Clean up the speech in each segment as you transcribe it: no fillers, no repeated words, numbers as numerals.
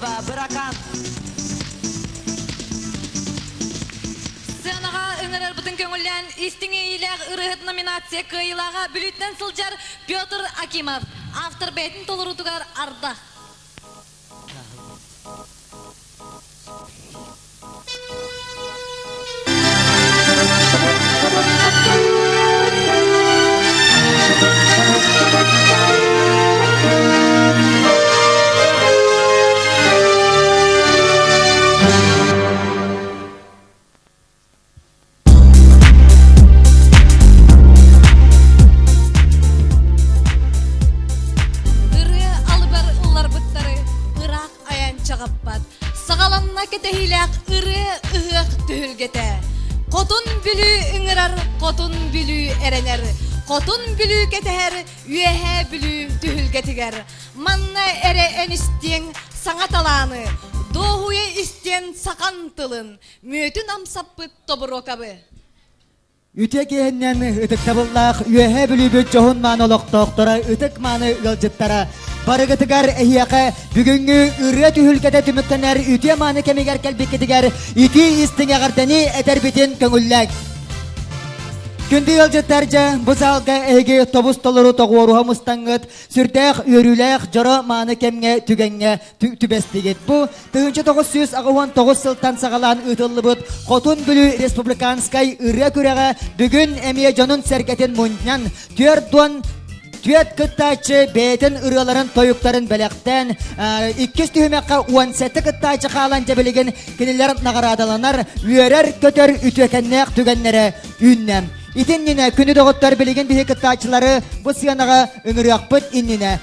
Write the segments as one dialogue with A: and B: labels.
A: Васильева, Быракан.
B: Сыанаҕа ыҥырарбытын көҥүллээн истиҥ иэйиилээх ырыаһыт номинация кыайыылааҕа Бүлүүттэн сылдьар Петр Акимов. Автор бэйэтин толоруутугар Ардах. Ырыа алыбар ылларбыттары ыраах айан чаҕыппат. Саҕаланна кэтэһиилээх ырыа ыһыах түһүлгэтэ. Хотун Бүлүү ыҥырар, Хотун Бүлүү эрэнэр. Хотун Бүлүү кэтэһэр Үөһээ Бүлүү түһүлгэтигэр. Манна эрэ эн истиэҥ саҥа талааны, дуоһуйа истиэн сахан тылын, мүөтүн амсаппыт Тобуруокабы.
C: Үтүө киэһэннэн ытыктабыллаах Үөһээ Бүлүүбүт дьоһун-мааны олохтоохторо, ытык-мааны ыалдьыттара, барыгытыгар эһиэхэ бүгүҥҥү ырыа түһүлгэтэ түмүктэнэр үтүө-мааны кэмигэр кэлбиккитигэр итии истиҥ эҕэрдэни этэрбитин көҥүллээҥ. Күндү ыалдьыттар дьэ, бу саалга эһиги тобус толору тоҕуоруһа мустаҥҥыт, сүрдээх үөрүүлээх дьоро мааны кэмҥэ түгэҥҥэ түбэстигит. Бу 1989 сылтан саҕалаан ыытыллыбыт Хотун Бүлүү республиканскай ырыа күрэҕэ бүгүн эмиэ дьонун-сэргэтин мунньан 44 кыттааччы бэйэтин ырыаларын тойуктарын бэлэхтээн иккис түһүмэххэ 17 кыттааччы хаалан дьэ билигин кинилэр наҕараадаланар үөрэр-көтөр үтүөкэннээх түгэннэрэ үүннэ. Итиннинэ күнү доҕоттор билигин биһи кыттааччылары бу сыанаҕа ыҥырыахпыт иннинэ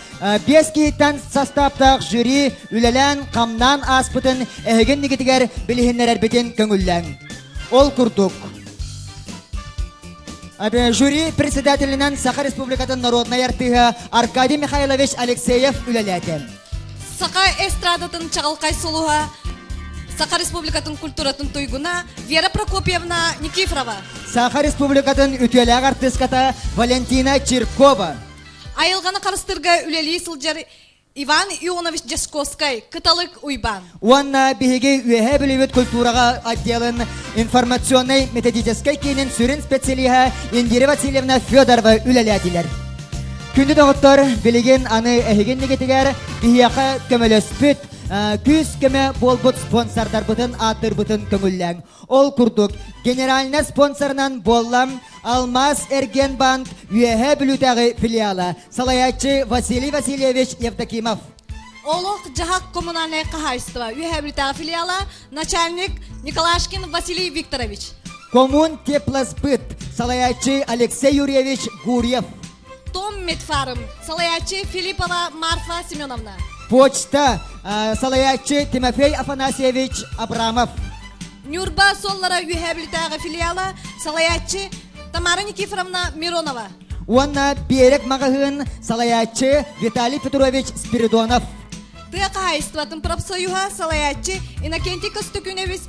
C: Биэс киһиттэн састааптаах жюри үлэлээн-хамнаан ааспытын эһигин нигитигэр билиһиннэрэрбитин көҥүллээҥ. Ол курдук, жюри председателинэн Саха Республикатын народнай артыыһа Аркадий Михайлович Алексеев үлэлээтэ.
B: Саха эстрадатын чаҕылхай сулуһа, Саха Республикатын культуратын туйгуна Вера Прокопьевна Никифорова.
C: Саха Республикатын үтүөлээх артыыската Валентина Чиркова.
B: Айылҕаны харыстыырга үлэлии сылдьар Иван Ионович Дьячковскай, Кыталык Уйбаан.
C: Уонна биһиги Үөһээ Бүлүүбүт культураҕа отделын информационнай методическай киинин сүрүн специалиһа Индира Васильевна Федорова үлэлээтилэр. Күндү доҕоттор, билигин аны эһигин нигитигэр биһиэхэ көмөлөспүт, күүс-көмө буолбут спонсордарбытын ааттыырбытын көҥүллээҥ. Ол курдук, генеральнай спонсорынан буоллам Алмаас Эргиэнбанк Үөһээ Бүлүүтээҕи филиала, салайааччы Василий Васильевич Евдокимов.
B: Олох-дьаһах коммунальнай хаһаайыстыба Үөһээ Бүлүүтээҕи филиала, начальник Николашкин Василий Викторович.
C: Коммун Теплосбыт, салайааччы Алексей Юрьевич Гурьев.
B: Том Медфарм, салайааччы Филиппова Марфа Семеновна.
C: Почта, салайааччы Тимофей Афанасьевич Абрамов.
B: Ньурба суоллара Үөһээ Бүлүүтээҕи филиала, салайааччы Тамара Никифоровна Миронова.
C: Уонна Биэрэк маҕаһыын салайааччы Виталий Петрович Спиридонов.
B: Тыа хаһаайыстыбатын профсоюһа салайааччы Иннокентий Костюкунович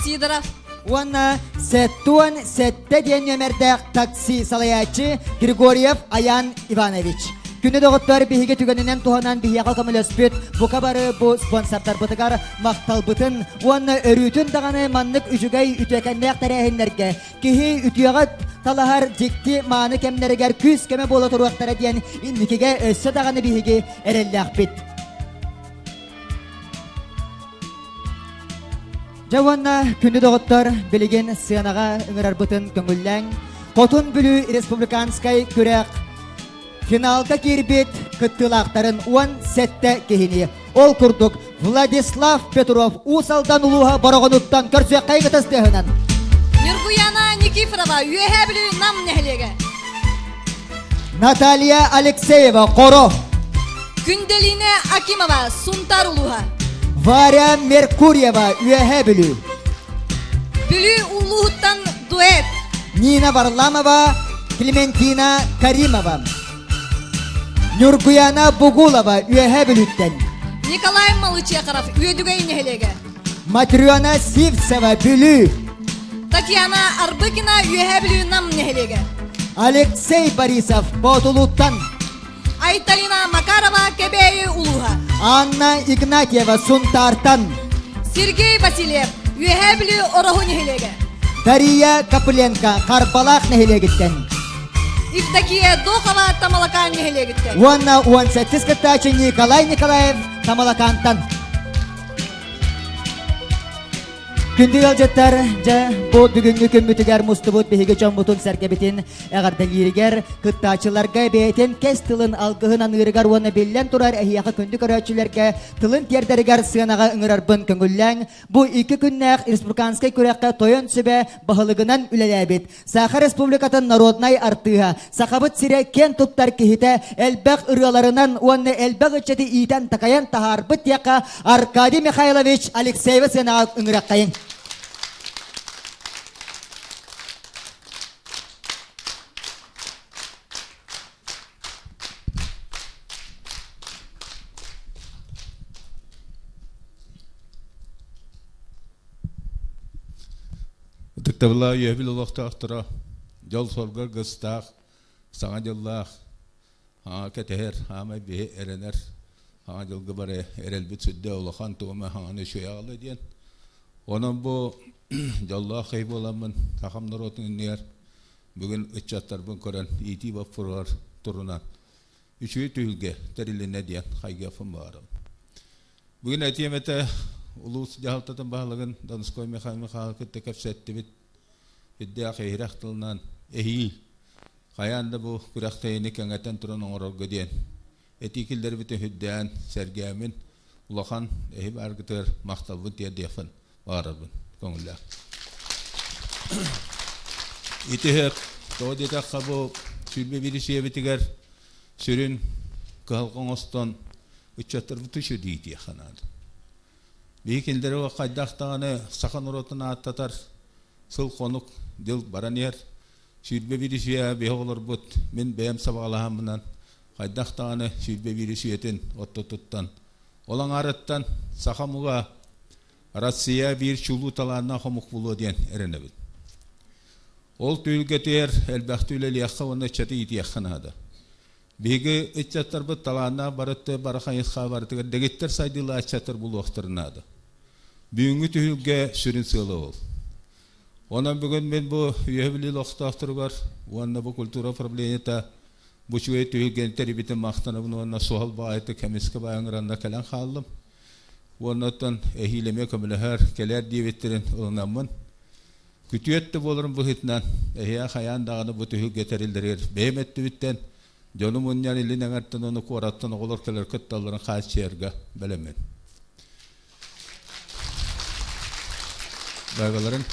B: Сидоров.
C: Уонна 77 диэн нүөмэрдээх такси салайааччы Григорьев Аян Иванович. Күнү доҕоттор биһиги түгэнинэн туһанан биһиэхэ көмөлөспүт бука бары бу спонсордарбытыгар махталбытын уонна өрүүтүн даҕаны маннык үчүгэй үтүөкэннээх тэрээһиннэргэ киһи үтүөҕэ талаһар дьикти мааны кэмнэригэр күүс-көмө буола туруохтара диэн инникигэ өссө даҕаны биһиги эрэллээхпит. Дьэ уонна күндү доҕоттор билигин сыанаҕа ыҥырарбытын көҥүллээҥ. Хотун Бүлүү республиканскай күрэх Финалга киирбит кыттыылаахтарын 17 киһини. Ол курдук Владислав Петров Уус Алдан улууһа Бороҕонуттан көрсүөххэ ытыстыаһынан.
B: Ньургуяна Никифорова, Үөһээ Бүлүү Нам нэһилиэгэ.
C: Наталья Алексеева, Хоро.
B: Күнделина Акимова, Сунтар улууһа.
C: Варя Меркурьева, Үөһээ Бүлүү.
B: Бүлүү улууһуттан дуэт.
C: Нина Варламова, Клементина Каримова. Ньургуяна Бугулова, Үөһээ Бүлүүттэн.
B: Николай Малычехов, Үөдүгэй нэһилиэгэ.
C: Матрена Сивцева, Бүлүү.
B: Татьяна Арбыкина, Үөһээ Бүлүү Нам нэһилиэгэ.
C: Алексей Борисов, Боотулууттан.
B: Айталина Макарова, Кэбээйи улууһа.
C: Анна Игнатьева Сунтаартан.
B: Сергей Васильев, Үөһээ Бүлүү Ороһу нэһилиэгэ.
C: Дария Копыленко Харбалаах нэһилиэгиттэн.
B: Евдокия Дохова Тамалакаан нэһилиэгиттэн.
C: Уонна 18 кыттааччы Николай Николаев Тамалакаантан. Күндү ыалдьыттар, дьэ, бу бүгүҥҥү күммүтүгэр мустубут биһиги дьоммутун сэргэбитин эҕэрдэлииригэр, кыттааччыларга бэйэтин кэс тылын алгыһын аныырыгар уонна биллэн турар эһиэхэ күндү көрөөччүлэргэ тылын тиэрдэригэр сыанаҕа ыҥырарбын көҥүллээҥ. Бу икки күннээх республиканскай күрэххэ Тойон сүбэ баһылыгынан үлэлээбит Саха Республикатын народнай артыыһа, Сахабыт сирэ киэн туттар киһитэ элбэх ырыаларынан уонна элбэх ыччаты иитэн-такайан таһаарбыт диэххэ Аркадий Михайлович Алексеева сыанаҕа ыҥыраххайыҥ.
A: Ытыктабыллаах үөһүл олохтоохторо, дьол-сорго аргыстаах, саҥа дьыллаах, хаҥа кэтэһэр, хаамай биһи эрэнэр, хаҥа дьылга бары эрэлбит сүрдэ улахан туома хаҥаны үчүгэй аҕала диэн. Онон бу дьоллоох киһи буоламмын сахам норуотун иннигэр бүгүн ыччаттарбын көрөн иитии боппуруоһар турунан үчүгэй түһүлгэ тэрилиннэ диэн хайгыахпын баҕарабын. Бүгүн этиэм этэ, улуус дьаһалтатын баһылыгын Донской Михаил Михайловы кытта кэпсэттибит. Үрдээх иһирэх тылынан эһиил хайаан да бу күрэхтэһиини кэҥэтэн туран оҥорорго диэн этии киллэрбитин үрдээн, сэргээммин, улахан эһи бааргытыгар махталбын тиэрдиэхпин баҕарарбын көҥүллээх. Ити иһэр, тоҕо диэтэххэ бу 21 сиэбитигэр сүрүн кыһалҕа оҥостон ыччаттарбыт үчүгэй наада. Биһи кинилэри хайдах даҕаны саха норуотун ааттатар сыл-хонук дьыл баран иһэр. 21 үйэ биһи оҕолорбут мин бэйэм сабаҕалаһаммынан хайдах даҕаны 21 үйэтин оттотуттан ол аҥаарыттан саха омуга Россия биир чулуу талааннаах омук буолуо диэн эрэнэбин. Ол түһүлгэтигэр элбэхтик үлэлиэххэ уонна ыччаты иитиэххэ наада. Биһиги ыччаттарбыт талааннаах барыты бары хайысха барытыгар дэгиттэр сайдыылаах ыччаттар булуохтарын наада. Бүгүҥҥү түһүлгэ сүрүн сыала ол. Онон бүгүн мин бу Үөһэ Бүлүү олохтоохторугар уонна бу культура управлениета бу үчүгэй түһүлгэни тэрийбитин махтанабын уонна суһал баҕайытык эмискэ баайыҥыранна кэлэн хааллым. Уонна оттон эһиил эмиэ көмөлөһөр, кэлээр диэбиттэрин ылынаммын Күтүөт да буоларын быһыытынан, эһиэхэ хайаан даҕаны бу түһүлгэ тэриллэригэр бэйэм өттүбүттэн дьону мунньан илин эҥэртэн уонна куораттан оҕолор кэлэр кытталларын хааччыйарга бэлэммин. Байгаларын.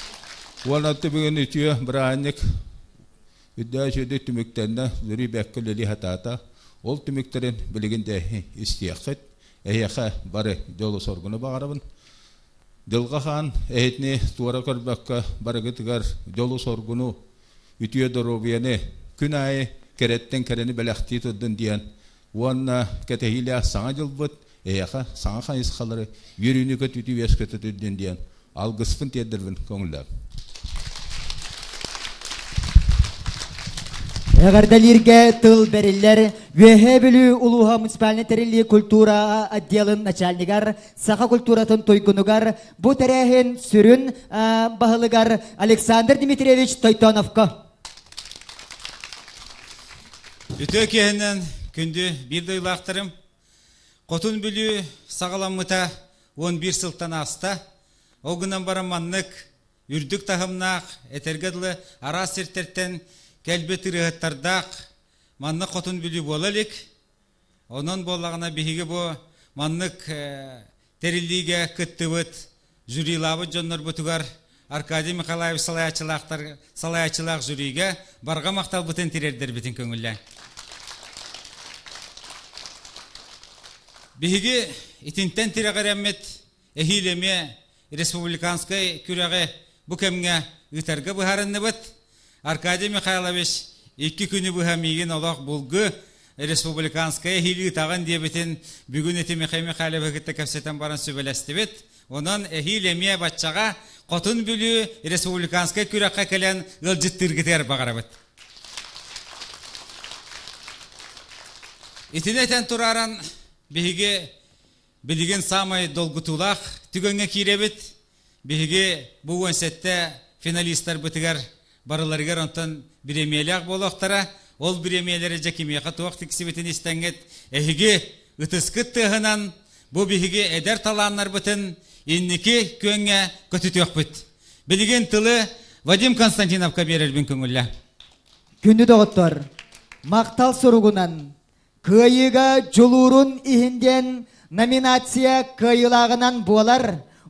A: Уонна бүгүн үтүө бырааһынньык үрдээх үчүгэйдик түмүктэннэ, Зүрий бэккэ үлэлии сатаата. Ол түмүктэрин билигин да истиэххит. Эһиэхэ бары дьолу-соргуну баҕарабын. Дьылҕа хаан эһитини туора көрбөккө барыгытыгар дьолу-соргуну, үтүө доруобуйаны күн аайы кэрэттэн кэрэни бэлэхтии турдун диэн уонна кэтэһиилээх Саҥа дьылбыт эһиэхэ саҥа хайысхалары үөрүүнү көтүүтү үөскэтэ турдун диэн алгыспын тиэрдэрбин көҥүллээн.
C: Эҕэрдэлииргэ тыл бэриллэр Үөһээ Бүлүү улууһа муниципальнай тэриллии культура отделын начальнигар саха культуратын туйгунугар бу тэрээһин сүрүн баһылыгар Александр Дмитриевич Тойтоновка.
D: Үтүө киэһэнэн күндү биир дойдулаахтарым, Хотун Бүлүү саҕаламмыта 11 сылтан ааста. Ол гынан баран маннык үрдүк таһымнаах, этэргэ дылы араас сиртэртэн кэлбит ырыаһыттардаах маннык Хотун Бүлүү буола илик. Онон буоллаҕына биһиги бу маннык тэриллиигэ кыттыбыт, жюрилаабыт дьоннорбутугар Аркадий Михайлович салайааччылаахтар салайааччылаах жюригэ барҕа махталбытын тириэрдэрбитин көҥүллээҥ. Биһиги итинтэн тирэҕирэммит эһиил эмиэ республиканскай күрэҕи бу кэмҥэ ыытарга быһаарынныбыт. Аркадий Михайлович икки күнү быһа миигин олох булгу республиканскай эһиил ыытаҕын диэбитин бүгүн ити Михаил Михайловы кытта кэпсэтэн баран сүбэлэстибит. Онон эһиил эмиэ баччаҕа Хотун Бүлүү республиканскай күрэххэ кэлэн ыалдьыттыыргытыгар баҕарабыт. Итини этэн турааран биһиги. Билигин саамай долгутуулаах түгэҥҥэ киирэбит. Биһиги бу 17 финалистарбытыгар барыларыгар онтон бириэмийэлээх буолуохтара. Ол бириэмийэлэри дьэ кимиэхэ туох тиксибитин истэҥҥит, эһиги ытыскыт тыаһынан бу биһиги эдэр талааннарбытын инники күөҥҥэ көтүтүөхпүт. Билигин тылы Вадим Константиновка биэрэрбин көҥүллэ.
C: Күндү доҕоттор, махтал суругунан Кыайыыга дьулуурун иһин диэн номинация кыайыылааҕынан буолар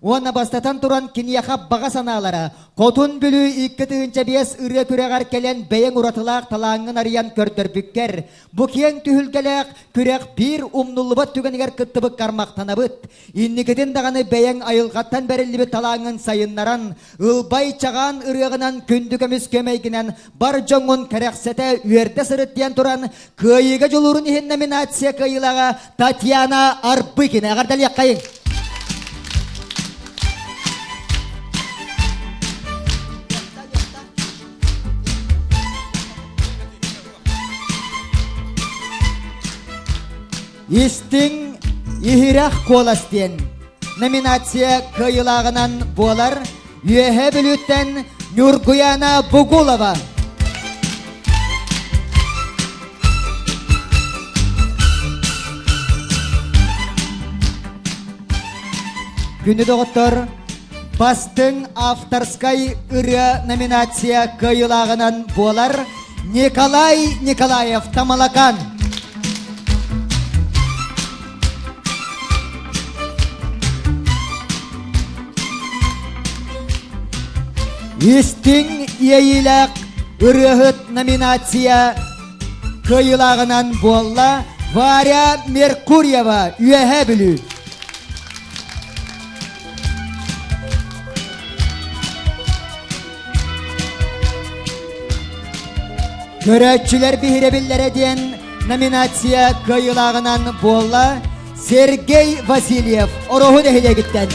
C: уонна бастатан туран киниэхэ баҕа санаалара Хотун Бүлүү 2005 ырыа күрэҕэр кэлэн бэйэҥ уратылаах талааҥҥын арыйан көрдөрбүккэр бу киэҥ түһүлгэлээх күрэх биир умнуллубат түгэнигэр кыттыбыккар махтанабыт. Инникитин даҕаны бэйэҥ айылҕаттан бэриллибит талааҥҥын сайыннаран Ылбай чаҕаан ырыаҕынан күндү көмүс көмөйгүнэн бар дьоҥҥун кэрэхсэтэ үөрдэ сырыт диэн туран Кыайыыга дьулуурун иһин номинация кыайыылааҕа Татьяна Арбыкина. Эҕэрдэлиэххэйиҥ! Истиҥ иһирэх куолас диэн номинация кыайыылааҕынан буолар Үөһээ Бүлүүттэн Ньургуяна Бугулова. Күндү доҕоттор, бастыҥ авторскай ырыа номинация кыайыылааҕынан буолар Николай Николаев Тамалакан. Истиҥ иэйиилээх ырыаһыт номинация кыайыылааҕынан буолла Варя Меркурьева, Үөһээ Бүлүү. Көрөөччүлэр биһирэбиллэрэ диэн номинация кыайыылааҕынан буолла Сергей Васильев Ороһу нэһилиэгиттэн.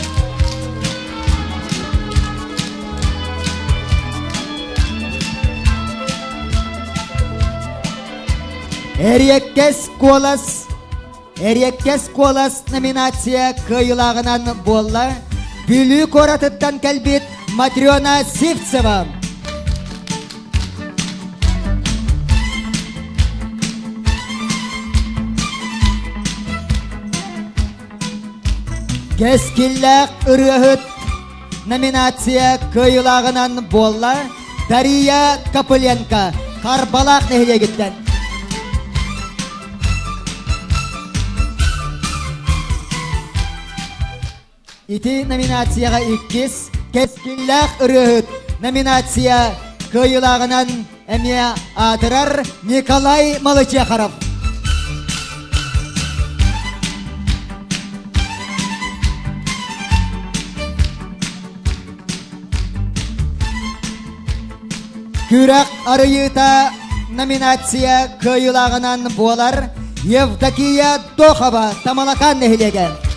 C: Эриэккэс куолас Эриэккэс куолас номинация кыайыылааҕынан буолла Бүлүү куоратыттан кэлбит Матрена Сивцева. Кэскиллээх ырыаһыт номинация кыайыылааҕынан буолла Дария Копыленко Харбалаах нэһилиэгиттэн. Ити номинацияҕа иккис кэскиллээх ырыаһыт номинация кыайыылааҕынан эмиэ аатырар Николай Малычехаров. Күрэх арыйыыта номинация кыайыылааҕынан буолар Евдокия Дохова Тамалакаан нэһилиэгэ.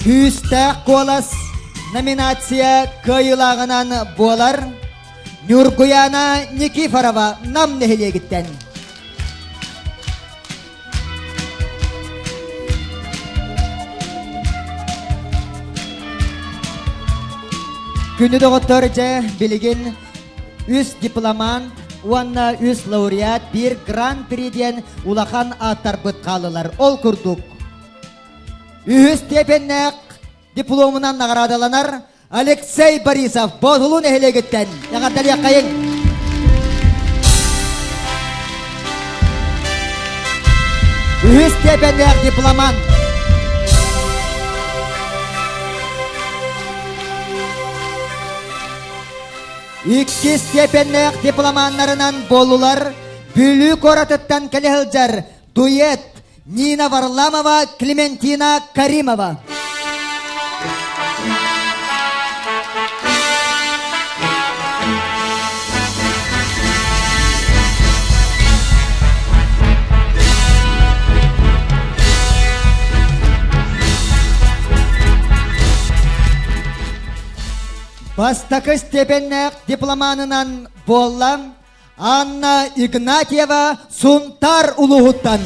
C: Күүстээх куолас номинация кыайыылааҕынан буолар Ньургуяна Никифорова Нам нэһилиэгиттэн. Күндү доҕоттор, дьэ, билигин үс дипломант уонна үс лауреат биир гран-при диэн улахан ааттарбыт хааллылар. Ол курдук, үһүс степеннээх дипломунан наҕараадаланар Алексей Борисов Боотулуу нэһилиэгиттэн эҕэрдэлиэххэйиҥ! Үһүс степеннээх дипломант Иккис степеннээх дипломаннарынан буоллулар Бүлүү куоратыттан кэлэ сылдьар дуэт Нина Варламова, Клементина Каримова. Бастакы степеннээх дипломанынан буолла Анна Игнатьева Сунтаар улууһуттан.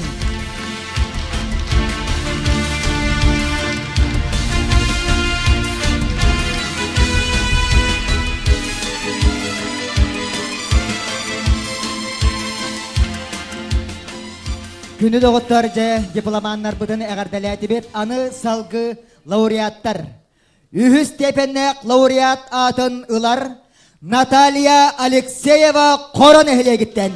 C: Күнү доҕоттор дьэ дипломаннарбытын эҕэрдэлээтибит. Аны салгы лауреаттар. Үһүс степеннээх лауреат аатын ылар Наталья Алексеева Хоро нэһилиэгиттэн.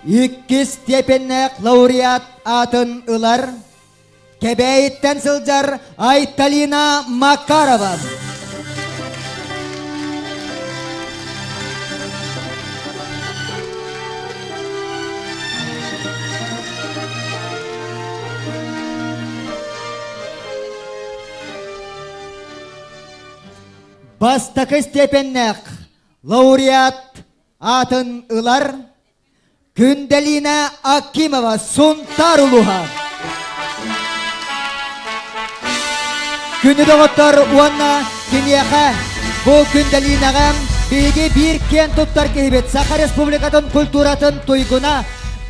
C: Иккис степеннээх лауреат аатын ылар Кэбээйиттэн сылдьар Айталина Макарова. Бастакы степеннээх лауреат аатын ылар Күндэлина Акимова, Сунтаар улууһа. Күнү доҕоттор уонна киниэхэ бу Күндэлинаҕа биһиги биир киэн туттар киһибит Саха Республикатын культуратын туйгуна,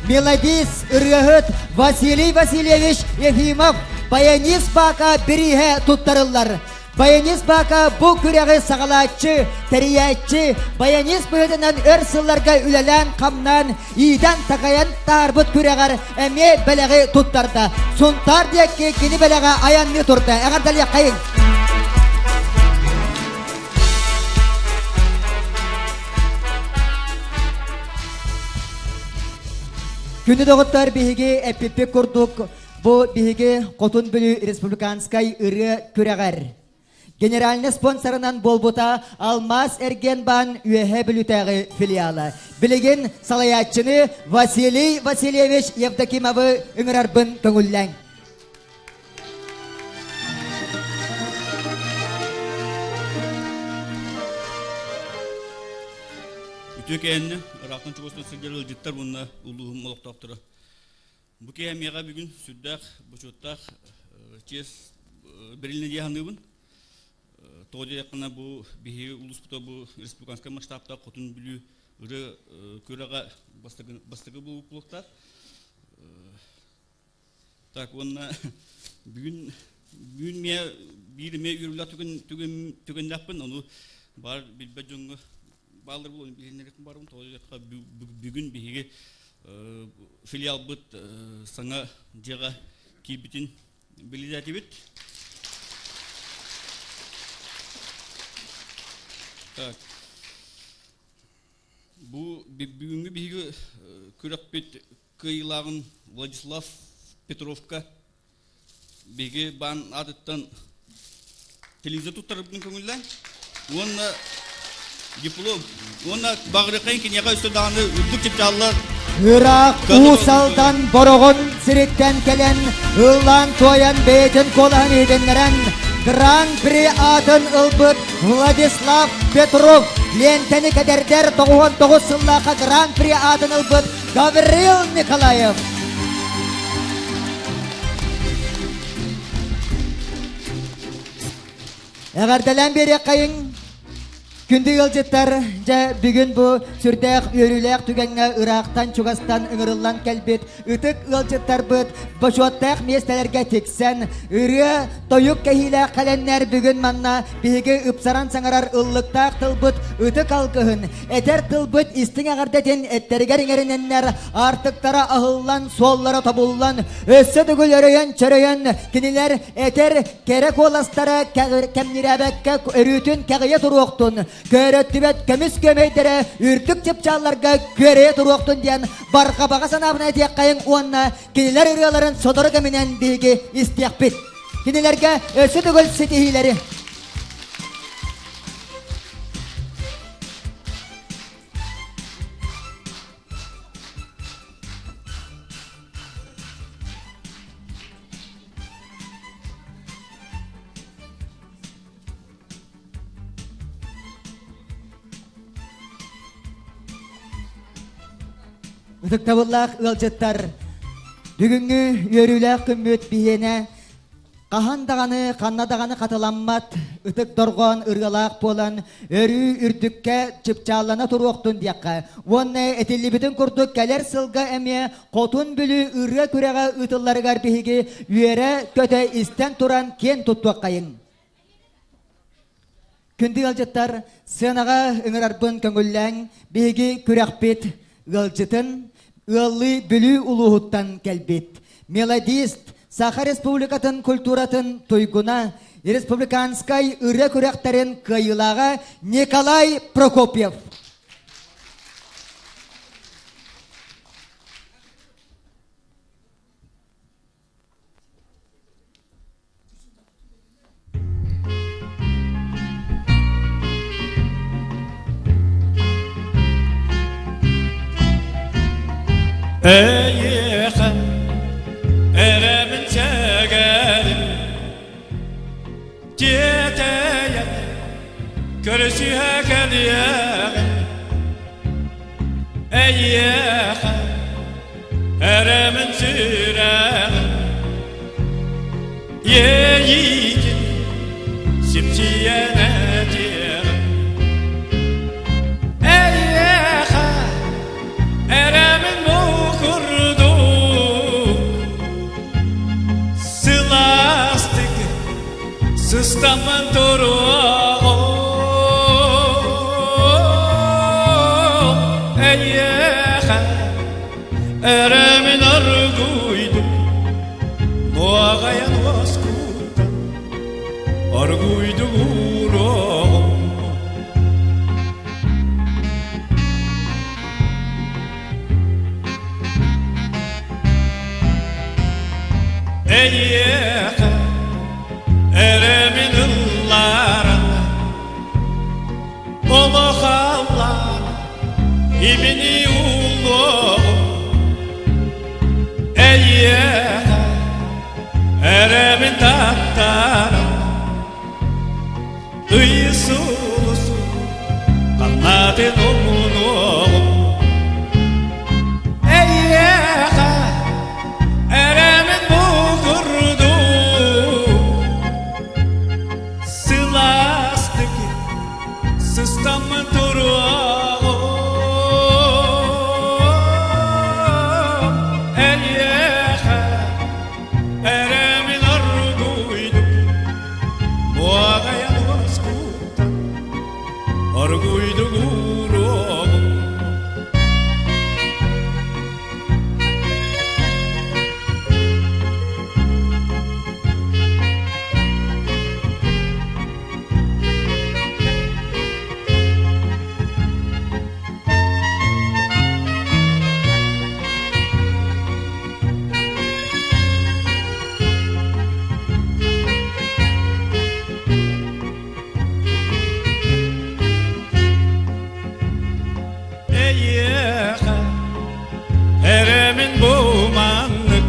C: мелодист, ырыаһыт Василий Васильевич Ефимов баянист бака бирииһэ туттарыллар. Баянист Бака бу күрэҕи саҕалааччы, тэрийээччи, баянист быһыытынан өр сылларга үлэлээн-хамнаан, иитэн-такайан таарбыт күрэҕэр эмиэ бэлэҕи туттарда. Сунтаар диэки кини бэлэҕэ айанныы турда. Эҕэрдэлиэххэйиҥ! Күнү доҕоттор биһиги эппиппит курдук Бу биһиги Хотун Бүлүү республиканскай ырыа күрэҕэр генеральный спонсорынан буолбута Алмаас Эргиэнбаан Үөһээ Бүлүүтээҕи филиала. Билигин салайааччыны Василий Васильевич Евдокимовы ыҥырарбын көҥүллээҥ.
E: Үтүө кээннэ, ыраахтан чугастан сылдьар ыалдьыттар уонна улууһум олохтоохторо. Бу киһи миэхэ бүгүн сүрдээх бочуоттаах чиэс бэрилинэ дии саныыбын. Тоҕо диэтэххинэ бу биһиги улууспута бу республиканскай масштабтаах Хотун Бүлүү ырыа күрэҕэ бастакы буолуохтаах. Так уонна бүгүн бүгүн миэ биир эмиэ үөрүүлээх түгэн түгэн түгэннээхпин ону баар билбэт дьоҥҥо бааллар буолуон билиннэриэхпин баарбын тоҕо диэтэххэ бүгүн биһиги филиалбыт саҥа дьиэҕэ киирбитин билитээтибит. Так. Бу бүгүҥҥү биһиги күрэхпит кыайыылааҕын Владислав Петровка биһиги баан аатыттан телевизор туттарбытын көҥүллээн уонна диплом уонна баҕарыаххайын киниэхэ өссө даҕаны үрдүк чыпчааллар
C: Ыраах Уус Алдан Бороҕон сириттэн кэлэн ыллаан-туойан бэйэтин куолаһын иһитиннэрэн Гран-при аатын ылбыт Владислав Петров лиэнтэни кэтэрдэр 99 сыллаахха Гран-при аатын ылбыт Гаврил Николаев. Эҕэрдэлээн биэриэххэйиҥ Күндү ыалдьыттар, дьэ бүгүн бу сүрдээх үөрүүлээх түгэҥҥэ ыраахтан-чугастан ыҥырыллан кэлбит ытык ыалдьыттарбыт бочуоттаах миэстэлэргэ тиксэн, ырыа, тойук кэһиилээх кэлэннэр бүгүн манна биһиги ыпсаран саҥарар ыллыктаах тылбыт ытык алгыһын, этэр тылбыт истиҥ эҕэрдэтин эттэригэр иҥэринэннэр аартыктара аһыллан, суоллара тобуллан, өссө төгүл өрөйөн-чөрөйөн кинилэр этэр кэрэ куоластара кэмнирээбэккэ өрүүтүн кэҕийэ туруохтун, көөрөттүбэт көмүс көмөйдөрө үрдүк чыпчаалларга күөрэйэ туруохтун диэн барҕа баҕа санаабын этиэххэйиҥ уонна кинилэр ырыаларын сотору кэминэн биһиги истиэхпит. Кинилэргэ өссө төгүл ситиһиилэри! Ытыктабыллаах ыалдьыттар, бүгүҥҥү үөрүүлээх күммүт биһиэнэ хаһан даҕаны, ханна даҕаны хатыламмат ытык дорҕоон ырыалаах буолан, өрүү үрдүккэ чыпчааллана туруохтун диэххэ уонна этиллибитин курдук кэлэр сылга эмиэ Хотун Бүлүү ырыа күрэҕэ ыытылларыгар биһиги үөрэ-көтө истэн туран киэн туттуоххайыҥ. Күндү ыалдьыттар, сыанаҕа ыҥырарбын көҥүллээҥ, биһиги күрэхпит ыалдьытын ыаллыы Бүлүү улууһуттан кэлбит мелодист, Саха Республикатын культуратын туйгуна, республиканскай ырыа күрэхтэрин кыайыылааҕа Николай Прокопьев.
F: Эйиэхэ эрэбин сэгэрим Тиэтэйэн көрүсүһэ кэлиэҕим Эйиэхэ Эрэмин сүрэҕим Иэйиитин сипсийэн этиэҕим Эйиэхэ эрэмин бу курдук Сылаастык сыстаммын туруоҕум Эйиэхэ Эрэмин аргуйдук, нуоҕайан уоскуттан, аргуйдук ууруоҕум. Эйиэхэ эрэмин ылларан, олох аллаан имини уллуоҕум эйиэхэ эрэбин таттаран ый сулусу ханнатын умнуоҕум эйиэхэ эрэбин бу курдук сылаастык Сыстаммын туруоҕум эйиэхэ эрэмин оргуйдук Муоҕайан уоскуттан оргуйдук ууруоҕум Эйиэхэ эрэмин бу маннык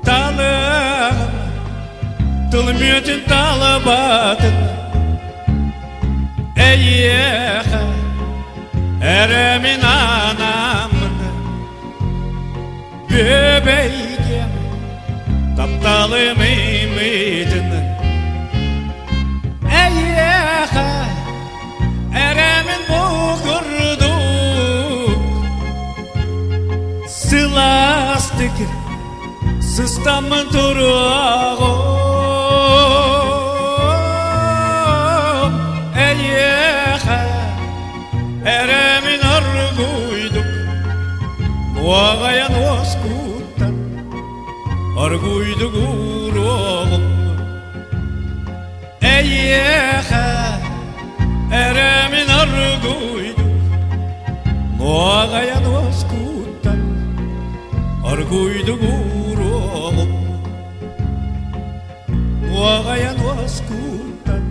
F: Талыаҕын тыл мүөтүн талабатын Эйиэхэ эрэмин анаммын Бүөбэйдиэм тапталым имитин Эйиэхэ эрэмин бу курдук Сылаастык сыстаммын туруоҕум Эйиэхэ эрэмин оргуйдук Уоҕайан уоскуттан оргуйдук ууруоҕум Эйиэхэ эрэмин оргуйдук Нуоҕайан уоскуттан оргуйдук ууруоҕум Нуоҕайан уоскуттан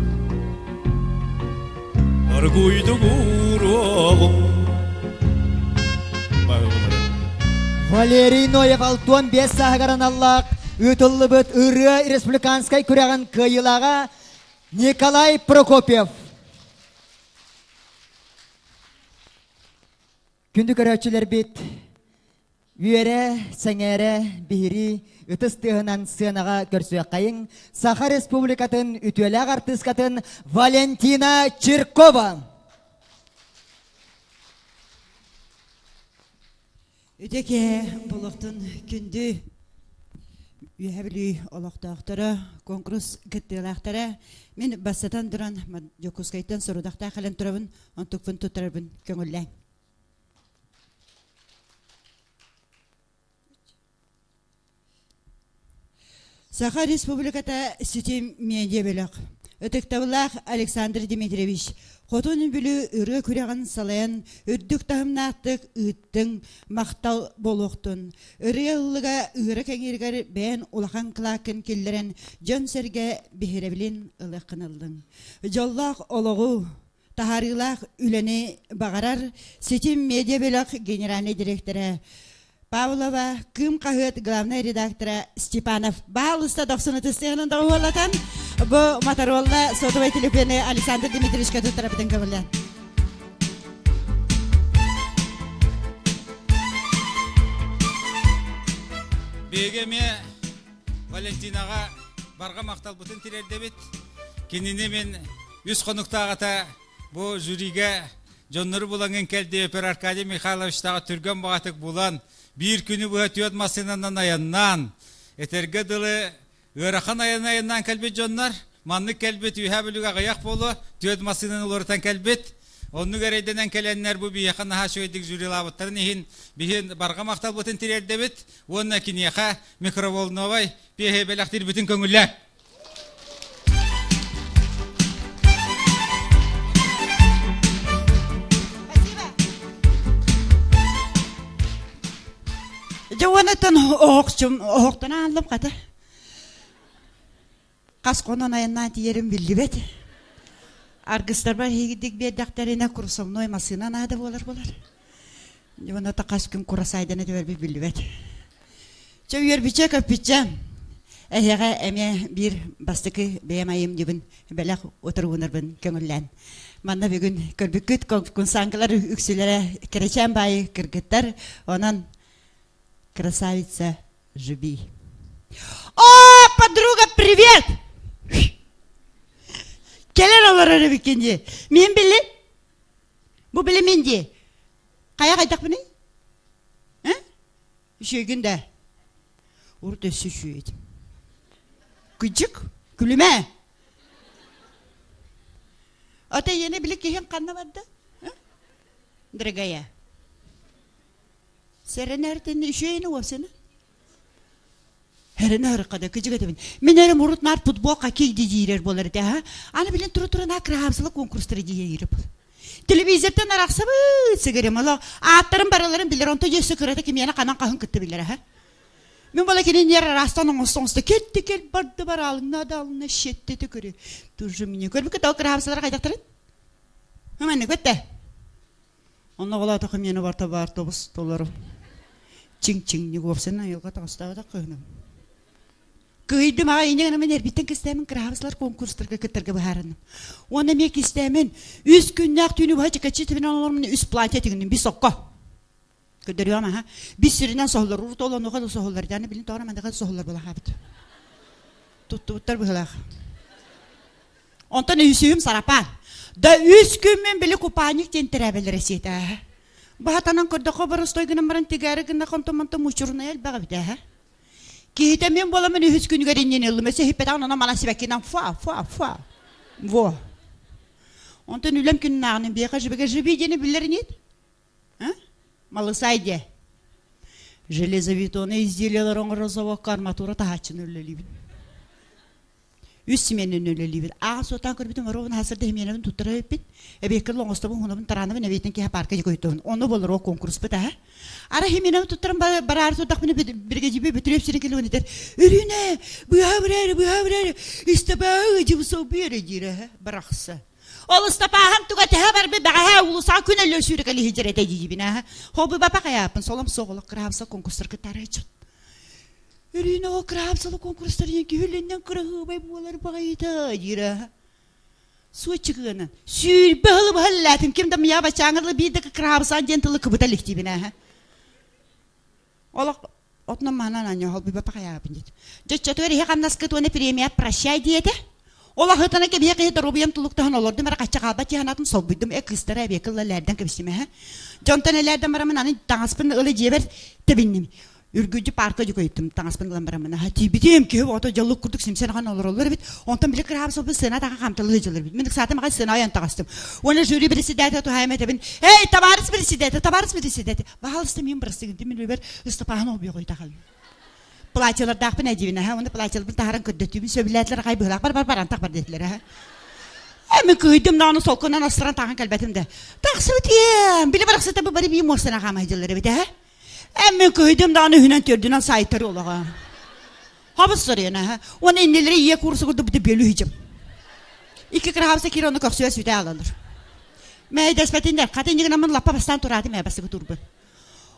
F: оргуйдук ууруоҕум
C: Валерий Ноев 65 сааһыгар аналлаах ыытыллыбыт ырыа республиканскай күрэҕин кыайыылааҕа Николай Прокопьев. Күндү көрөөччүлэрбит, үөрэ, сэҥээрэ, биһирии, ытыс тыаһынан сыанаҕа көрсүөххэйиҥ Саха Республикатын үтүөлээх артыыскатын Валентина Чиркова.
G: Үтө киһи булуохтун күндү Үөһэ Бүлүү олохтоохторо, конкурс кыттыылаахтара. Мин бастатан туран Дьокуускайтан сорудахтаах кэлэн турабын, онтукпун туттарарбын көҥүллээҥ. Саха Республиката ситим медиа бөлөх. Ытыктабыллаах Александр Дмитриевич, Хотун Бүлүү ырыа күрэҕин салайан үрдүк таһымнаахтык ыыттыҥ, махтал буолуохтун. Ырыа ыллыга ыыра кэҥииригэр бэйэн улахан кылааккын киллэрэн дьон-сэргэ биһирэбилин ылыаххын ыллыҥ. Дьоллоох олоҕу, таһаарыылаах үлэни баҕарар Ситим медиа бөлөх генеральнай директора Павлова, Кыым хаһыат главнай редактора Степанов баалыста дохсун ытыстыһынан доҕуһуоллатан бу Моторолла сотовай телефоны Александр Дмитриевичка туттарабытын көҥүллээн.
D: Биһиги эмиэ Валентинаҕа барҕа махталбытын тириэрдэбит. Кинини мин үс хонуктааҕыта бу жюригэ дьоннору булаҥын кэлди Петр Аркадий Михайловичтааҕы түргэн баҕатык булан, биир күнү быһа түөрт массыынанан айаннаан, этэргэ дылы ыарахан айан айаннаан кэлбит дьоннор, маннык кэлбит үөһээ бүлүүгэ аҕыйах буолуо, түөрт массыынаны уларытан кэлбит. Оннук эрэйдэнэн кэлэннэр бу биһиэхэ наһаа үчүгэйдик жюрилаабыттарын иһин биһи барҕа махталбытын тириэрдэбит уонна киниэхэ микроволновай пиэһи бэлэхтиирбитин көҥүллээ.
G: Дьэ уонаттан оһохчум оһохтон ааллым хата. Хас хонон айаннаан тиийэрим биллибэт. Аргыстарбар иһигидик биэрдэхтэринэ курсовной массыына наада буолар буолар. Дьэ уонна хас күн курасайдана түбэрбит биллибэт. Чэ үөрбүччэ көппүччэ эһиэхэ эмиэ биир бастакы бэйэм айымньыбын бэлэх утуругунарбын көҥүллээн. Манна бүгүн көрбүккүт конкурсанткалар үксүлэрэ кэрэчээн баайы кыргыттар, онон красавица живи. О, подруга, привет! Кэлэр олорор эбиккин дии. Мин били, бу били мин дии. Хайа хайдахпыный? Э? Үчүгүн да. Урут өссө үчүгэй этим. Кыдьык, күлүмэ. Ата ийэни били киһин ханна барда? Дорогая. Сэрэнэртин үчүгэйин уопсана. Хэрэн арыкада кыдьык этебин. Мин эрим урут нар футбол хоккей диирер болар этэ ha. Аны билин туру туран крахапсыла конкурстары диирер бол. Телевизортан арахсабыт сыгырым ало ааттарын бараларын билер онто өссө кырата кимиэнэ ханан хаһын кытта билер ha. Мин бола кини нер арастан оҥосто оҥосто кетти кел барды бар алына да алына шетте көрү. Тоже мне көрбүккэ тоо крахапсылар хайдахтарын? Хыманны көттэ. Онно олоотохо миэнэ барта баар тобус толору чиҥ-чиҥник уопсайынан айылҕа таҕыстаабатах кыһыным. Кыһыйдым аҕай инньэ гынан мин эрбиттэн кистээмин кыраһабыслар конкурстарга кыттарга быһаарынным. Уонна эмиэ кистээмин үс күннээх түүнү быһа чикаччы тибинэн олормун үс платье тигинним бис окко. Көрдөрүөм аха. Бис сиринэн соһуллар, урут ол онуоха да соһуллар, аны билин тоҕо манныга соһуллар буолахаабыт. Туттубуттар быһылаах. Онтон үсүһүм сарапаан. Да үс күммүн били купальник диэн тэрээбэллэрэ сиэтэ. Баһатанан көрдөххө боростой гынан баран тигээри гына хонтон-монтон мучурунай элбэх эбит ээ. Киһитэ мин буоламмын үһүс күнүгэр иннин ыллым. Өссө иһиппэтэҕин онон манан сибэккинэн фа фа фа. Во. Онтон үлэм күннээҕинэн биэхэ живигэ живи диэни биллэр инит. Малысай диэ. Железобетонный изделиелар оҥорор заводка арматура таһааччыны үлэлиибин. Үс симиэнэн үлэлиибит. Ааҕа суотаан көрбүтүм, оруобун аһасырда симиэнэбин туттара эбиппит. Эбиэккэ оҥостобун, хунабын, тараанабын, эбиэтин киһи парка дьикойтобун. Ону болор ол конкурспут аһа. Ара химиэнэбин туттаран бараары турдахпына биригэдьиби бүтүрүөп сирин кэлэн этэр. Өрүүнэ, быһа бүрээри, быһа бүрээри, истэбээ дьыбысау биэрэ диир барахса. Ол Ыстапааһын туга тэһэ барбыт бэҕэһээ уулусаҕа күн өллө сүүрэ кэлиһи дьэрэтэ диибин аһа. Хобу бапа хайааппын солом суох олох кыраабса конкурстар кыттаарай дьон. Өрүүнэ ол кыраабсалы конкурстар диэн киһи үлэннэн кыраһыабай буолар баҕайыта диир аһа. Суоччукыгынан. Сүүрбэ сылы быһа үлэлээтим. Ким да миэхэ баччааҥҥа биир да кыраабысаан диэн тылы кыбыта иликтиибин ээ. Олох отунан маһынан аанньа холбуйбаппа хайаабын диэт. Дьоччотугар иһи хамнаскыт уонна премия прощай диэтэ. Ол аһытана кэбиһэ киһи доруобуйам тулуктаһан олордум эрэ хачча хаалбат дьиһанатын солбуйдум э кыыстара эбиэкэ ылла элээрдэн кэбистим эһэ. Дьонтон элээрдэн бараммын аны таҥаспын ыла дьиэбэр тэбинним. Үргүдьү парка дьукуйуттум таҥаспын ылан бараммын аха тиийбитим киһи оҕото дьоллук курдук симсэн ахан олороллор эбит. Онтон били кыраабыс олбун сцена таха хамталыы дьылар эбит. Мин ыксаатым аҕай сцена ойон таҕыстым. Уонна жюри председателя туһаайым этэбин «Эй, товарищ председатель, товарищ председатель, пожалуйста, мин бырастыгын мин үлэбэр Ыстапааһын олбуйа тахалым. Платьелардаахпын эдибин аха, уонна платьеларбын таһаран көрдөтүүбүн сөбүлээтилэр аҕай быһылаах бар бар баран тах бар диэтилэр аха. Эми кыыйдым даҕаны солкунан астаран таҕан кэлбэтим да. Тахсыбытым, били барахсыта бу бары бии муостана хаамай дьыллар эбит аха. Эми кыыйдым даҕаны үһүнэн төрдүнэн сайтары олоҕо. Хабыс сарыйан аха. Уонна иннилэри ийэ курсу курдук бити бөлү хижим. Икки кырахабса киир ону көрсүө сүтэ алалар. Мэйдэспэтиннэр, хата иннигинаммын лаппа бастаан тураатым ээ бастакы турбун.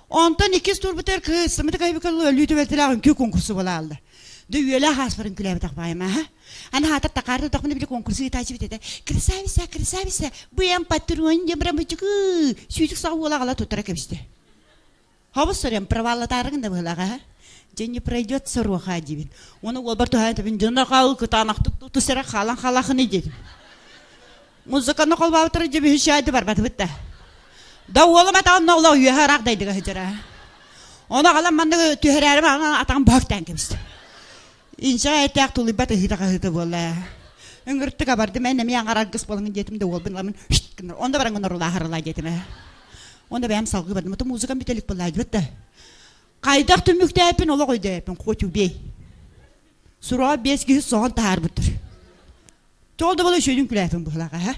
G: Онтон иккис турбутар кыыс сымыты кайбыкаллы өлүү түбэлтэлээх үҥкүү конкурсу буолаалла. Дэ үөлээх ааспарын күлээбэтэх баайым аха. Аны хаатар такаары тутахпына били конкурсу ыытааччы бит этэ. Красавица, красавица, бу эн патрон диэн бырамычыкы сүүтүк саҕа уола аҕала туттара кэбистэ. Хобус сорем проваллатаарыгын да быһылаах аха. Дьэ не пройдет соруоха диибин. Уонна уолбар туһаайан тэбин дьоно хаал кытаанахтык тусера хаалан халахыны диэтим. Музыканы холбообуттара дьэ бүһү барбатыбыт да. Да уолум атаҕын ноолоо үөһэ ыраах дайдыга сылдьара. Ону аҕалан маннык түһэрээрим атаҕын бөһөктөөн кэбистэ. Инчэҕэй эттээх тулуйбат ыһыыта-хаһыыта буолла. Ыҥыртык абардым эн эмиэ аҥар аргыс буолаҥын диэтим да уолбун ыламын гыннар. Онно баран гынарылааһарылаа диэтим ээ. Онно бэйэм салгыы бардым. Ото музыкам бүтэ илик буоллаа диэбит да. Хайдах түмүктээппин олох өйдөөппүн хоть убей. Сураҕа биэс киһи соһон таһаарбыттар. Тоҕо да буола үчүгэйдик күлээпин быһылаах ээ.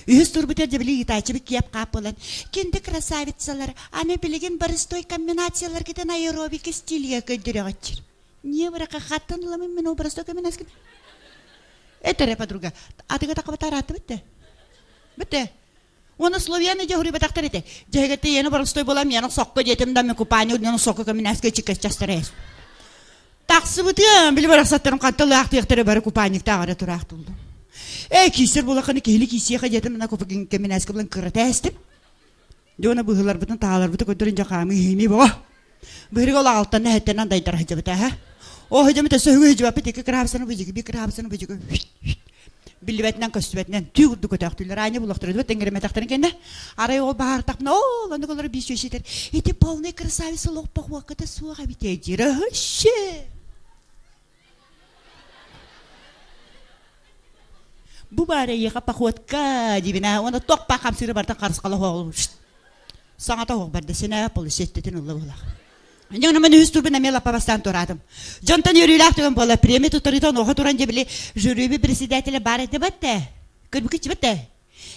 G: Үһүс турбут эрдэ били ыытааччыбыт киэп хаап буолан, кинди красавицалар, аны билигин барыстой комбинацияларгытын аэробика стилигэ көрдөрөҕүччүр. Не бырака хаттан ыламын мин ол барыстой комбинация. Этере подруга, атыга тақабата араатты бітті. Бітті. Оны словияны же хуруйбатахтар этэ. Дьэһэгэтте иэни барыстой буолам, яны сокко диэтим да мен купание уднаны сокко комбинация чиккаччастар Тахсыбытыам, били барахсаттарым хантан лаахтыахтара бары купальниктаах эрэ тураахтыллым. Ээ, киисэр буолаххына киһили киисиэхэ диэтим, мына кэминээскэ булан кыра тээстим. Дьэ уонна быһыыларбытын тааларбытын көрдөрөн дьэ хаамыы иһимии боҕо. Быһырыга ол аҕалтан эһэттэнэн дайдара сылдьыбыта аһа. Оо сылдьамыт өссө үһүгү сылдьыбаппыт икки кыраабысаны быдьыгы биир кыраабысаны быдьыгы биллибэтинэн көстүбэтинэн түү курдук көтөөхтүүлэр аанньа буллахтара тэҥҥэримэтэхтэрин кэннэ арай ол баһаартахпына ол оннук олоро биир сүөсүтэр ити полный красавица олохпох уокката суох эбит ээ диир өһөшше бу баар эйиэхэ походка диибин аа уонна туох баар хамсыыры барытын харысхала оһоҕолуу саҥата оһох барда синэ полисеттитин ылла буолах Дьон мен үһүс турбун эмиэ лаппа бастаан тураатым. Дьонтон үөрүүлээх түгэн буолла. Премия туттарыыта онуоха туран дьэ били жюриби председателэ баар этэ баттэ. Көрбүкүччү баттэ.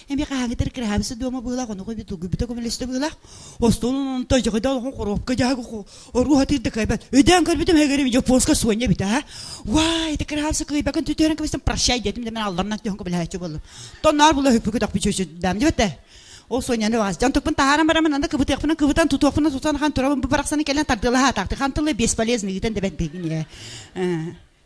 G: Эми хаһааҥҥытар кыраһаабыса дуома быылах, онуга би тугуйбута көмөлөстө быылах. Остуолун онто дьоҕойдо олохон коробка дьаһаг оруу хатыыр да кыайбат. Өйдөөн көрбүтүм хэгэрим японска Соня бит а. Вай, это кыраһаабыса кыайбакын түтөрөн кэбистем прощай диэтим да мен алларынан түһэн көбөлөһөөччү боллум. Тонноор була хүппүкү тохпу чөчү дам дибетте. Ол Соняны баас. Дьон туппун таһааран барамын анда кыбытыахпынан кыбытан тутуохпунан тутан хан турабын бу барахсаны кэлэн тардыалаһа атаахты хан тылы бесполезный ыытан дэбэт бигин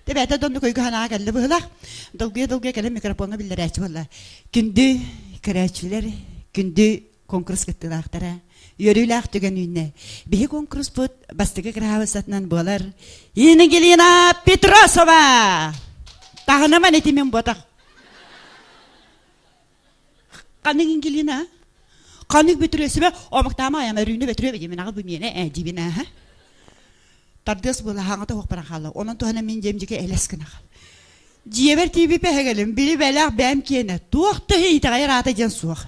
G: Тэбээтэ донну көйгө санаа кэллэ быһылах. Долгуйа-долгуйа кэлэн микрофоҥҥа биллэрээччи буолла. Күндү көрөөччүлэр, күндү конкурс кыттыылаахтара. Үөрүүлээх түгэн үүннэ. Биһи конкурспут бастакы кыраһаабысатынан буолар Ингелина Петросова! Таһынаман этимин ботах. Ханнык Ингелина? Ханнык Бөтүрүөсүбэ омуктаама айам өрүүнү Бөтүрүөбэ диэмин аҕа бу миэнэ ээ диибин аа. Тардыас буола хаҥата суох баран хаалла. Онон туһана мин дьиэм дьике элэс гына хаал. Дьиэбэр тиийбиппэ эһэгэлим били бэлээх бэйэм киэнэ туох да итэҕэйэр аата диэн суох.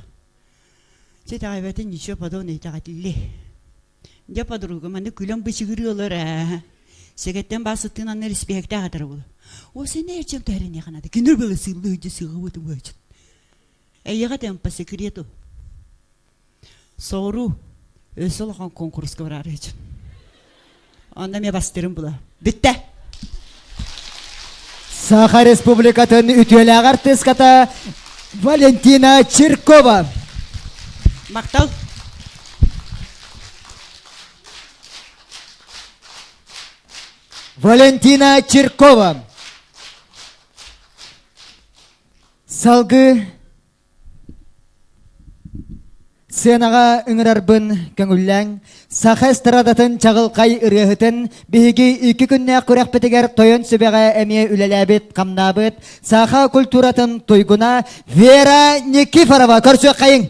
G: Чэ итэҕэйбэтин ничего подобного итэҕэтилли. Дьэ подруга манна күлэн бычыгырыы олор ээ. Сэгэттэн баасыттыын анна респектээх этэр була. О сене эрчем төһөрүнүөхэ наада. Кинер было сыыллыы дьэ сыҕыбытым быачын. Эйиэхэ тем по секрету. Соҕуруу өссө улахан конкурска бараарыһычын. Онно эмиэ бастырым була. Бүттэ.
C: Саха Республикатын үтүөлээх артыыската Валентина Чиркова.
G: Махтал.
C: Валентина Чиркова. Салгыы. Сценаҕа ыҥырарбын көҥүллээҥ. Саха эстрадатын чаҕылхай ырыаһытын биһиги икки күннээх күрэхпитигэр Тойон Сүбэҕэ эмиэ үлэлээбит, хамнаабыт саха культуратын туйгуна Вера Никифорова көрсүөххэйиҥ!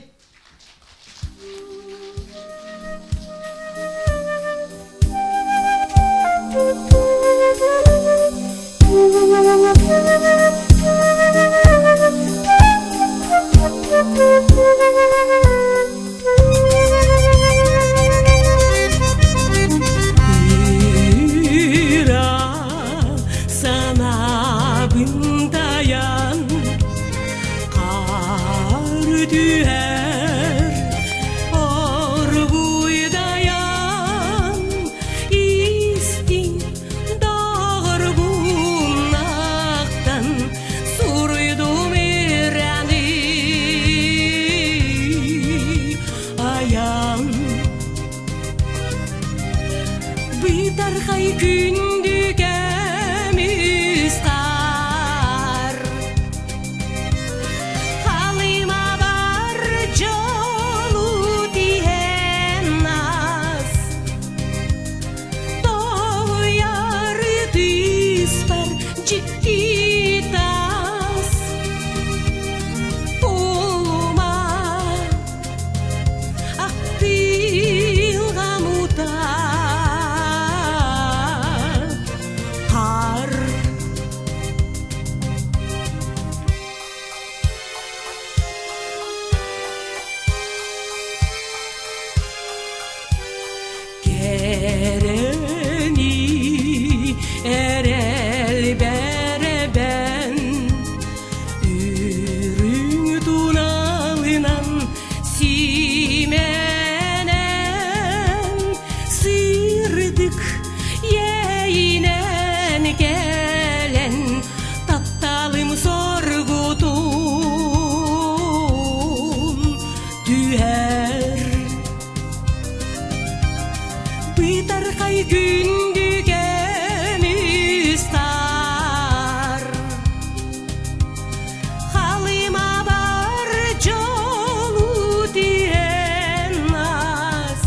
H: Санаабын тайан Хаар түһэр оргуйдайан истиҥ доҕорбуннахтан суруйдум ирэни айан Бытархай күндү көмүс хаар Халыма бар дьолу тиһэн аас Тоһуйар түспэр дьикти таас Улума Ахтыылҕам утаа хаар Кэрэни эрэл бэрэбэн Үрүҥ туналынан симэнэн Сырдык иэйинэн кэлэн Тапталым соргутун түһэр Бытархай күндү көмүс таар Халыма бар дьолу тиһэн аас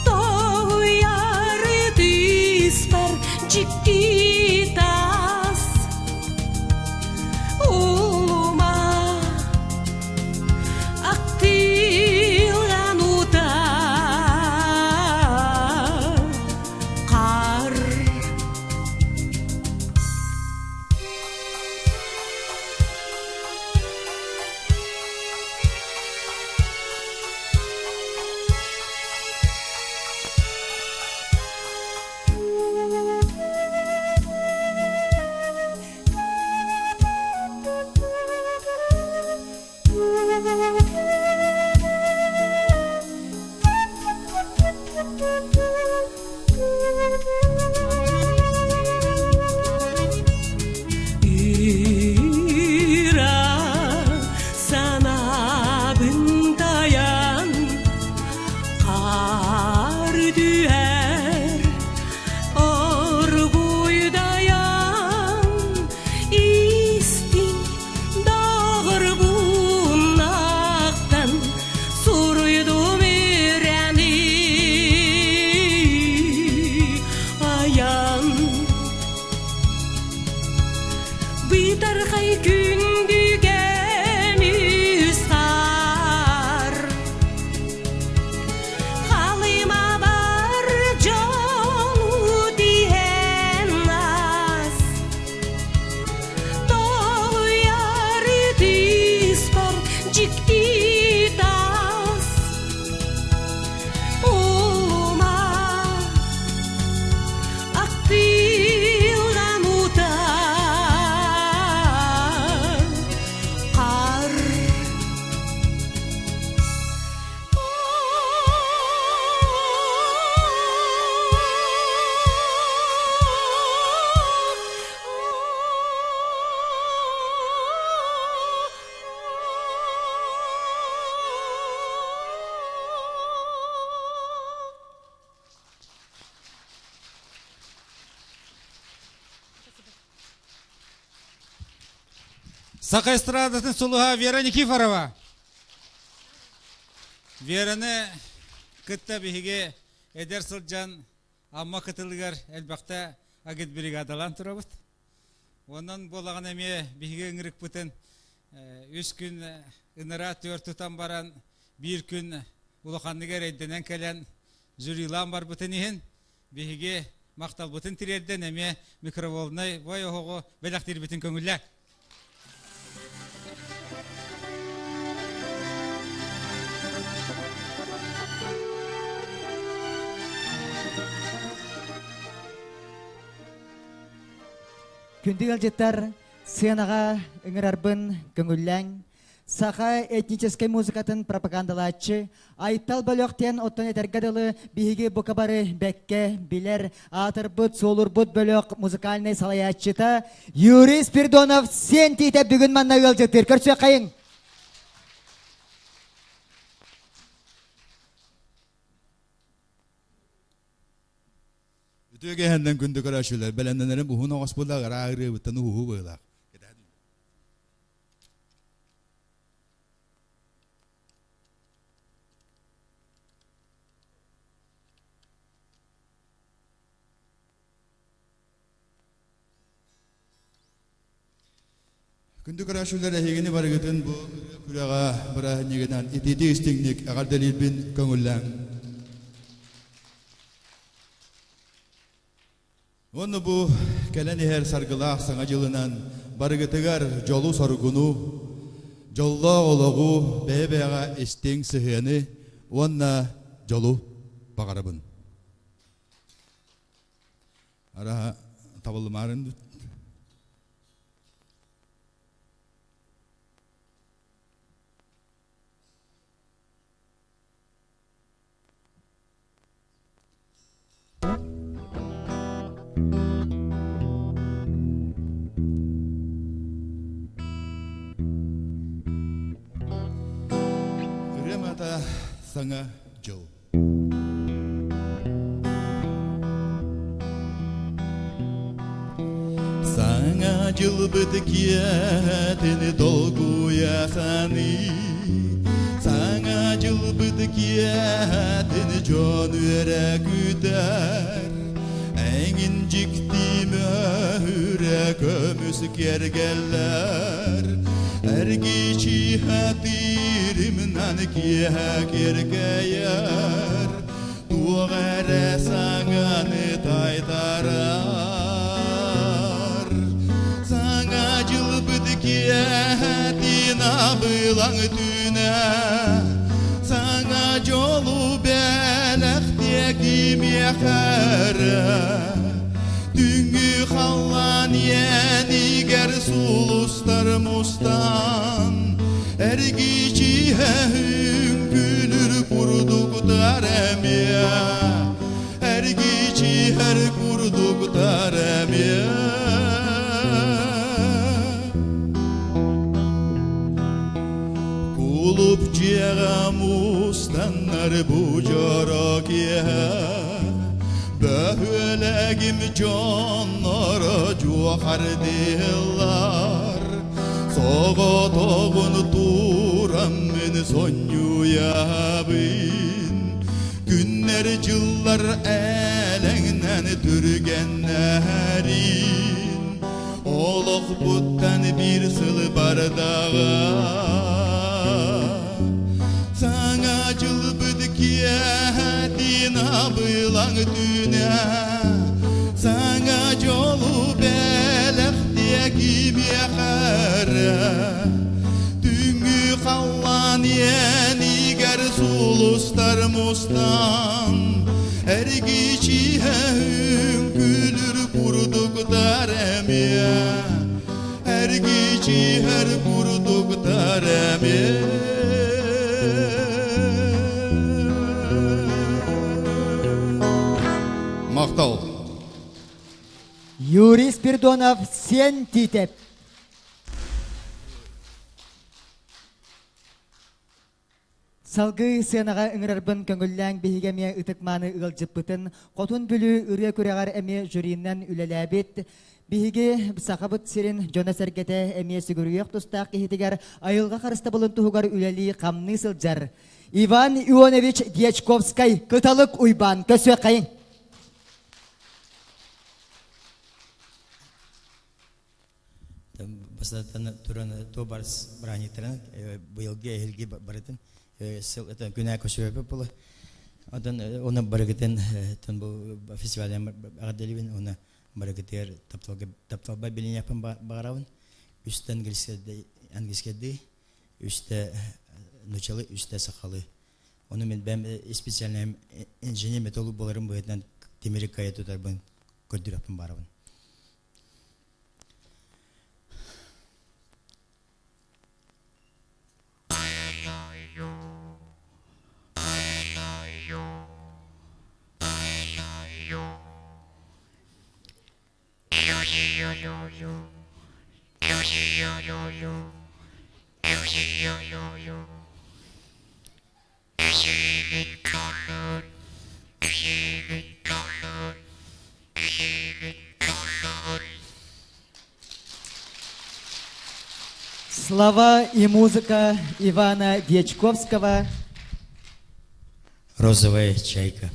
H: Тоһуйар түспэр дьикти таас Улума Актыылан утаа хаар Ыра санаабын тайан хаар түһэр оргуйдайан истиҥ Доҕорбуннахтан суруйдум үрэни айан Бытархай күндү көмүс хаар Халыма бар дьолу тиһэн аас Тоһуйар түспэр дьикти таас Улума актыылган утаа хаар
D: Саха эстрадатын сулуһа Вера Никифорова. Вераны кытта биһиги эдэр сылдьан Амма кытылыгар элбэхтэ агитбригадалаан турабыт. Онон буолаҕын эмиэ биһиги ыҥырыкпытын үс күн ыныраа түөр тутан баран биир күн улаханнык эрэйдэнэн кэлэн жюрилаан барбытын иһин биһиги махталбытын тириэрдэн эмиэ микроволнай бой оһоҕу бэлэхтиирбитин көҥүллээ.
C: Күндү ыалдьыттар, сыанаҕа ыҥырарбын көҥүллээҥ. Саха этническэй музыкатын пропагандалааччы Айтал бөлөх диэн оттон этэргэ дылы биһиги бука бары бэккэ билэр аатырбыт, суолурбут бөлөх музыкальнай салайааччыта Юрий Спиридонов сиэн тиитэ бүгүн манна ыалдьыттыыр. Көрсүөххэйиҥ!
I: Үтүө киэһэннэн күндү көрөөччүлэр, бэлэмнэнэрим уһун оҕус буолла, ыраах ырыабыттан уһуу быһыылаах. Күндү көрөөччүлэр, эһигини барыгытын бу ырыа күрэҕэ бырааһынньыгынан итиитик истиҥник эҕэрдэлиирбин көҥүллээҥ. Уонна бу кэлэн иһэр саргылаах Саҥа дьылынан барыгытыгар дьолу-соргуну, дьоллоох олоҕу, бэйэ-бэйэҕэ истиҥ сыһыаны уонна дьолу баҕарабын. Араха табыллымаарын Ырыам аата Саҥа дьыл. Саҥа дьылбыт киэһэтин долгуйа саныы Саҥа дьылбыт киэһэтин дьон үөрэ күүтэр Эҥин дьикти мөһүрэ көмүс киэргэллэр Эргичи хатыырымнан киэһэ киэркэйэр Туох эрэ саҥаны тайтарар Саҥа дьылбыт киэһэтин абылаҥ түүнэ Саҥа дьолу бэлэхтиэ кимиэхэ эрэ Түҥҥү халлаан иэнигэр сулустар мустан Эргичиһэ үҥкүүлүр курдуктар эмиэ Эргичиһэр курдуктар эмиэ Кулуп дьиэҕэ мустаннар бу дьоро киэһэ Бөһүөлэгим дьонноро дьуохардыыллар Соҕотоҕун тураммын сонньуйабын Күннэр дьыллар элэҥнэн түргэннэрин Олохпуттан биир сыл бардаҕа Саҥа дьылбыт киэһэтин абылаҥ түүнэ Саҥа дьолу бэлэхтиэ кимиэхэ эрэ Түҥҥү халлаан иэнигэр сулустар мустан Эргичиһэ үҥкүүлүр курдуктар эмиэ Эргичиһэр курдуктар эмиэ Махтал.
C: Юрий Спиридонов Сен Титеп. Салгыы сыанаҕа ыҥырарбын көҥүллээҥ биһиги эмиэ ытык-мааны ыалдьыппытын Хотун Бүлүү ырыа күрэҕэр эмиэ жюринэн үлэлээбит биһиги Сахабыт сирин дьоно-сэргэтэ эмиэ сүгүрүйүөх тустаах киһитигэр айылҕа харыстабылын туһугар үлэлии-хамныы сылдьар. Иван Ионович Дьячковскай, Кыталык Уйбаан көрсүөххэйиҥ.
J: Бастатан туран туо барыс бырааһынньыктарын быйылгы эһилги барытын сыл күнэ көсүөпүт була. Оттон оны барыгытын бу фестиваль эҕэрдэлиибин уонна барыгытыгар тапталга тапталба билиниэхпин баҕарабын. Үстэ английскайдыы, үстэ нучалы, үстэ сахалыы. Ону мин бэйэм специальным инженер металлург буоларым быһыытынан тимири кыайа тутарбын көрдөрүөхпүн баҕарабын.
C: Слова и музыка Ивана Дьячковского.
J: Розовая чайка.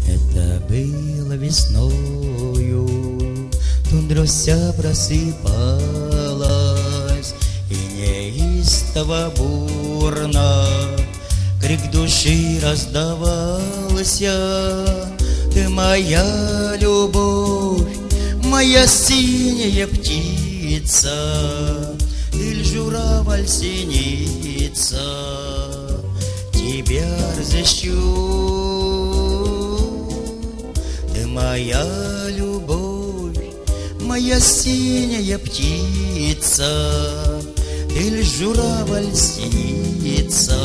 J: Это было весною, тундра вся просыпалась, и неистово бурно крик души раздавался. Ты моя любовь, моя синяя птица, Ты журавль синица, тебя разыщу. Ты моя любовь, моя синяя птица, Ты журавль синица,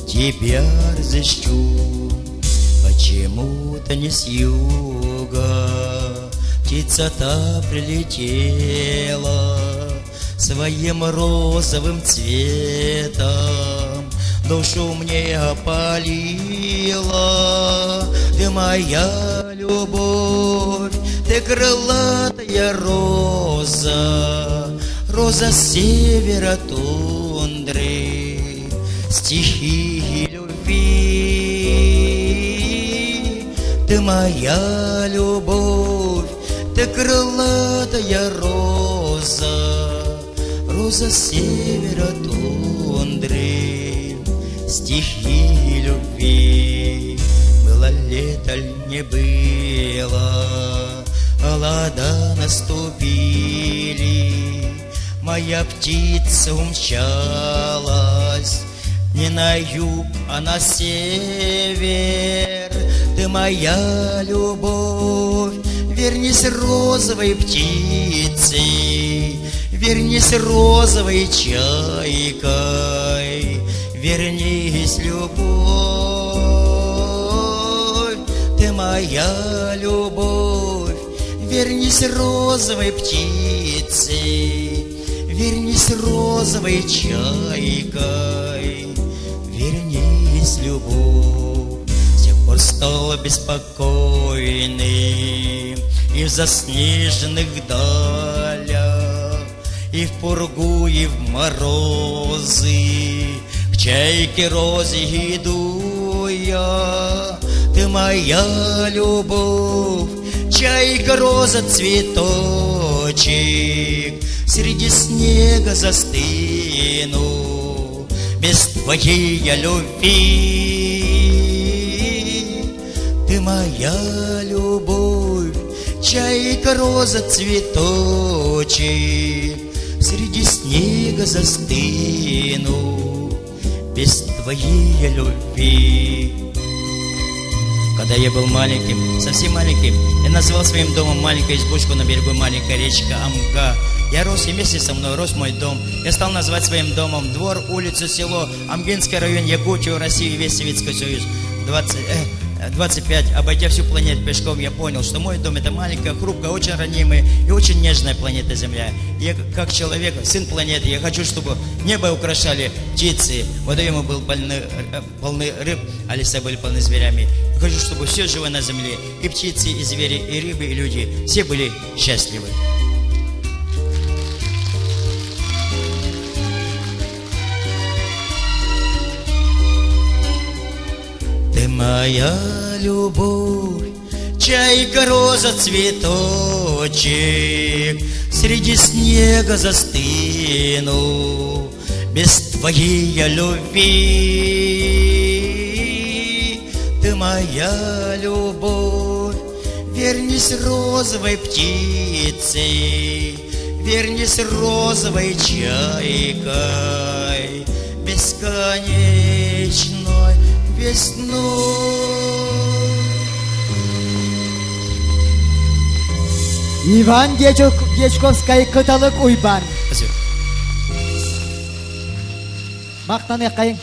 J: тебя разыщу. Почему-то не с юга птица та прилетела своим розовым цветом, душу мне опалила. Ты моя любовь, ты крылатая роза, роза севера тундры, стихии любви. Ты моя любовь, ты крылатая роза, роза севера тундры, стихии любви. Было лето ль не было, холода наступили, моя птица умчалась не на юг, а на север. Ты моя любовь, вернись розовой птицей, вернись розовой чайкой, вернись, любовь. Ты моя любовь, вернись розовой птицей, вернись розовой чайкой, вернись, любовь. С тех пор стал беспокойным и в заснеженных далях, и в пургу, и в морозы. К Чайки розы иду я, ты моя любовь, Чайка роза цветочек, среди снега застыну, Без твоей я любви. Ты моя любовь, чайка роза цветочек, Среди снега застыну, без твоей я любви. Когда я был маленьким, совсем маленьким, я назвал своим домом маленькую избушку на берегу маленькой речки Амга. Я рос, и вместе со мной рос мой дом. Я стал называть своим домом двор, улицу, село, Амгинский район, Якутию, Россию, весь Советский Союз. 20, 25, обойдя всю планету пешком, я понял, что мой дом это маленькая, хрупкая, очень ранимая и очень нежная планета Земля. Я как человек, сын планеты, я хочу, чтобы небо украшали птицы, водоемы был полны, полны рыб, а леса были полны зверями. Я хочу, чтобы все живое на земле, и птицы, и звери, и рыбы, и люди, все были счастливы. Ты моя любовь, чайка, роза, цветочек, Среди снега застыну, без твоей я любви. Ты моя любовь, вернись розовой птицей, Вернись розовой чайкой, бесконечной весной.
C: Иван Дьячковскай Кыталык Уйбан.
J: Спасибо.
C: Мақтаныққайын.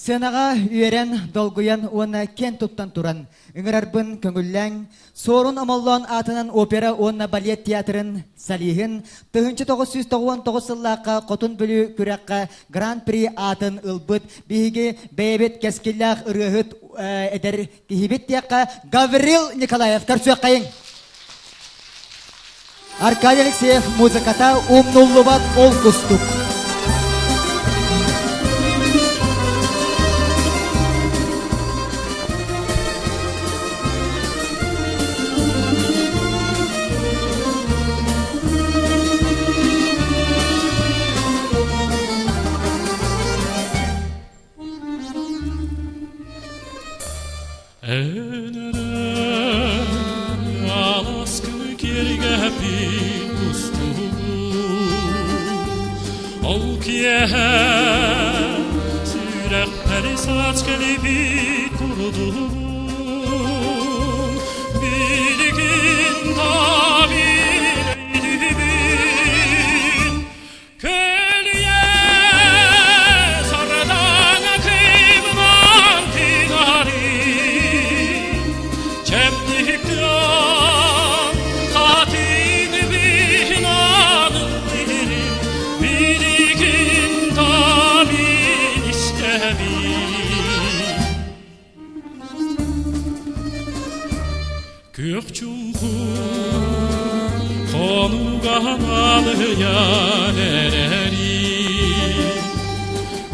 C: Сыанаҕа үөрэн, долгуйан уонна киэн туттан туран, ыҥырарбын көҥүллээҥ, Суорун Омоллоон аатынан опера уонна балет театрын солиһын 1999 сыллаахха Хотун Бүлүү күрэххэ Гран-при аатын ылбыт биһиги бэйэбит кэскиллээх ырыаһыт эдэр киһибит диэххэ Гаврил Николаев көрсүөххэйиҥ! Аркадий Алексеев музыката умнуллубат ол кустук.
F: Ол киэһэ сүрэхпэр саас кэлбит курдугун билигин да билэйдибин Көлүйэ сардаҥа кыымынан тыгарын, Чэбдиктэн хатыҥ быһынан ыллыырын, Билигин да мин истэбин. Күөх чуҥкур хонууга аналыйан эрэрин,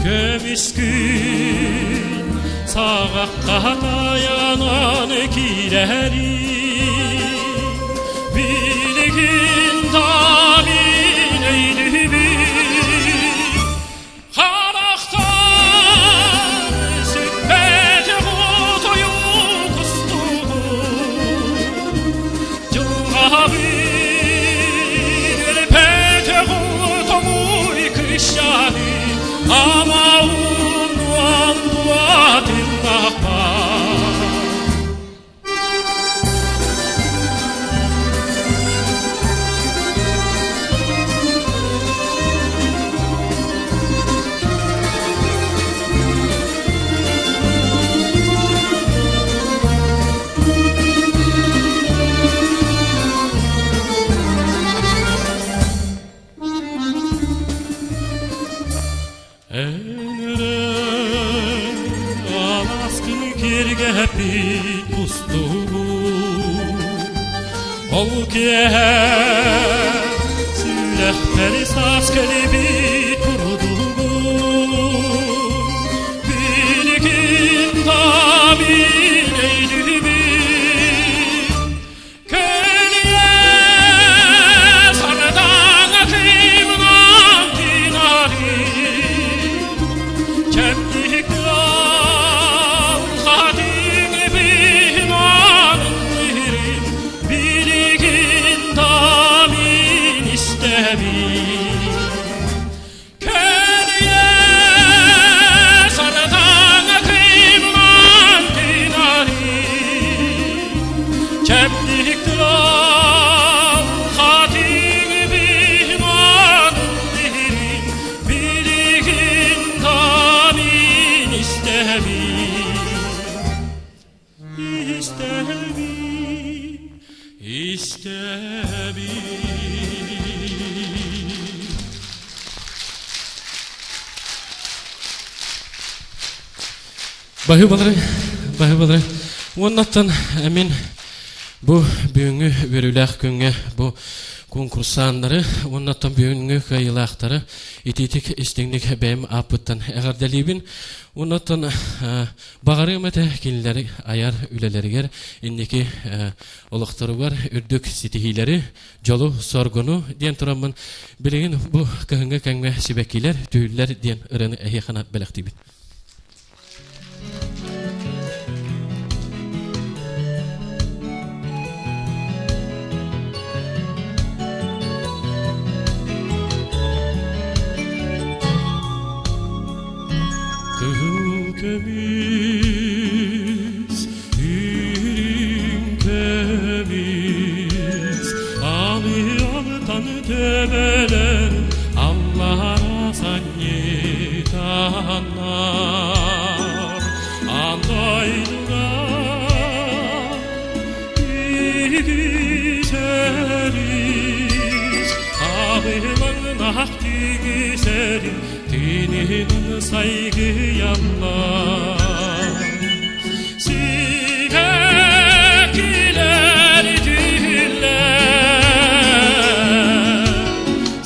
F: Көмүс күн саҕахха тайанан киирэрин, Билигин да мин өйдүүбүн, Харахтар сүппэт хотойу кустугу, Дьылҕабын өлбөт тоҥуй кыщаны, Ама умнуон дуотуннахпар. Энэрэ аласкын киргэпит кустугу Ол киэһэ Сүрэхпэр саас кэлбит курдугун Билигин да мин өйдүүбүн Кэлиэ сардаҥа кыымынан тыынарын Чэбдик хатыҥ быһынан Билигин да мин истэбин Кэлиэ сардаҥа кыымынан тыынарын Чэбдик хатыҥ быһынан Билигин да мин истэбин İstebi, istebi.
K: Баһыыбалары, баһыыбалары. Уоннаттан мин бу бүгүҥҥү үөрүүлээх күҥҥэ бу конкурсааннары уоннаттан бүгүҥҥү кыайыылаахтары итиитик истиҥник бэйэм ааппыттан эҕэрдэлиибин. Уоннаттан Баҕарыам этэ кинилэри айар үлэлэригэр инники олохторугар үрдүк ситиһиилэри, дьолу-соргуну диэн тураммын билигин бу кыһыҥҥы кэмҥэ сибэккилэр, түүллэр диэн ырыаны эһиэхэ бэлэхтиибин. Кыһыл көмүс, үрүҥ көмүс, алы-алытан төбөлөр аллара санньытаннар. Аан дойдуга үгүс өрүс, абылаҥнаах түгүсэрин Тыынын сайгыйаллар Сибэккилэр түһүллэр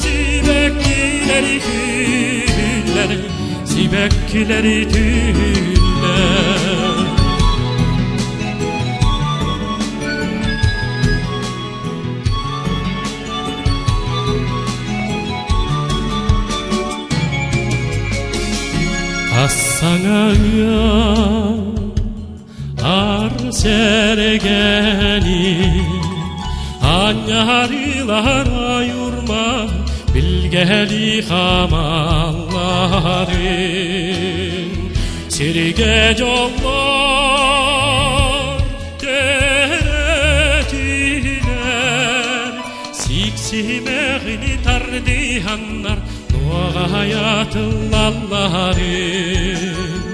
K: Сибэккилэр түһүллэр Сибэккилэр түһүллэр Ассаңа ар сэргэни Анньарылар айурма билгэли хамалларын Сиргэ дьоллор Төрөтүлэр сиксимэҕини тардыһаннар нуоҕайатыллалларын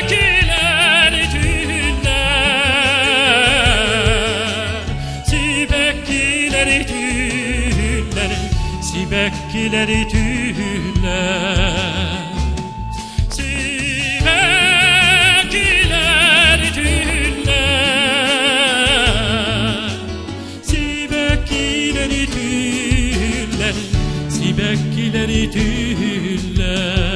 K: Сибэккилэр түллэр, сибэккилэр түллэр, сибэккилэр түллэр. Сибэккилэр түллэр, сибэккилэр түллэр, сибэккилэр түллэр.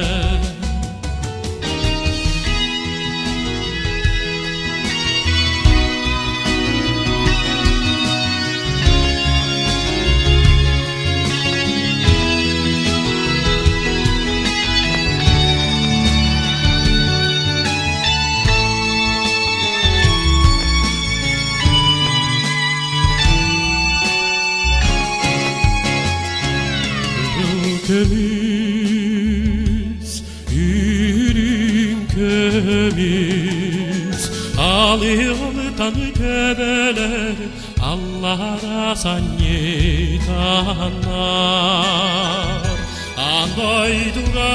K: Көмүс, үрүҥ көмүс, алыылтан төбөлөр Аллара санньытаннар Аан дойдуга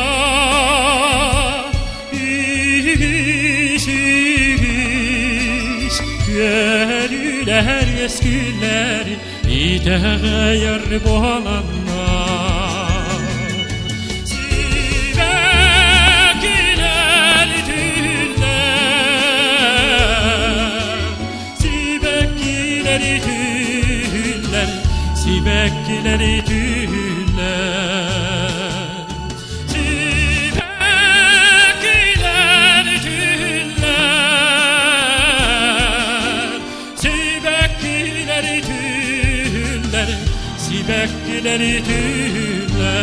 K: үгүс күөлүлэр үөскүүллэр итэҕэйэр буоланнар Сибэккилэр түллэр Сибэккилэр түллэр,
F: Сибэккилэри түһүллэр Сибэккилэри түһүллэр Сибэккилэри түһүллэр Сибэккилэри түһүллэр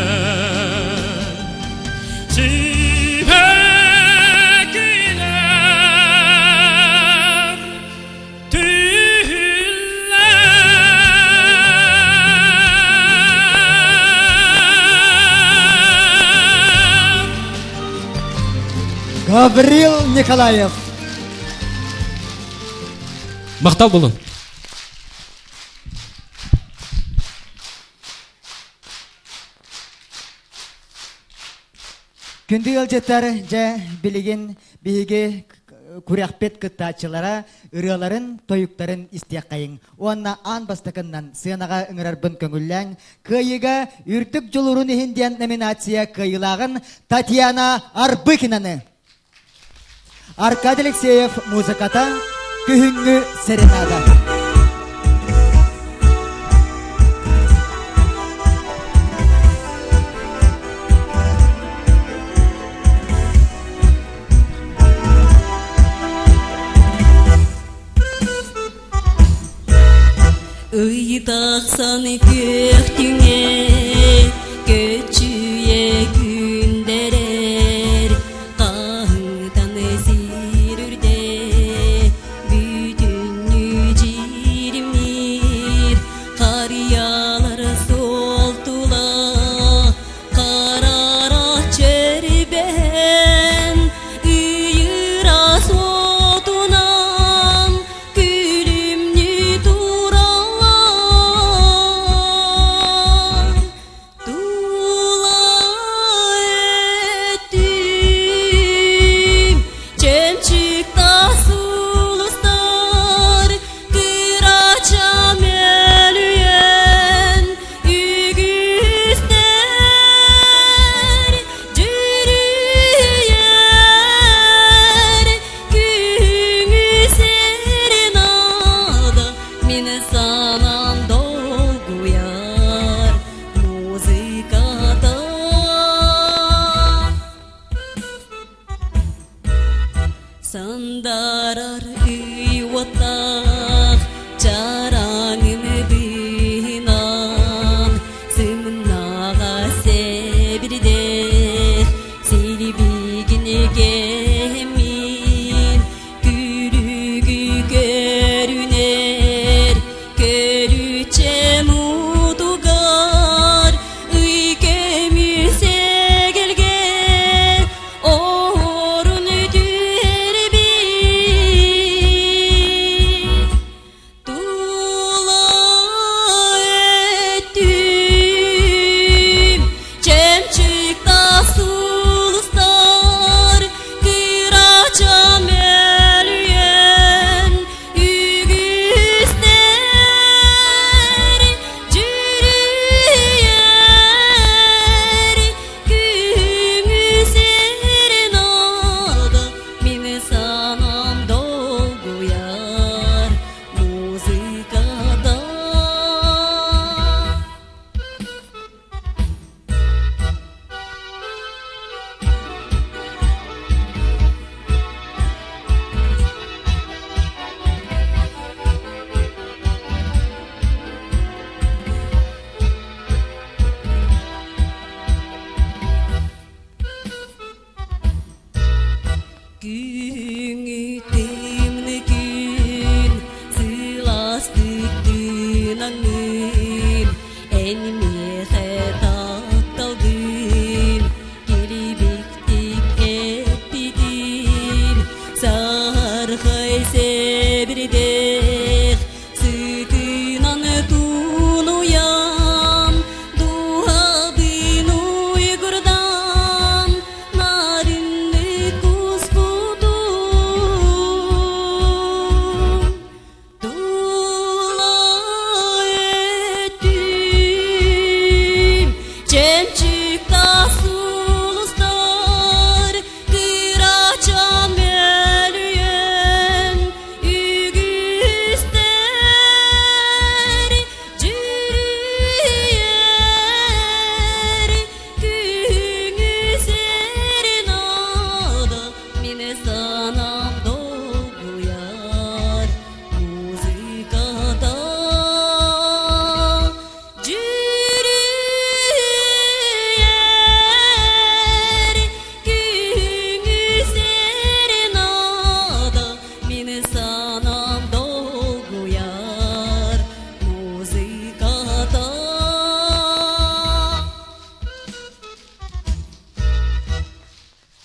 F: Сибэккилэр
C: Гаврил Николаев.
L: Махтал болун.
C: Күндү ыалдьыттар, дьэ билигин биһиги күрэхпит кыттааччылара ырыаларын, тойуктарын истиэххэйиҥ. Уонна аан бастакыннан сыанаҕа ыҥырарбын көҥүллээҥ. Кыайыыга үрдүк дьулуурун иһин диэн номинация кыайыылааҕын Татьяна Арбыкинаны. Аркадий Алексеев музыката Күһүҥҥү серенада.
H: Ый тахсан күөхтүҥэ көччүйэ күндэрэр хаһыҥтан сир үрдэ бүтүннүү дьиримниир харыйалар суол тула Харара чэрбэһэн, ыйыра суотунан күлүмнүү тураллар. Тула өттүм, чөмчүк тас улустар, кырача мөлүйүөн Үгүстэр дьүрүйэр күҥү серенада мин санаам долгуйар музыката. Сандарар ый уоттаах чараҥын быыһынан сымнаҕа сэбирдэх силбигин кэмин күлүгү көрүнэр көрүччэ мутугар ый көмүс эгэлгэ Орун түһэрбит. санаам долгуйар музыката.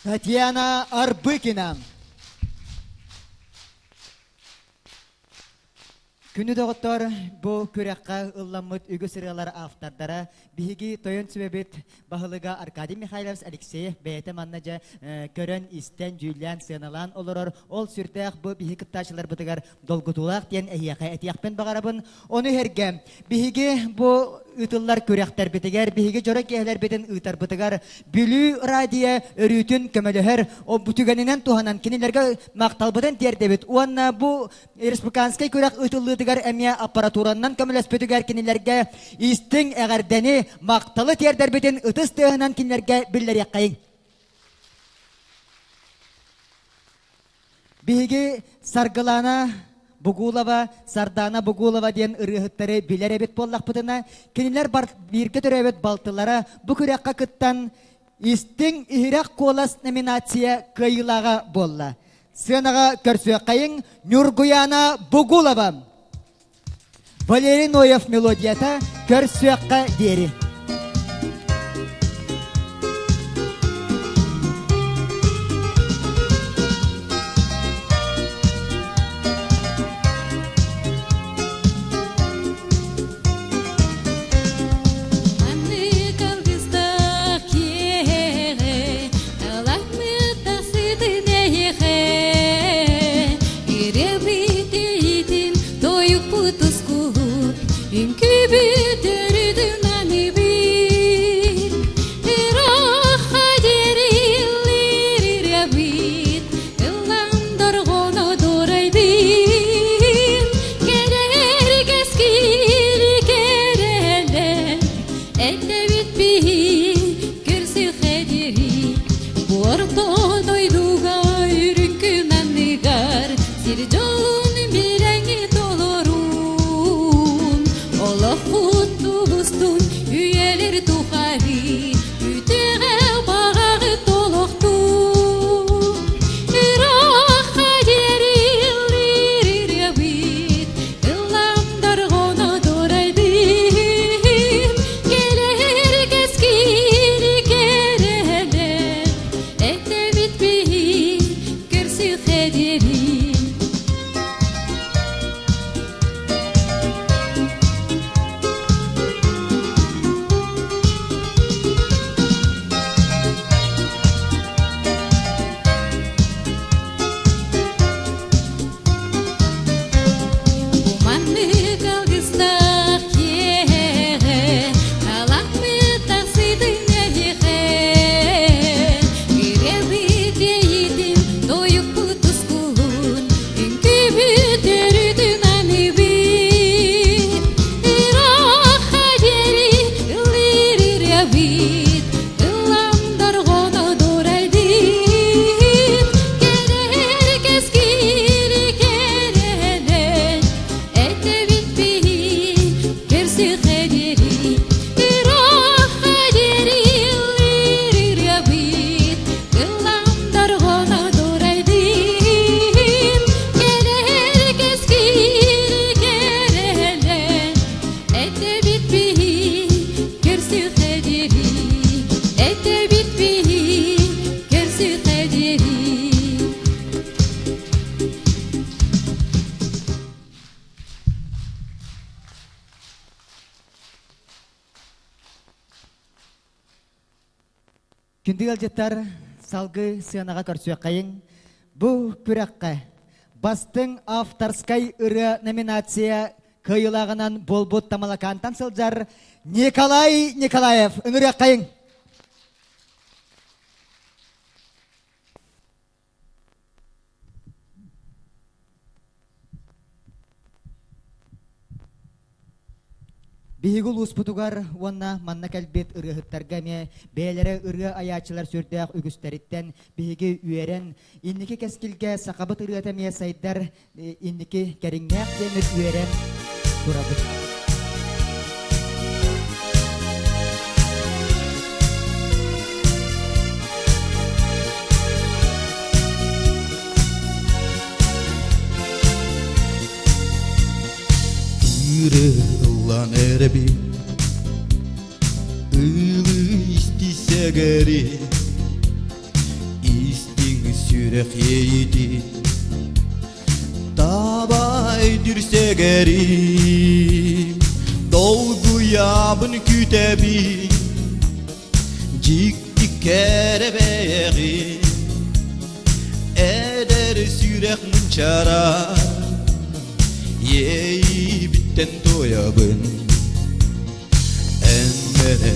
C: Татьяна Арбыкина. Күнү доҕоттор, бу күрэххэ ылламмыт үгүс ырыалар автордара биһиги тойон сүбэбит баһылыга Аркадий Михайлович Алексеев бэйэтэ манна дьэ көрөн, истэн, дьүүллээн, сыаналаан олорор. Ол сүрдээх бу биһиги кыттааччыларбытыгар долгутуулаах диэн эһиэхэ этиэхпин баҕарабын. Ону иһэргэ биһиги бу ыытыллар күрэхтэрбитигэр, биһиги дьоро киэһэлэрбитин ыытарбытыгар Бүлүү радио өрүүтүн көмөлөһөр түгэнинэн туһанан кинилэргэ махталбытын тиэрдэбит уонна бу республиканскай күрэх ыытыллыытыгар эмиэ аппаратуранан көмөлөспүтүгэр кинилэргэ истиҥ эҕэрдэни, махталы тиэрдэрбитин ытыс тыаһынан кинилэргэ биллэриэххэйиҥ. Биһиги Саргылана Бугулова, Сардана Бугулова диэн ырыаһыттары билэр эбит буоллахпытына, кинилэр бииргэ төрөөбүт балтылара бу күрэххэ кыттан Истиҥ иһирэх куолас номинация кыайыылааҕа буолла. Сыанаҕа көрсүөххэйиҥ Ньургуяна Бугулова. Валерий Ноев мелодията Көрсүөххэ диэри.
H: Маннык алгыстаах киэһэ талаҥмыт тахсытын эйиэхэ Ирэбит тойукпут ускулун үҥкүүбүт өрүтүн аныбыт Ыраахха диэри ирэбит ыллам дорҕооно дуорайдын Кэлэр кэскили кэрэлэр Этэбит биһи көрсүхэ диэри Орто дойдуга үрүҥ күн анныгар Сир дьолун билэҥи толорун Олохпут тубустун үйэлэр тухары Үтүөҕэ баҕаҕы толохтун Ыраахха диэри ыллыыр ырыабыт Ыллам дорҕооно дурайдын Кэлэр кэскили кэрэлэр Этэбит биһи көрсүхэ диэри Маннык алгыстаах киэһэ талахмыт тахсытын эйиэхэ Ирэбит иэйиитин тойукпут тускулун үҥкүүбүт өрүтүн аныбыт Ыраахха диэри ыллыыр ырыабыт Ыллам дорҕооно дурайдын Кэрэр кэскили кэрэлэн Этэбит биһи көрсүхэ диэри Ыраахха диэри ыллыыр ырыабыт Ыллам дорҕооно дурайдын Кэрэр кэскили кэрэлэн Этэбит биһи көрсүхэ диэри Этэбит биһи көрсүхэ диэри
C: Күндү ыалдьыттар, салгыы сыанаҕа көрсүөххэйиҥ. Бу күрэххэ Бастыҥ авторскай ырыа номинация кыайыылааҕынан буолбут Тамалакаантан сылдьар Николай Николаев ыҥырыаххайыҥ. Биһиги улууспутугар уонна манна кэлбит ырыаһыттарга эмиэ бэйэлэрэ ырыа айааччылар сүрдээх үгүстэриттэн биһиги үөрэн, инники кэскилгэ сахабыт ырыата эмиэ сайдар инники кэриҥнээх диэммит үөрэн турабыт.
I: Ыры ыллан эрэби Ылы истисэгэри Истиҥ сүрэх иэйити Табай дүрсэгэри Долгуйабын күтэбин Дьикти кэрэ бэйэҕин Эдэр сүрэх мунчара Иэйибиттэн туойабын Эн эрэ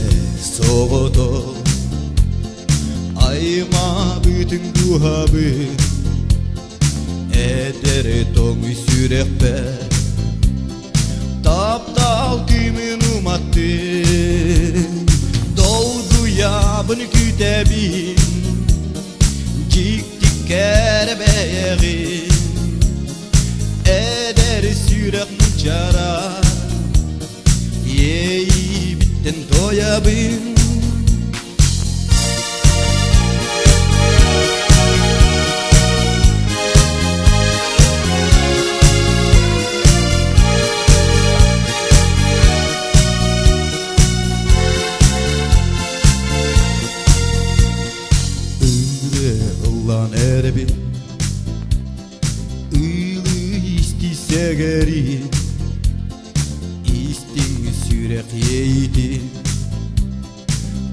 I: соҕотох Аймаабытыҥ дууһабын Эдэр тоҥ сүрэхпэр Таптал күмүн уматтын Долгуйабын күтэбин Дьикти кэрэ бэйэҕин Эдэр сүрэх мунчара Иэйибиттэн туойабын Ырыа ыллаан эрэбин Ыылыы истисэгэрин Истиҥ сүрэх иэйитин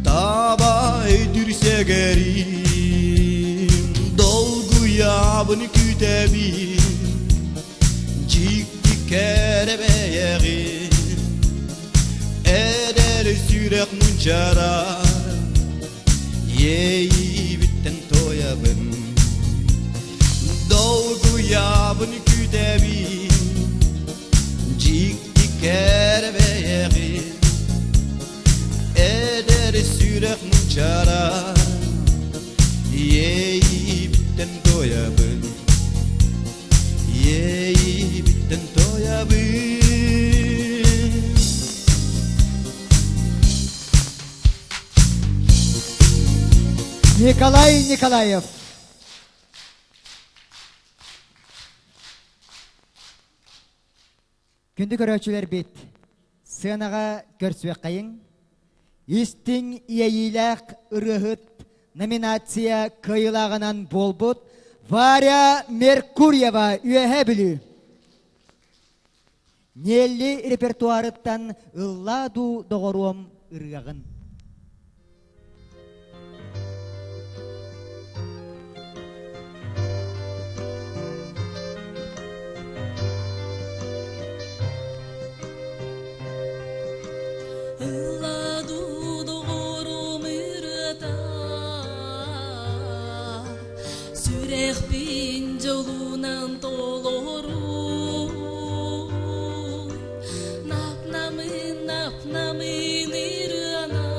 I: Таба өйдүрсэгэрим Долгуйабын күтэбин Дьикти кэрэ бэйэҕин Эдэр сүрэх мунчара Иэйиибиттэн туойабын Долгуйабын күтэбин Дьикти кэрэ бэйэҕин Эдэр сүрэх мунчара Иэйиибиттэн туойабын Иэйиибиттэн туойабын
C: Николай Николаев. Күндү көрөөччүлэрбит, сыанаҕа көрсүөххэйиҥ. Истиҥ иэйиилээх ырыаһыт номинация кыайыылааҕынан буолбут Варя Меркурьева Үөһээ Бүлүү. Нелли репертуарыттан Ыллаа дуу доҕоруом ырыаҕын.
H: Ылла дуу доҕорум ырыата Сүрэхпин дьолунан толоруу Нап-намын, нап-намын ырыанан.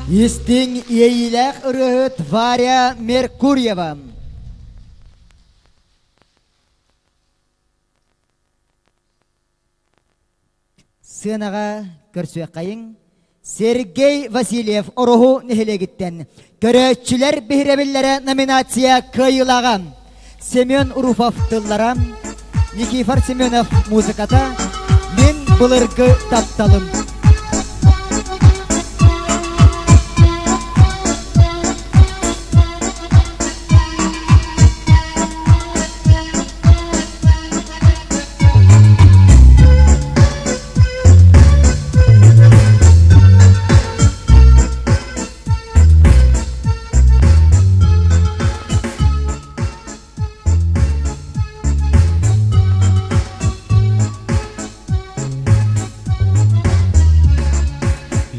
C: Истиҥ иэйиилээх ырыаһыт Варя Меркурьева. Сыанаҕа көрсүөххэйиҥ Сергей Васильев Ороһу нэһилиэгиттэн Көрөөччүлэр биһирэбиллэрэ номинация кыайыылааҕа Семен Руфов тыллара, Никифор Семенов музыката Мин былыргы тапталым.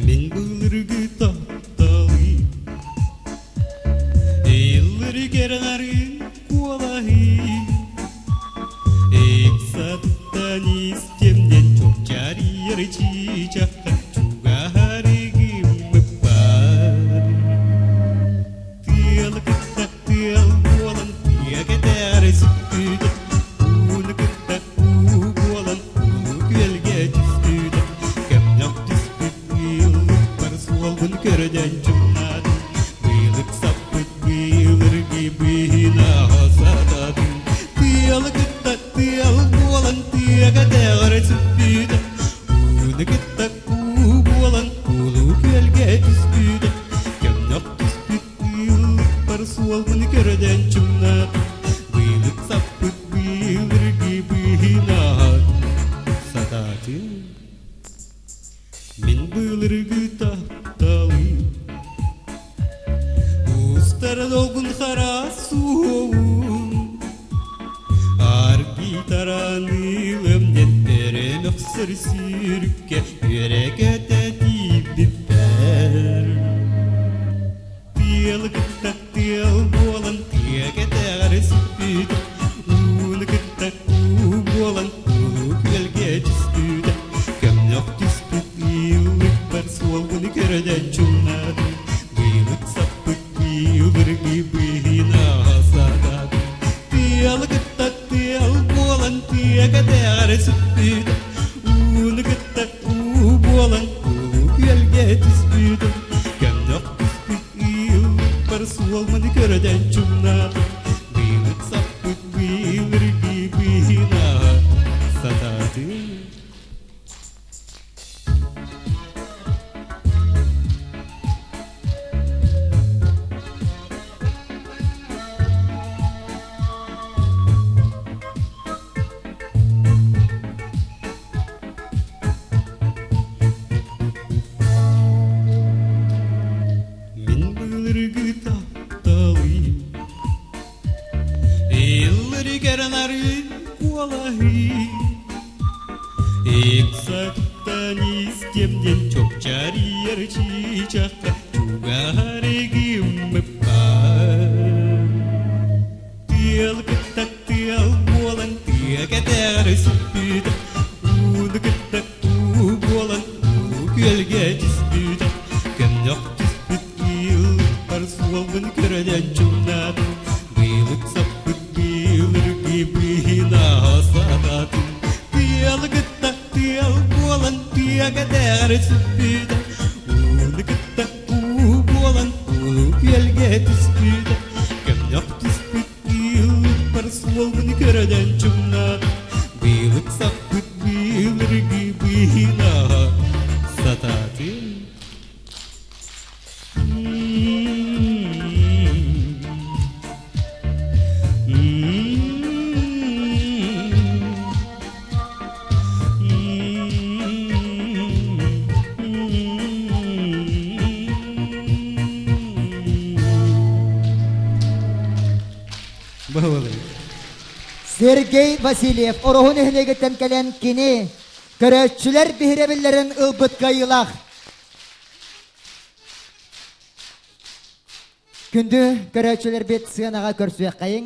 L: Мин былыргы тапталым Иллыргернарын куолаһым Ыксаттан истемнен чопчарыйар чыычахха чугаһарыгыммыппар. Тыал кытта тыал буолан тыа кэтээр сүттүтэ, ууну кытта уу буолан улуу күөлгэ түстүтэ, көмнөх түспүт быыллыкпар суолбун көрөдөн чуҥнаатым, быылык саппыт быылыргы быыһына сатаатым, тыалы кытта тыал буолан тыага тэҕэрэ сүппүтэ, ууну кытта уу буолан улуу күөлгэ түспүтэ, көмнөх түспүт быыллыкпар суолбун көрөдөн чуҥнаатым, быылык саппыт быылыргы быыһына сатаатым. Мин былыргы тапталым Устара долгун хара суоҕун Аргитараныылым дэттерин өхсөр сүүрүккэ үөрэ-көтө тиийбиппэр Тыалы кытта тыал буолан тыа кэтэҕэр сүппүт Ууну кытта уу буолан улуу күөлгэ түспүтэ Көмнөх түспүт ыыллыкпар суолгун көрөнөн чуҥнаатым Быылык саппыт быылыргыы быыһына саатаатым Тыалы кытта тыал буолан тыа кэтэҕэр сүппүтэ Ууну кытта уу буолан улуу күөлгэ түспүтүм Көмнөх түспүт ыыллыкпар суолмун көрөдөн чуҥнаатым Быылык саппыт быылыргыы быыһына сатаатым Мин былыргы тапталым Иллэригэр нарын куолаһым Ыксаттан истемнен чопчарыйар чыычахха чугаһарыгыммыппар Тыал кытта тыал буолан тыа кэтэҕэр сүппүтэ, ууну кытта уу буолан улуу күөлгэ түспүтэ, көмнөх түспүт ыыллар суолбун көрөнөн чуҥнаатым, быылык саппыт быылыргыы быыһына сатаатым, тыалы кытта тыал буолан тыа кэтэҕэр сүппүтэ, ууну кытта уу буолан улуу күөлгэ түспүтэ, көмнөх түспүт ыыллар суолбун көрөнөн чуҥнаат, быылык саппыт быылыргыы быыһына сатаатым.
C: Сергей Васильев Ороһу нэһилиэгиттэн кэлэн кини көрөөччүлэр биһирэбиллэрин ылбыт кыайыылаах. Күндү көрөөччүлэрбит сыанаҕа көрсүөххэйиҥ.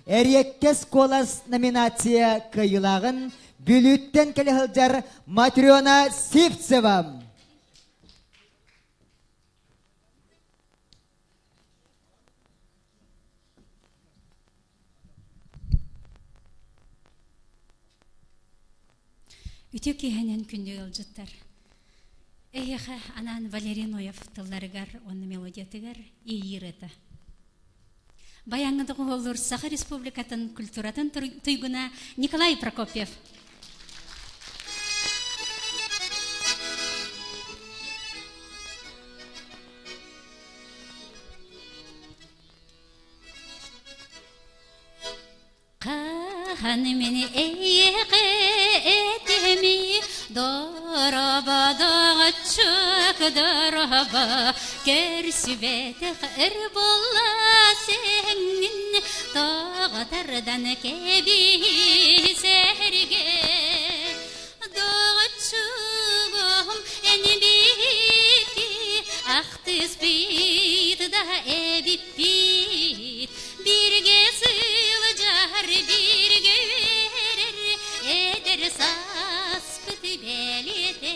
C: Эриэккэс куолас номинация кыайыылааҕын Бүлүүттэн кэлэ сылдьар Матрена Сивцева.
M: Үтүө киэһэнэн күндү ыалдьыттар. Эһиэхэ анаан Валерий Ноев тылларыгар уонна мелодиятыгар иэйии ырыата. Баяҥҥа доҕуһуоллуур Саха Республикатын культуратын туйгуна Николай Прокопьев. Хаһан мин эйиэхэ этими дороба доҕоччук дороба көрсүбэтэх өр буолла сеҥҥин тоҕо тардан кэбиһэргэ доҕоччугум эн биһикки ахтыспыт да эбиппит Бииргэ сылдьар, бииргэ үөрэр, эдэр сааспыт бэлиэтэ.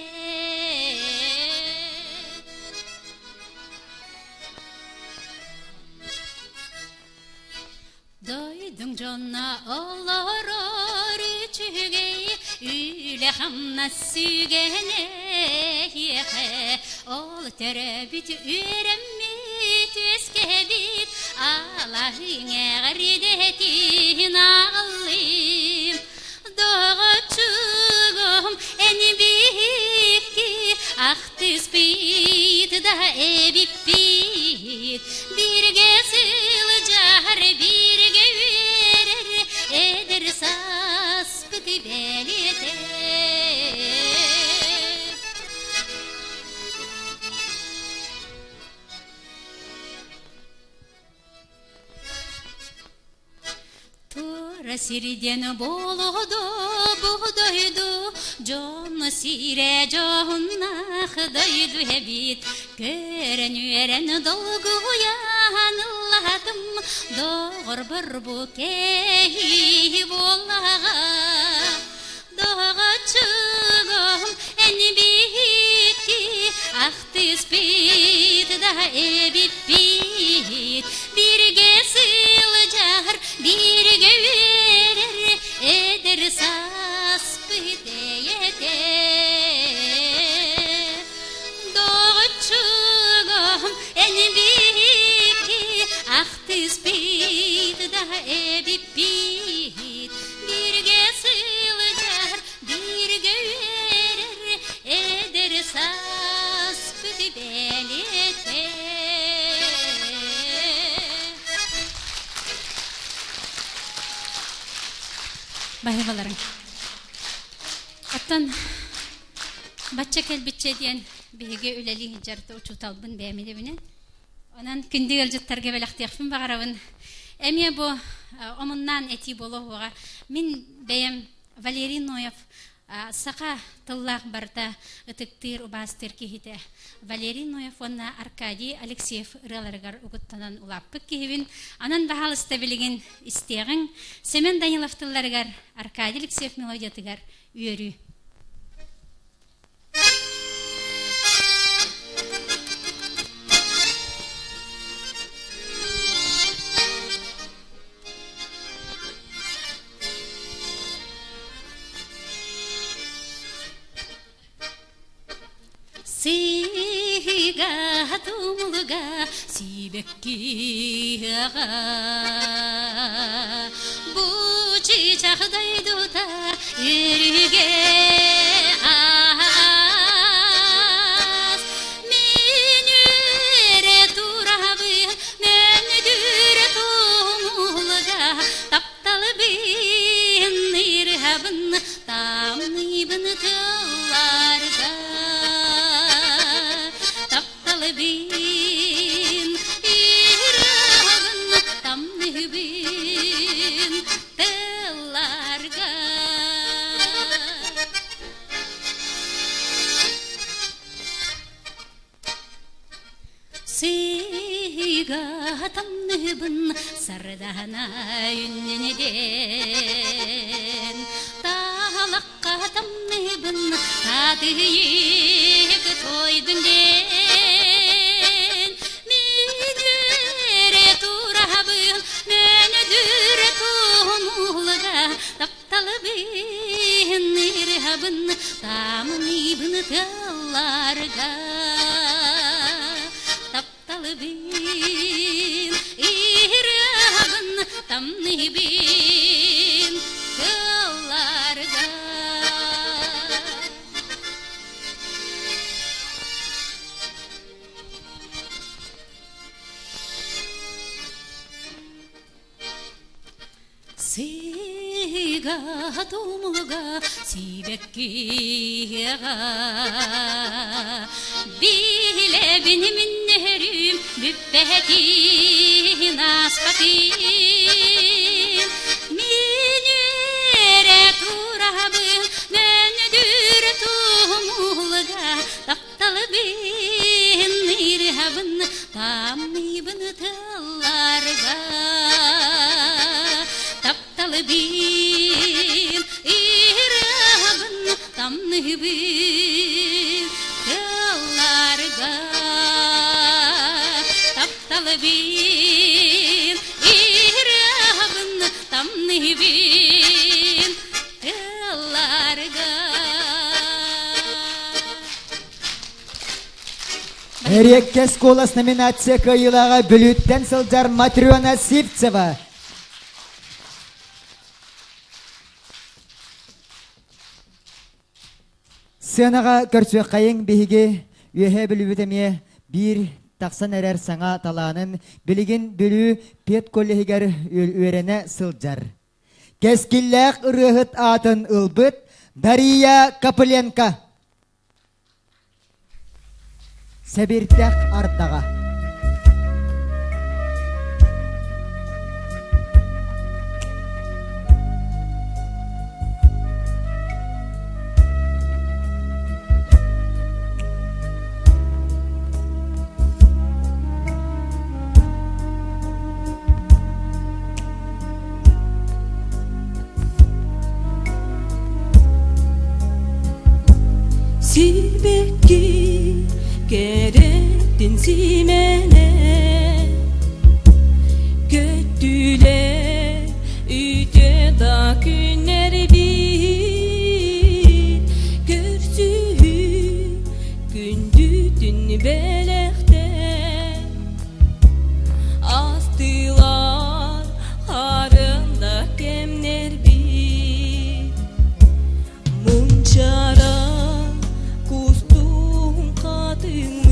M: Дойдуҥ дьоно олорор үчүгэй, үлэ-хамнас сүгэнэ эһиэхэ. Ол төрөөбүт үөрэммит үөскэбит алаһыҥаҕар идэтин аҕаллым. Доҕоччугум эн биһикки ахтыспыт да эбиппит. Бииргэ сылдьар, бииргэ үөрэр эдэр сааспыт бэлиэтэ. Тура сирден болуду бугдойду, дьон сирэ дьоһуннаах дойду эбит. Көрөн үөрэн долгуйан ыллаатым, доҕорбор бу кэһии буоллаҕа. Доҕоччугум эн биһикки ахтыспыт да эбиппит. Бииргэ сылдьар, бииргэ үөрэр эдэр сааспыт эйэтэ. Доҕоччугум эн биһикки ахтыспыт да эбиппит. Бииргэ сылдьар, бииргэ үөрэр эдэр сааспыт бэлиэтэ. Баһыыбаларыҥ. Оттон бачча кэлбиччэ диэн биһиги үлэлии сылдьар учууталбын бэйэм идэбинэн. Онон күндү ыалдьыттарга бэлэхтиэхпин баҕарабын. Эмиэ бу омуннаан этии буолуоҕа. Мин бэйэм Валерий Ноев саха тыллаах барыта ытыктыыр, убаастыыр киһитэ. Валерий Ноев уонна Аркадий Алексеев ырыаларыгар угуттанан улааппыт киһибин. Анан баһаалыста билигин истиэҕиҥ. Семен Данилов тылларыгар, Аркадий Алексеев мелодиятыгар үөрүү. Сыыга тумулга сибэккиэҕэ Бу чыычах дойдута өрүгэ аас Мин үөрэ турабын мөҥүдүр тумулга Тапталбын ырыһабын тамныйбын тылларга Тапталбын ырыһабын тамныйбын тылларга Сыыга тамныбын сардаһана үннүнүден Таалакка тамныбын татыйык тойдун ден Мин өрө турабын мөнөдүр тумулга Тапталыбын ырыһабын. ырыабын тамныыбын тылларга Тапталыбын ырыабын тамныыбын тылларга Сыыга тумулга сибэккиэҕэ Билэбин миннэһэрим бүппэтин ааспатын Мин үөрэ турабын мөндүр тумулга Тапталыбын ырыабын тамныыбын тылларга Тапталыбын ырыабын тамныыбын тылларга Тапталыбын ырыабын тамныыбын тылларга
C: Эриэккэс куолас номинация кыайыылааҕа Бүлүүттэн сылдьар Матрена Сивцева. Сыанаҕа көрсүөххэйиҥ биһиги Үөһээ Бүлүүбүт эмиэ биир тахсан эрэр саҥа талаанын билигин Бүлүү педколлеһигэр үөрэнэ сылдьар. Кэскиллээх ырыаһыт аатын ылбыт Дария Копыленко. Сэбирдэх ардаҕа.
H: Сибэкки кэрэтин симэнэ Көттүлэр үтүө да күннэрбит Көрсүһүү күндүтүн бэлэхтэн Астылар харында кэмнэрбит Мунчара кустуун хатыҥмыт.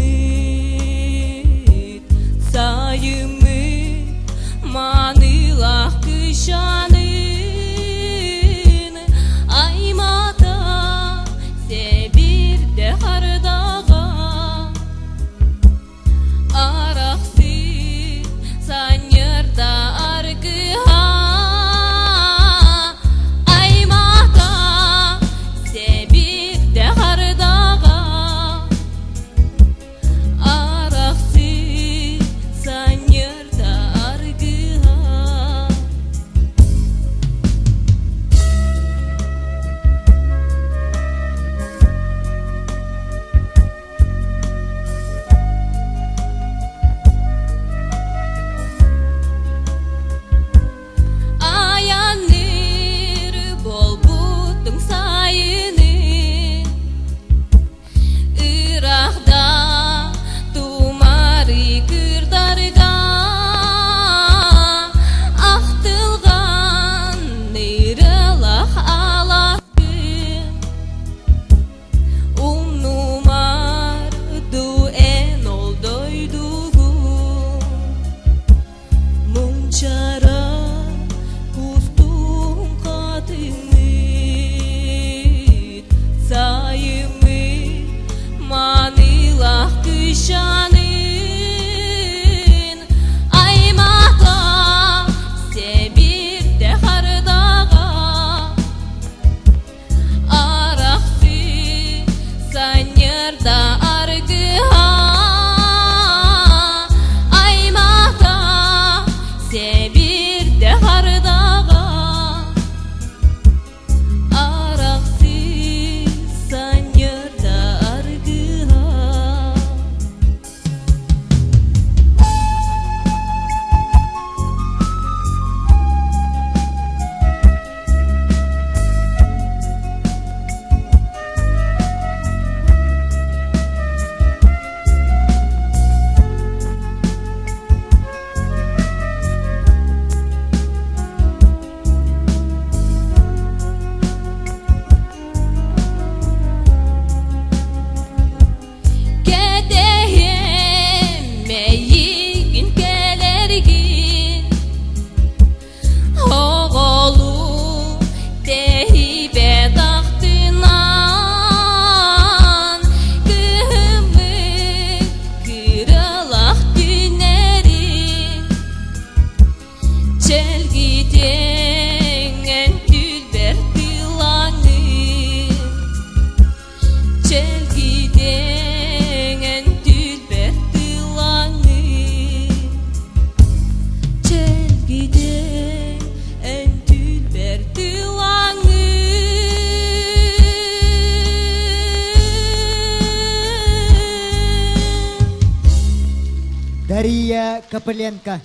C: Мария Копыленко.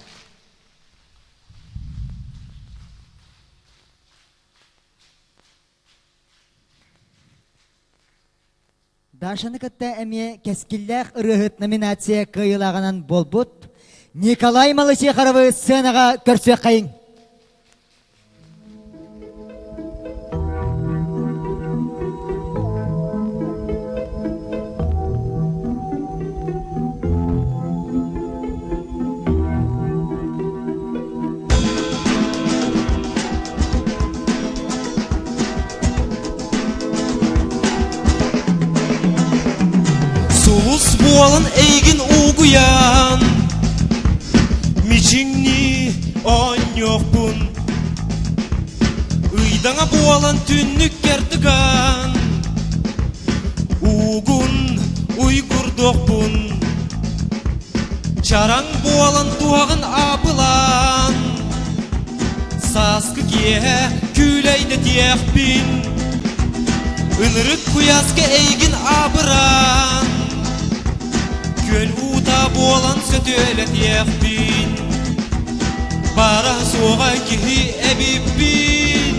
C: Дашаны кытта эмиэ кэскиллээх ырыаһыт номинация кыайыылааҕынан буолбут Николай Малышехаровы сценаҕа көрсүөххэйиҥ.
L: Сулус буолан эйигин угуйан Мичиҥнии оонньуохпун Ыйдаҥа буолан түннүккэр тыган Уугун уйгурдуохпун Чараҥ буолан туһаҕын аабылаан Сааскы киэһэ күүлэйдэтиэхпин Ынырык куйааска эйигин аабыраан Күөл уута буолан сөтүөлэтиэхпин Баара суоҕа киһи эбиппин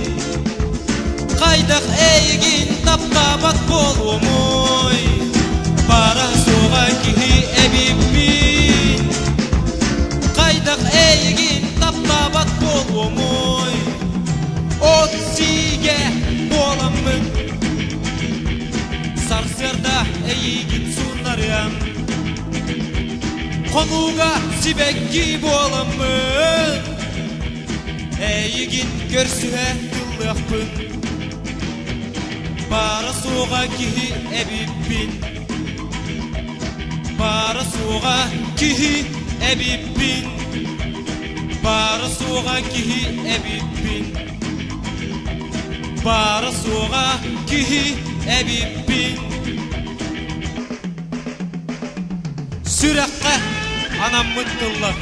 L: Хайдах эйигин таптаабат буолуомуй Баара суоҕа киһи эбиппин Хайдах эйигин таптаабат буолуомуй От сиигэ буоламмын Сарсыарда эйигин сууннарыам Хонууга сибэкки буоламмын Эйигин көрсүһэ тыллыахпын Баара суоҕа киһи эбиппин Баара суоҕа киһи эбиппин Баара суоҕа киһи эбиппин Баара суоҕа киһи эбиппин Сүрэххэ анаммыт тыллар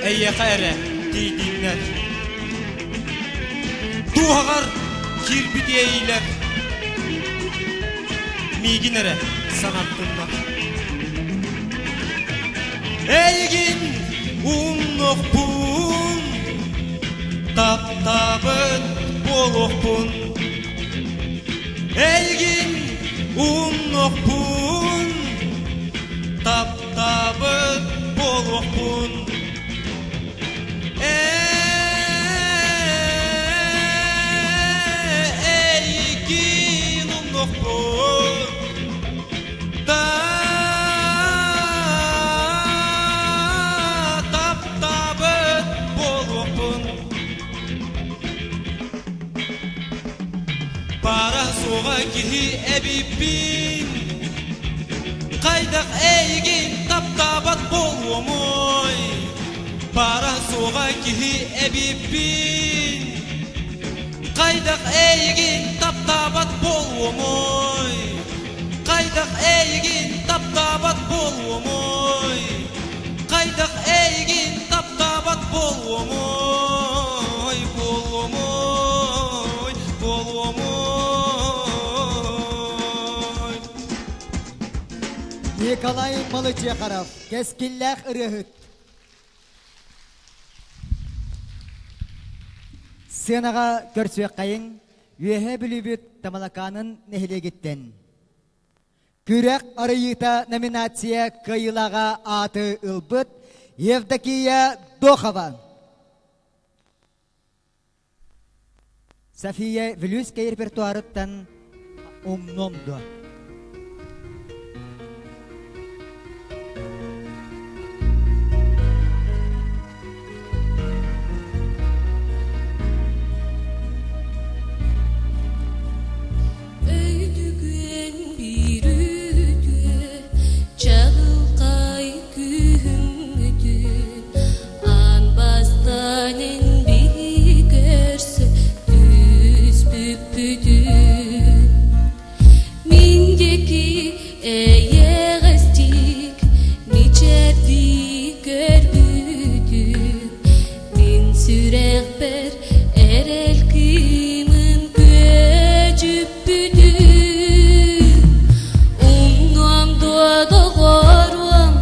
L: Эйиэхэ эрэ тиийдиннэр Дууһаҕар киирбит иэйиилэр Миигин эрэ санаттыннар Эйигин умнуохпун Таптаабыт буолуохпун Эйигин умнуохпун Таптаабыт буолуохпун Эйигин умнуохпун Таптаабыт буолуохпун Баара суоҕа киһи эбиппин Хайдах эйигин таптаабат буолуомуй Баара суоҕа киһи эбиппин Хайдах эйигин таптаабат буолуомуй Хайдах эйигин таптаабат буолуомуй Хайдах эйигин таптаабат буолуомуй Буолуомуй, буолуомуй
C: Николай Малычехаров, кэскиллээх ырыаһыт. Сценаҕа көрсүөххэйиҥ Үөһээ Бүлүүбүт Тамалакаанын нэһилиэгиттэн. Күрэх арыйыыта номинация кыайыылааҕа ааты ылбыт Евдокия Дохова. София Вилюйская репертуарыттан умнуом дуо?
H: Өйдүгүөн биир үтүө, чаҕылхай күһүҥҥүтүн аан бастаан эн биһи көрсө түспүппүтүн. Мин диэки эйэҕэстик мичээрдии көрбүтүм, мин сүрэхпэр эрэл кыымын күөдьүппүтүм. Умнуом дуо доҕоруом,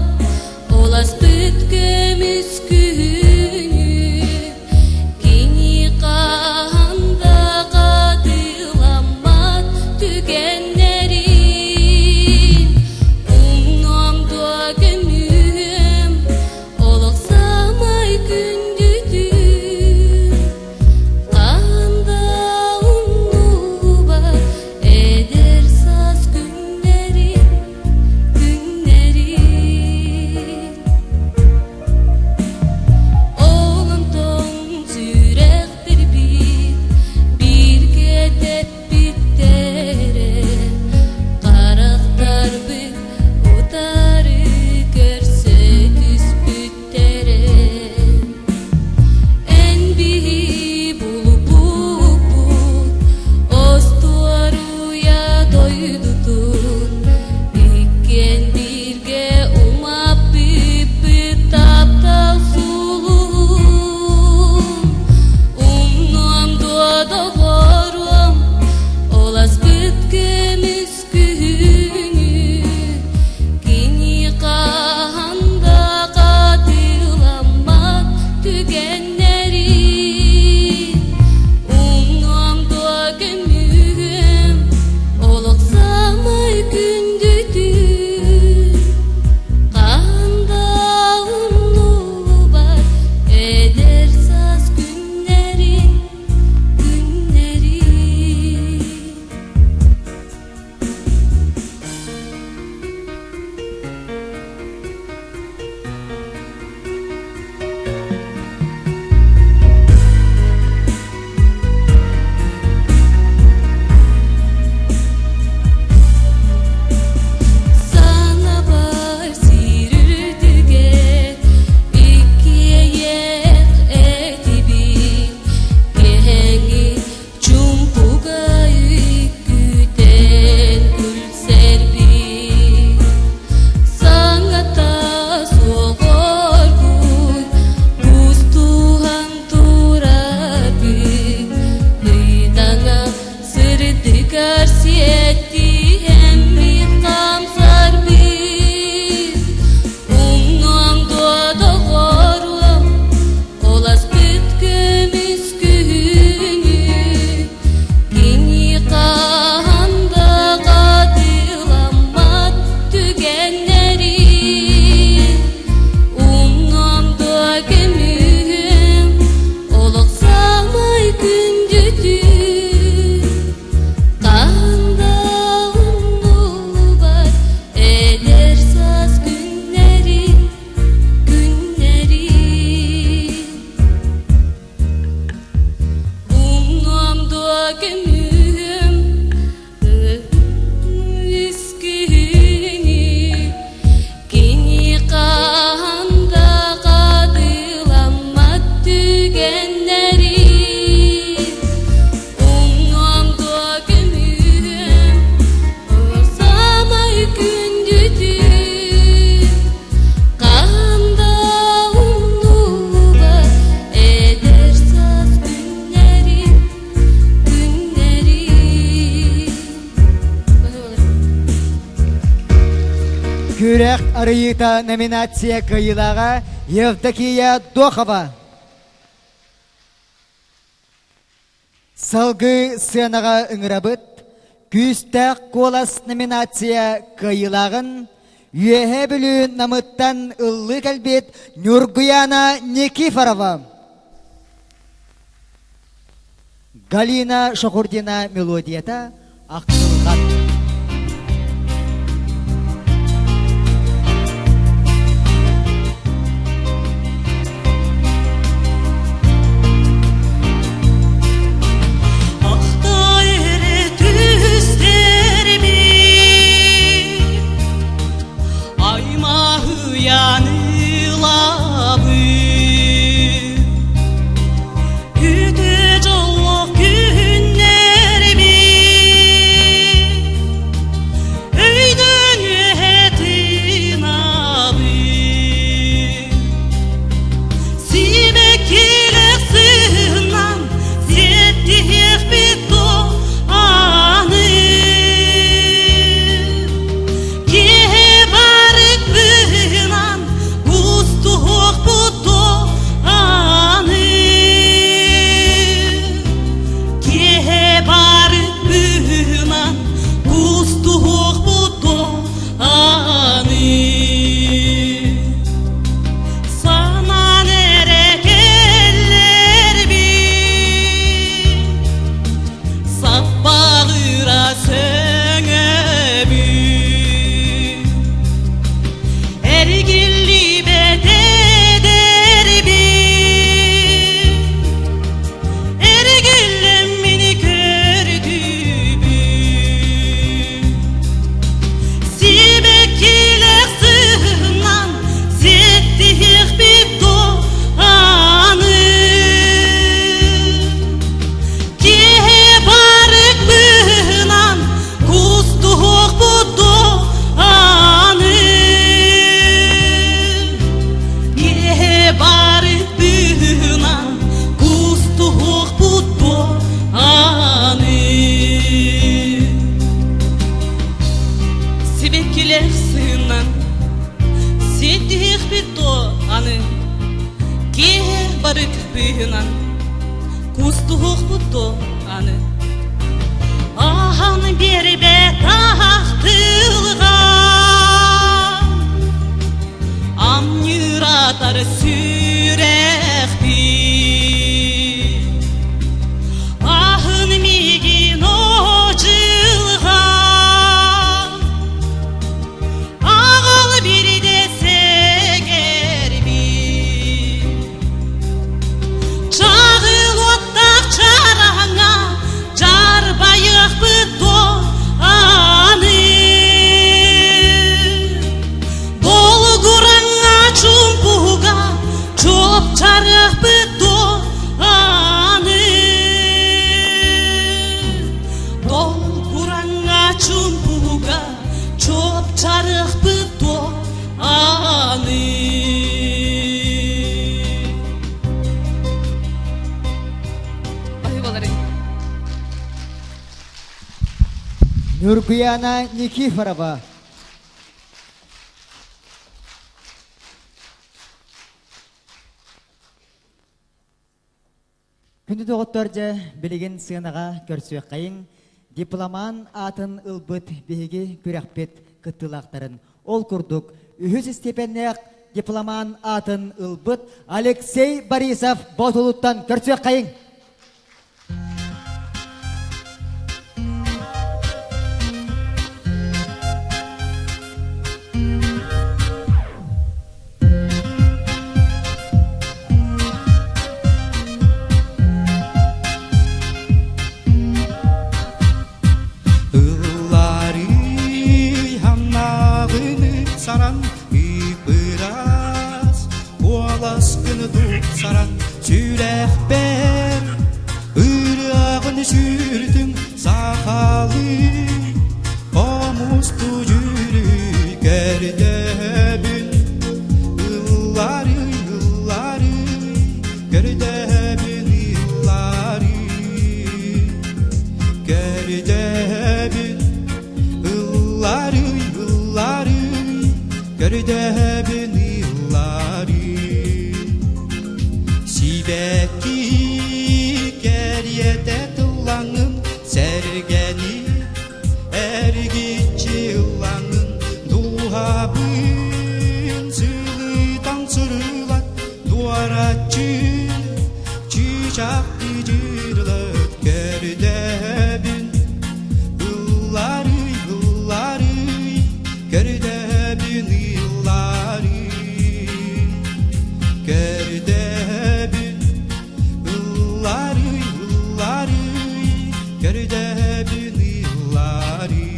H: көмүһүм Үскүһүнү кини хаһан да хатыламмат түгэннэри Умнуом дуо көмүһүм саамай күндүтүн Хаһан да умнуллубат эдэр саас күннэрин күннэрин
C: Күрэх арыйыыта номинация кыайыылааҕа Евдокия Дохова. Салгыы сыанаҕа ыҥырабыт Күүстээх куолас номинация кыайыылааҕын Үөһээ Бүлүү Намыттан ыллыы кэлбит Ньургуяна Никифорова. Галина Шохурдина мелодията Ахтылҕан.
N: Үтүө дьоллоох күннэрбит Өйдөн үөһэ тыынабыт Сибэккилэх сыһынан сиэттиһиэхпит дуо аны Киһи барык быһынан кустуһуохпут дуо аны Киһи барык быһынан кустуһуохпут дуо аны Санаан эрэ кэллэрбит Саппаҕыра сөҥөбүт Эргиллибэт эдэрбит Эргиллэммин көрдүбүт Сибэккилэх сыһынан сиэттиһиэхпит дуо аны Киһи барык быһынан кустуһуохпут дуо аны Киһи барык быһынан кустуһуохпут дуо аны Сибэккилэх сыһынан сиэттиһиэхпит дуо аны Киһи барык быыһынан кустуһуохпут дуо аны Аһан биэрбэт ахтылҕа Амньыратар сүрэхпит Аһын миигин очылҕа Аҕал бирде сэгэрбит Чаҕыл уоттаах чараҥа дьарбайыахпыт дуо аны Долгураҥҥа чуумпуга чуопчарыахпыт дуо аны Долгураҥҥа чуумпуга чуопчарыахпыт дуо аны
C: Нюргуяна Никифорова. Күндү доҕоттор дьэ билигин сыанаҕа көрсүөххэйиҥ дипломан аатын ылбыт биһиги күрэхпит кыттыылаахтарын. Ол курдук үһүс степеннээх дипломан аатын ылбыт Алексей Борисов Боотулуттан көрсүөххэйиҥ.
O: сүртүн сахалы Хомусту жүрүй кердебин Ыллары ыллары кердебин ыллары Кердебин ыллары ыллары кердебин ыллары Сибэкки кэриэтэ тыллаҥын сэргэни эргиччи ыллаҥын дууһабын сылытан сырылат дуораччы чыычаах дьырылат көрдөбүн ылларый ылларый көрдөбүн ылларый көрдөбүн ылларый ылларый көрдөбүн ылларый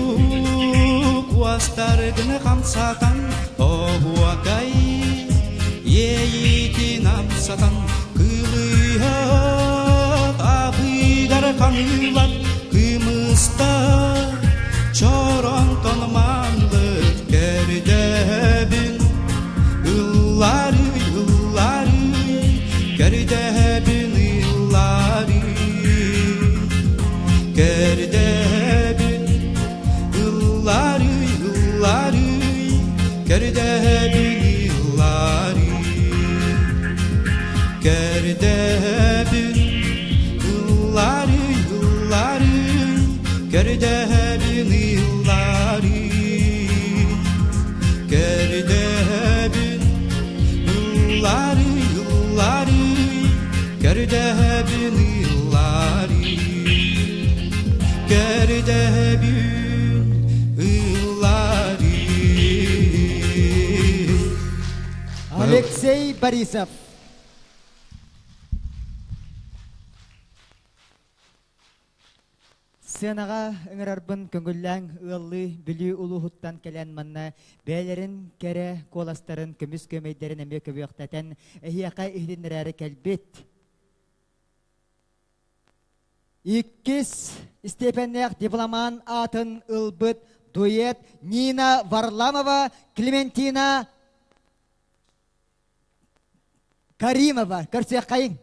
O: Обуйук уостаргын хамсатан, оһуокай иэйиитин амсатан, кылыһах абыгар хаҥылат, кымыста чоронтон манлык көрдөбүн, ылларый, ылларый, көрдөбүн ылларый, көрдөбүн ылларый, ылларый, көрдөбүн ылларый, көрдөбүн ылларый, ылларый, көрдөбүн ылларый, көрдөбүн ылларый, ылларый, көрдөбүн ылларый, көрдөбүн ылларый.
C: Алексей Борисов. Сценаҕа ыҥырарбын көҥүллээҥ ыаллыы Бүлүү улууһуттан кэлэн манна бэйэлэрин кэрэ куоластарын көмүс көмөйдөрүн эмиэ көбүөхтэтэн эһиэхэ иһитиннэрээри кэлбит. Иккис степеннээх дипломан аатын ылбыт дуэт Нина Варламова, Клементина Каримова. Көрсүөххэйиҥ.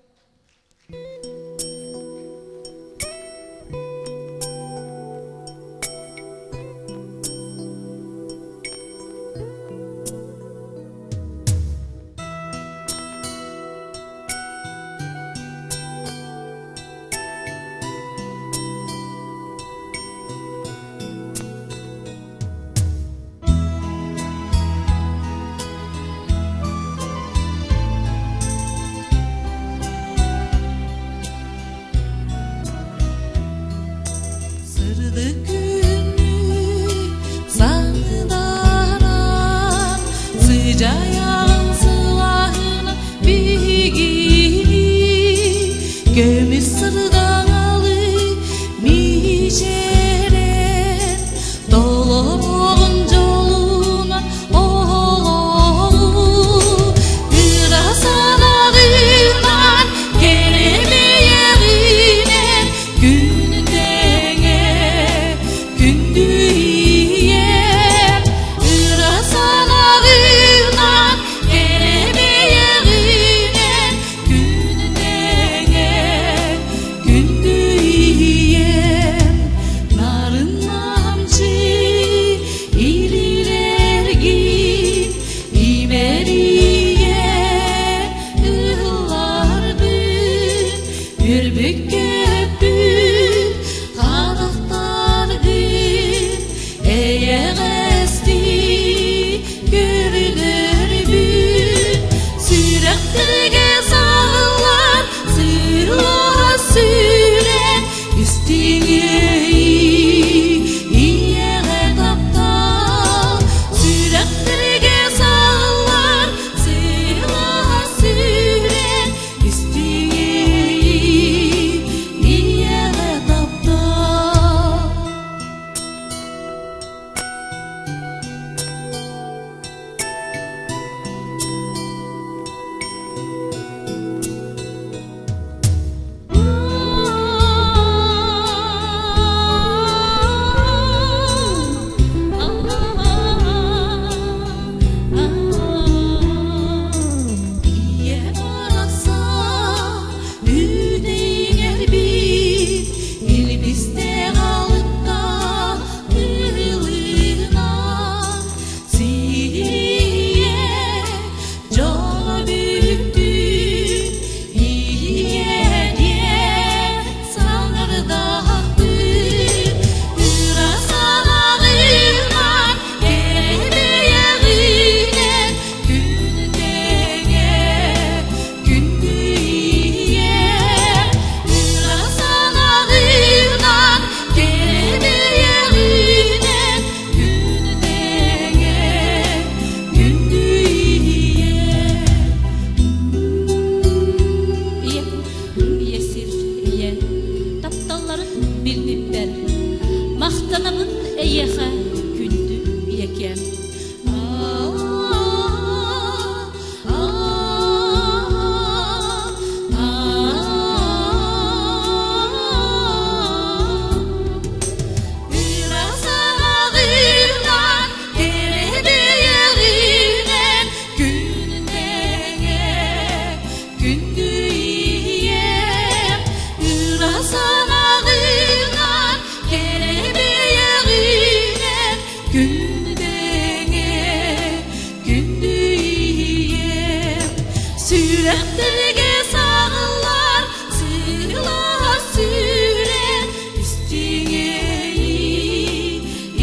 H: Сүрэхтэргэ саҕыллар сылаас сүрэх истиҥэй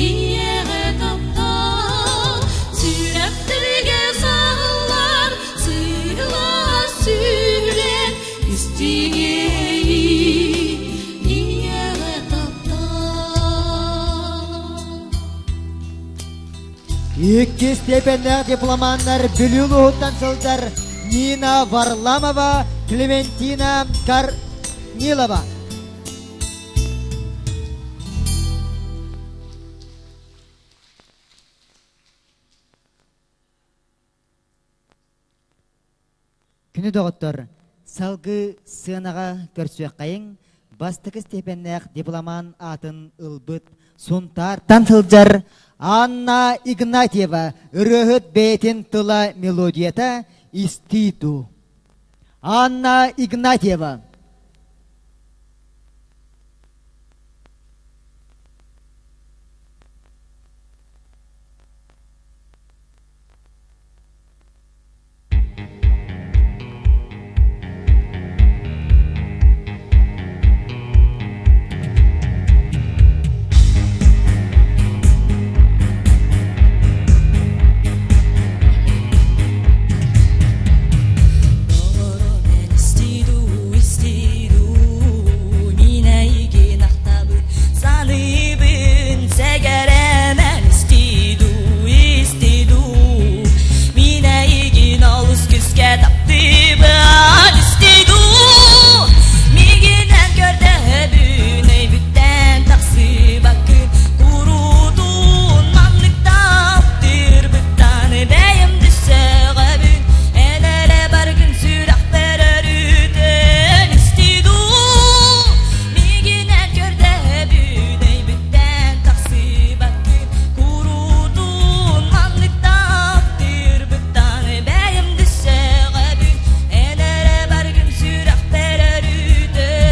H: ийэҕэ таптал. Сүрэхтэргэ саҕыллар сылаас сүрэх истиҥэй ийэҕэ таптал.
C: Икки степеннээх дипломаннар Бүлүү улууһуттан сылдьар Нина Варламова, Клементина Корнилова. Күнү доҕоттор, салгыы сыанаҕа көрсүөххэйиҥ бастакы степеннээх дипломан аатын ылбыт Сунтаартан сылдьар Анна Игнатьева ырыаһыт бэйэтин тыла мелодията истии дуу. Анна Игнатьева.
N: Мин эйигин олус күүскэ таптыыбын истий дуу Мигинэн көрдөһөбүн өйбүттэн тахсыбаккын Куруутун маннык таптыырбыттан бэйэм да сөҕөбүн Эн эрэ баргын сүрэхпэр өрүтэн истий дуу Мигинэн көрдөһөбүн өйбүттэн тахсыбаккын Куруутун маннык таптыырбыттан бэйэм да сөҕөбүн Эн эрэ баргын сүрэхпэр өрүтэн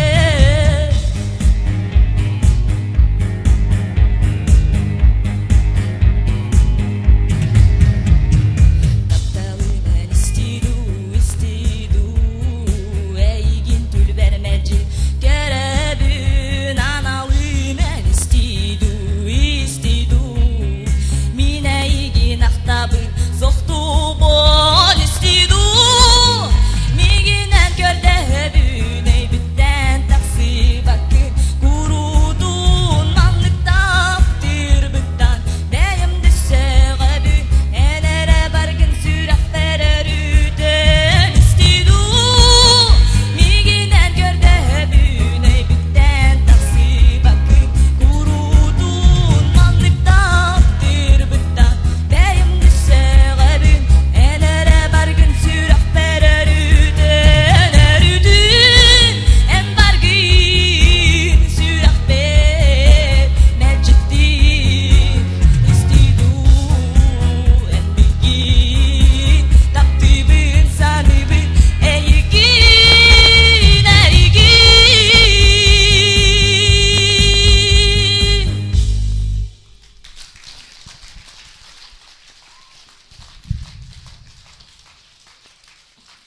N: Тапталынан истий дуу, истий дуу, эйигин түлбэр мэлдьи көрөбүн аналым эн истий дуу, истий дуу, мин эйигин ахтабын, сохтубун истий дуу, мигинэн көрдөһөбүн, өйбүттэн тахсыбаккын, куруутун маннык таптыырбыттан бэйэм да сөҕөбүн, эн эрэ баргын сүрэхпэр өрүтэн истий дуу, мигинэн көрдөһөбүн, өйбүттэн тахсыбаккын, куруутун маннык таптыырбыттан бэйэм да сөҕөбүн, эн эрэ баргын сүрэхпэр өрүтэн, өрүтүн, эн баргын сүрэхпэр мэлдьиттин истий дуу, эн билгин, таптыыбын, саныыбын, эйигин, эйигин.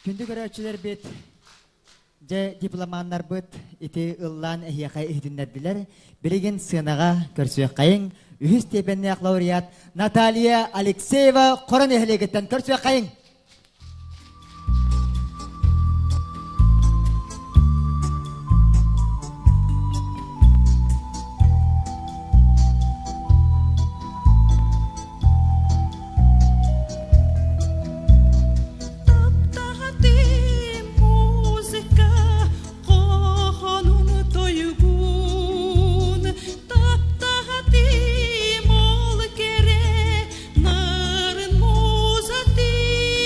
C: Күндү көрөөччүлэрбит, дьэ дипломаннарбыт ити ыллаан эһиэхэ иһитиннэрдилэр. Билигин сыанаҕа көрсүөххэйиҥ. Үһүс степеннээх лауреат Наталья Алексеева Хоро нэһилиэгиттэн көрсүөххэйиҥ.
N: Таптаатым музыка хоһоонун тойугун, таптаатым ол кэрэ нарын музатын.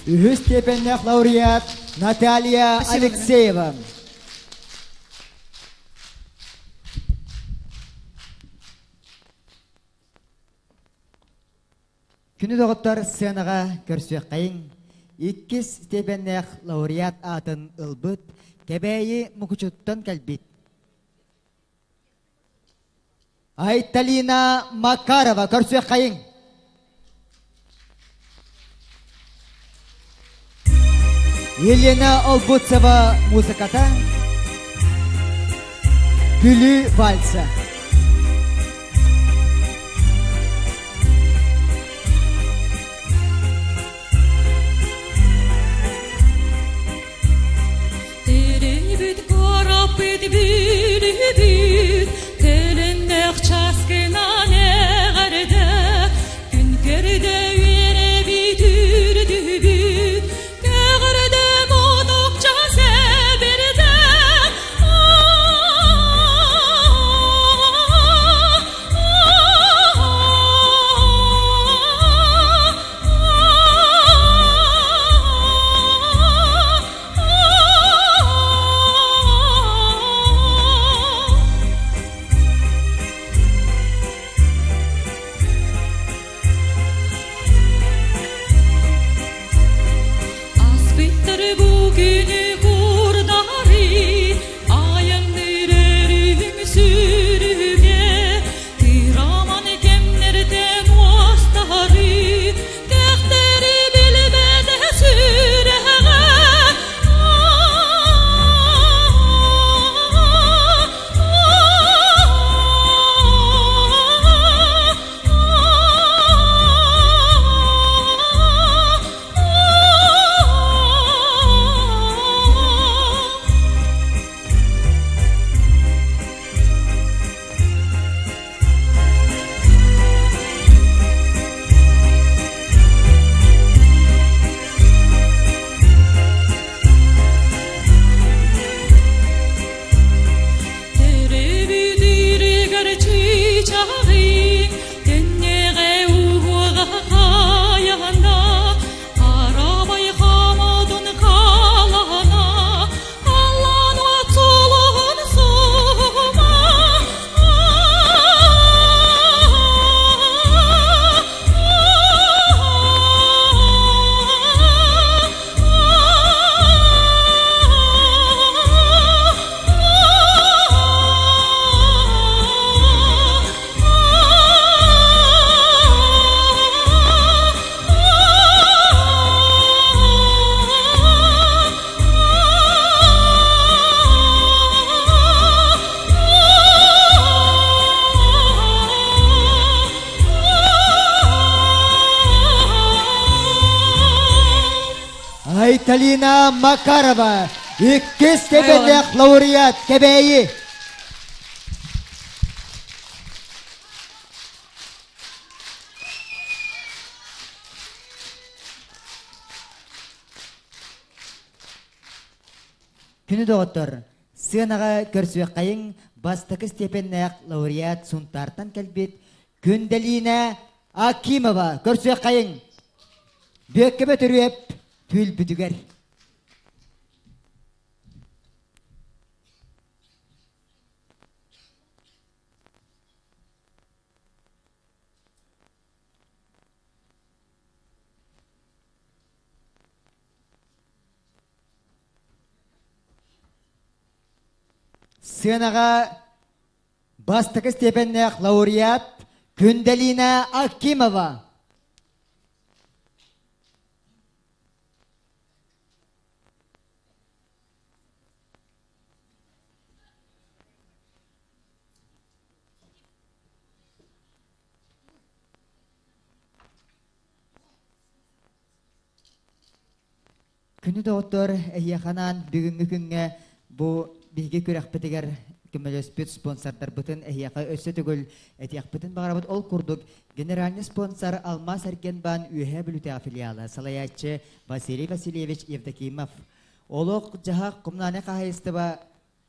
C: Үһүс степеннээх лауреат Наталья Алексеева. Күнү доҕоттор сценаҕа көрсүөххэйиҥ. Иккис степеннээх лауреат аатын ылбыт Кэбээйи Мукучуттан кэлбит Айталина Макарова көрсүөххэйиҥ. Елена Олбуцева музыката Күлүү вальса.
H: Төрөбүт кораппыт бүлүбүт төлөннөх часкынан эҕэрдэ күн көрдө үөрэбит үрдүбүт көҕөрдө мутукча сэбирдэ. Аспыттар бу күнү курдары, айанныр өрүм сүрүгэ, Тыраман кэмнэртэн уостары, кэхтэри билбэтэ сүрэҕэ. Төрөбүтүрүгэр чыычааҕы төннөҕө уһуоҕа хайана Арабай хамадын халана Аллан отсолуһун сума.
C: Айталина Макарова, иккис степеннээх лауреат Кэбээйи. Күнү доҕоттор, сыанаҕа көрсүөххэйиҥ бастакы степеннээх лауреат Сунтаартан кэлбит Күндэлиинэ Акимова көрсүөххэйиҥ. Бүөккэ Бөтүрүөп түүл бүтүгэр. Сыанаҕа бастакы степеннээх лауреат Күндэлина Акимова. Күнү доҕоттор, эһиэхэ анаан бүгүҥҥү күҥҥэ бу биһиги күрэхпитигэр көмөлөспүт спонсордарбытын эһиэхэ өссө төгүл этиэхпитин баҕарабыт. Ол курдук, генеральный спонсор Алмаас Эргенбаан Үөһээ Бүлүүтээҕи филиала, салайааччы Василий Васильевич Евдокимов, олох-дьаһах коммунальнай хаһаайыстыба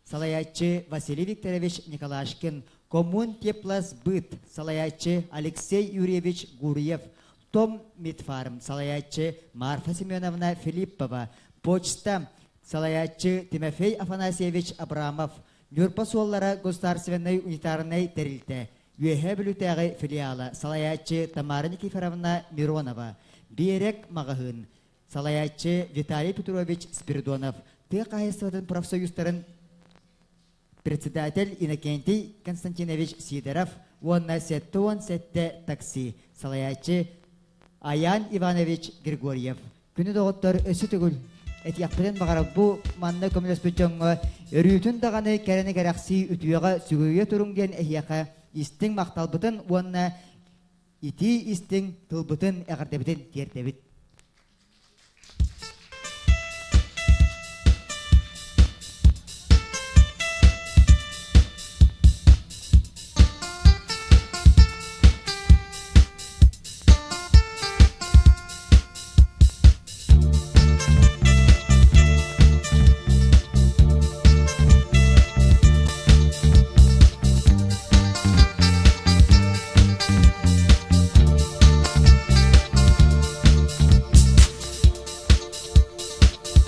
C: салайааччы Василий Викторович Николашкин, Коммун Теплосбыт, салайааччы Алексей Юрьевич Гурьев, Том Митфарм салайааччы Марфа Семеновна Филиппова, почта салайааччы Тимофей Афанасьевич Абрамов, Ньурба суоллара государственнай унитарнай тэрилтэ Үөһээ Бүлүүтээҕи филиала салайааччы Тамара Никифоровна Миронова, Биэрэк маҕаһыын салайааччы Виталий Петрович Спиридонов, тыа хаһаайыстыбатын профсоюзтарын председатель Иннокентий Константинович Сидоров уонна 77 такси салайааччы Аян Иванович Григорьев. Күнү доҕоттор өссө төгүл этиэхпитин баҕарар бу манна көмөлөспүт дьоҥҥо өрүүтүн даҕаны кэрэни кэрэхсии үтүөҕэ сүгүрүйэ туруҥ диэн эһиэхэ истиҥ махталбытын уонна итии истиҥ тылбытын эҕэрдэбитин тиэрдэбит.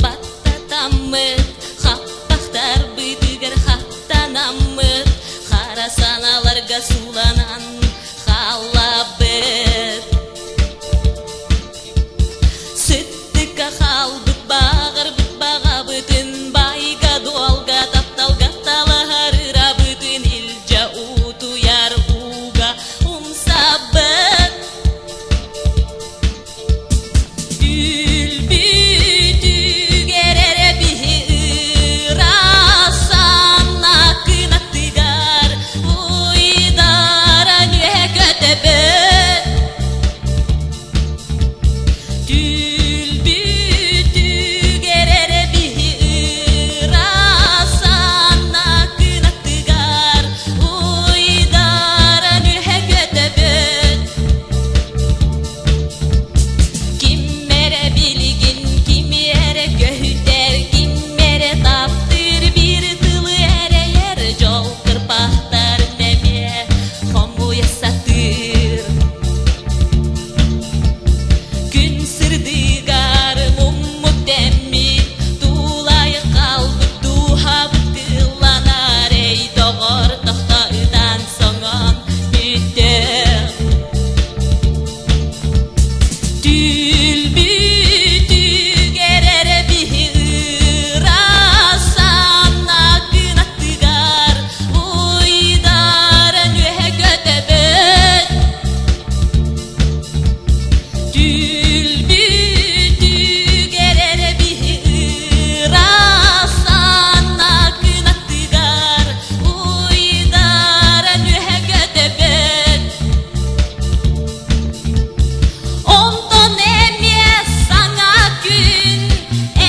N: Баттатаммыт, хаппахтарбытыгар хаттанаммыт, хара санааларга сууланан хааллабыт. Сыттыкка хаалбыт баҕарбыт баҕабытын байга-дуолга тапталга талаһар ырабытын илдьэ утуйар ууга умсабыт. Өлбүтүгэр эрэ биһи ыраасанна кынаттыгар уйдаран үөһэ көтөбөт. Түлбүтүгэр эрэ биһи ыраасанна кынаттыгар уйдаран үөһэ көтөбөт. Ким эрэ билигин, кими эрэ көһүтэр, ким эрэ таптыыр, биир тылы эрэйэр, дьол кырбахтарын эмиэ хомуйа сатыыр. Күн сырдыгар муммут дэммит, тулайы хаалбыт дууһабыт тылланар, эй доҕор тохто ытан соҥон бүттүм. Түлбүтүгэр эрэ биһи ыраасанна күн аттыгар уйдаран үөһэ көтөбөт. Түлбүтүгэр эрэ биһи ыраасанна күн аттыгар уйдаран үөһэ көтөбөт. Онтон эмиэ саҥа күн,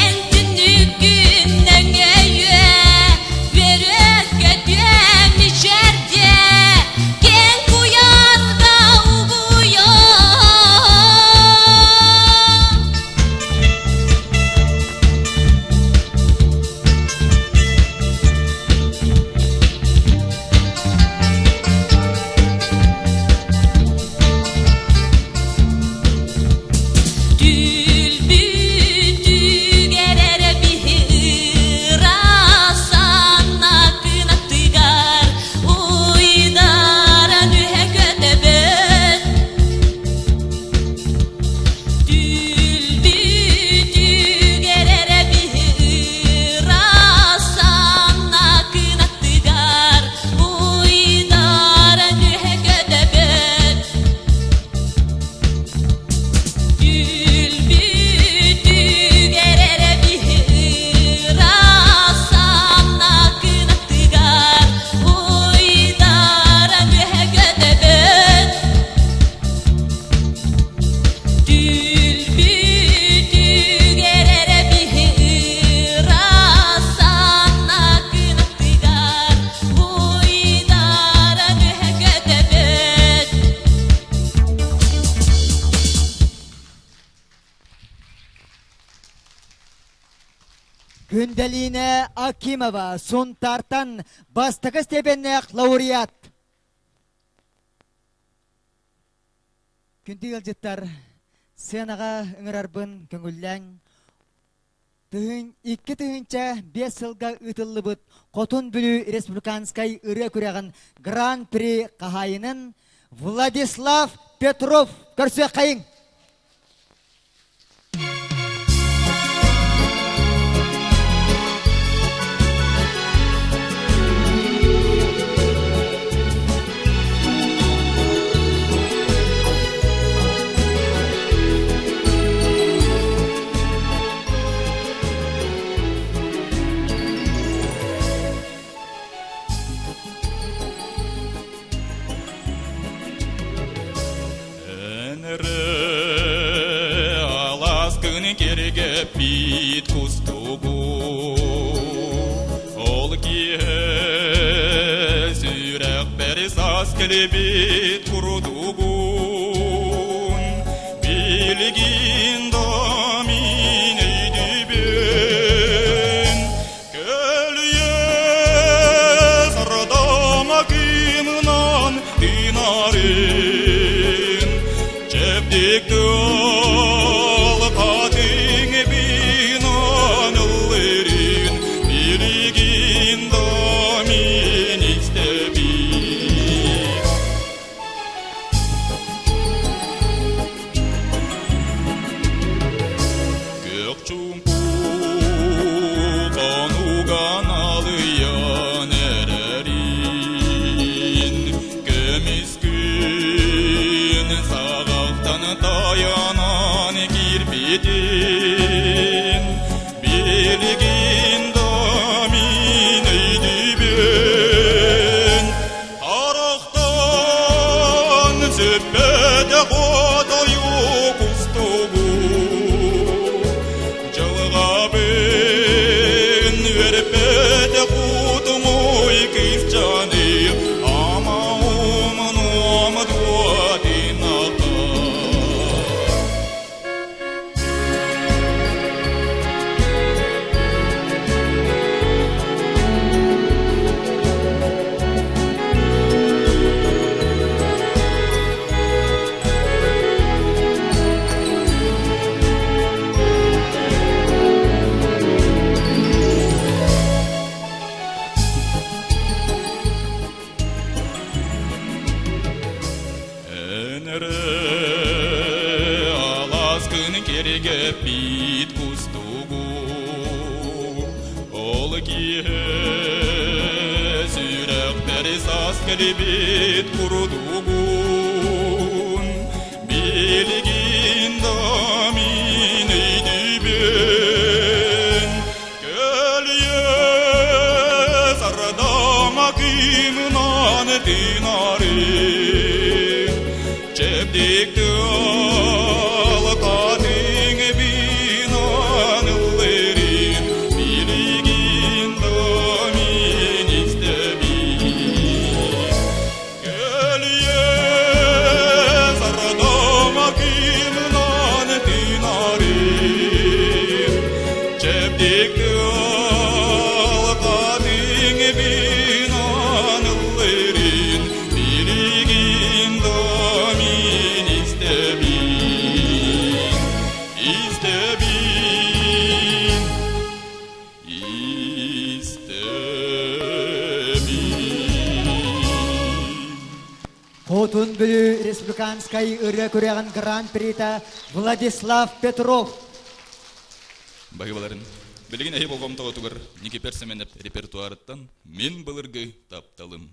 N: эн түннүккүн өҥөйүө, үөрүө-көтүө мичээрдиэ, киэҥ куйаарга угуйуо. Түлбүтүгэр эрэ биһи ыраасанна кынаттыгар уйдаран үһэ көтөбөт. Түлбүтүгэр эрэ биһи ыраасанна кынаттыгар уйдаран үһэ көтөбөт. Түлбүтүгэр эрэ биһи ыраасанна кынаттыгар уйдаран үөһэ көтөбөт. Түлбүтүгэр эрэ биһи ыраасанна кынаттыгар уйдаран үөһэ көтөбөт.
C: Күндэлиинэ Акимова Сунтаартан бастакы степеннээх лауреат. Күндү ыалдьыттар, Сценаҕа ыҥырарбын көҥүллээҥ. Тыһын 2005 сылга ыытыллыбыт Хотун Бүлүү республиканскай ырыа күрэҕин Гран-при хаһаайынын Владислав Петров көрсүөххэйиҥ!
P: Аласкын кергеппит кустугу Ол киһи сүрэхпэр саас кэлбит курдугун Билигин да мин өйдүүбүн Көлүйэ сардама кыымынан тыынарын Чэбдик тыал хатыҥ бинан ыллырын Билигин да мин истэбин. Күөх чуумпу хонуган алыйан эрэрин Көмүс күн саҕахтан тайанан киирбитин Билигин да мин өйдүүбүн Харахтан сүппэтэх отойу кустугу Дьылҕабын үөрпэтэх утумуй кыысчааны Ама умнуом дуотин Өнөрө аласкын кергеппит кустугу Ол киһи сүрэхпэр саас кэлбит курдугун Билигин да мин өйдүүбүн Көлүйэ сардама кыымынан тыынарын Чэбдик тыал хатыҥ бинан ыллырын Билигин да мин истэбин. Көлүйэ сардама кыымынан тыынарын Чэбдик тыал хатыҥ бинан ыллырын Билигин да мин истэбин, истэбин, истэбин.
C: Хотун Бүлүү республиканскай ырыа күрэҕин гран-прита Владислав Петров.
P: Баһыыбаларын билигин эһи болҕомтоҕутугар Никипер Семенов репертуарыттан «Мин былыргы тапталым».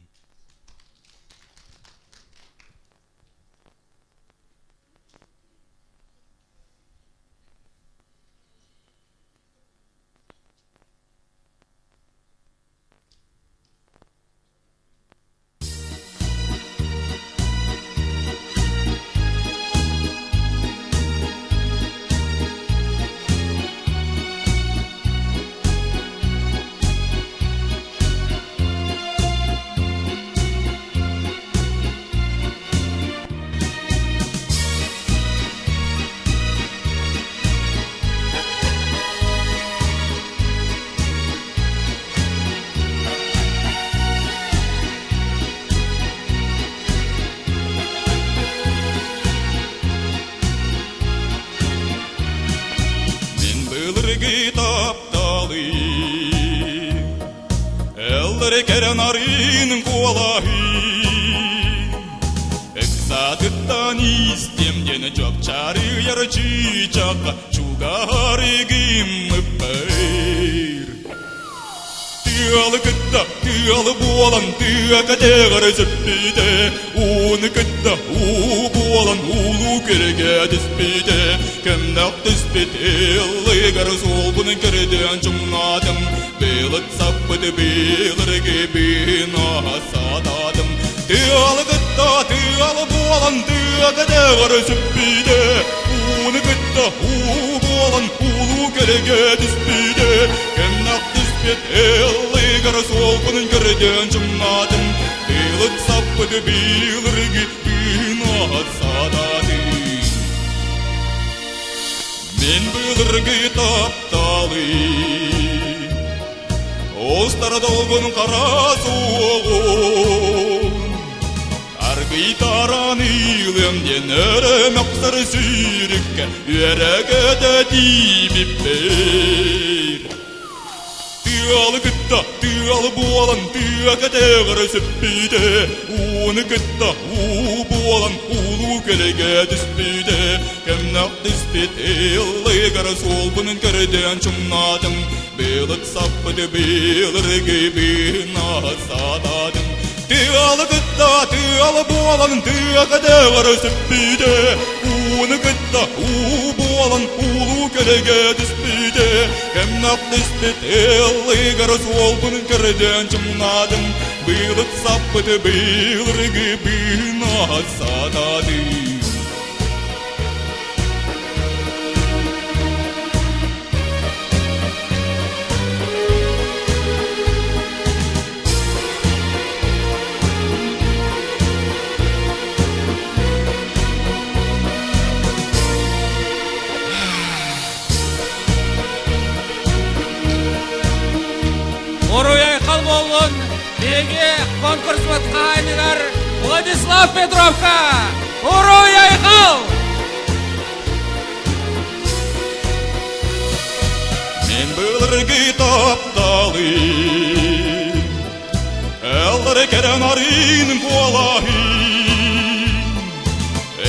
P: былыргы тапталы Эллэри кэрэн арыын куолаһы Ыксаатыттан истем диэн чопчаарыйар чыычаахха чугаһарыгым ыппыр Тыалы кытта тыалы буолан тыа кэтэҕэр сөппүтэ, ууну кытта уу буолан уулуу күрэгэ түспүтэ, кэмнэх түспүт ыллыгар суолбун көрдөөн чуҥнаатым, быылыт саппыт быылыргы быына саатаатым. Тыалы кытта тыалы буолан тыа кэтэҕэр сөппүтэ, ууну кытта уу буолан уулуу күрэгэ түспүтэ, кэмнэх түспүт ыллыгар суолбун көрдөөн чуҥнаатым, тыылыт саппыт быылыргы быына саатаатым. Мин былыргы тапталы Устар долгун хара суоҕун Аргыйтаран ыылым диэн өрө мөхсөр сүүрүккэ үөрэ-көтө тиийбиппэр. Тыалы кытта тыалы буолан тыа кэтэҕэр сөппүтэ, ууну кытта уу буолан уулуу кэлэгэ түспүтэ, кэмнэх түспүт ыллыгар суолбун көрдөөн чуҥнаатым, Быылыт саппыт быылыргы быына саатаатым. Тыалы кытта тыалы буолан тыа кэтэҕэр сүппүтэ, ууну кытта уу буолан уулуу кэлэгэ түспүтэ, кэмнэх түспүт ыллыгар суолбун көрдөөн чуҥнаатым, быылыт саппыт быылыргы быына саатаатым.
Q: Уруй-айхал буоллун биһиги конкурспут хаһаайыныгар Владислав Петровка! Уруй-айхал!
P: Мен былыргы тапталы Эллere кэрэн арыын куолаһын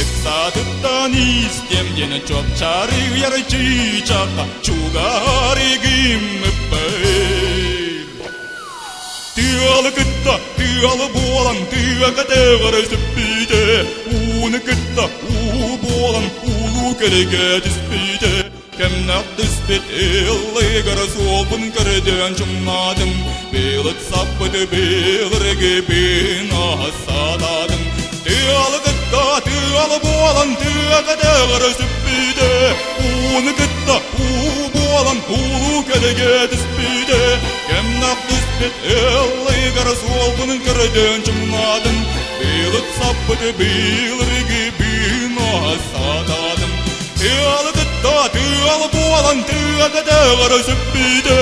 P: Ыксаатыттан истем диэн чопчаарыйар чыычаахха чугаһарыгым ыппыр Тыалы кытта тыалы буолан тыа кэтэҕэр сүппүтэ, ууну кытта уу буолан уулуу кэлигэ түспүтэ, кэмнэх түспүт ыллыгар суолбун көрдөөн чуҥнаатым, быылыт саппыт быылыргы быына саатаатым. Тыалы кытта тыалы буолан тыа кэтэҕэр сүппүтэ, ууну кытта уу буолан уулуу кэлигэ түспүтэ, кэмнэх түспүт ыллыгар суолбун көрдөөн чуҥнаатым, быылыт саппыт быылыргы быына саатаатым. Тыалы кытта тыал буолан тыа кэтэҕэр сүппүтэ,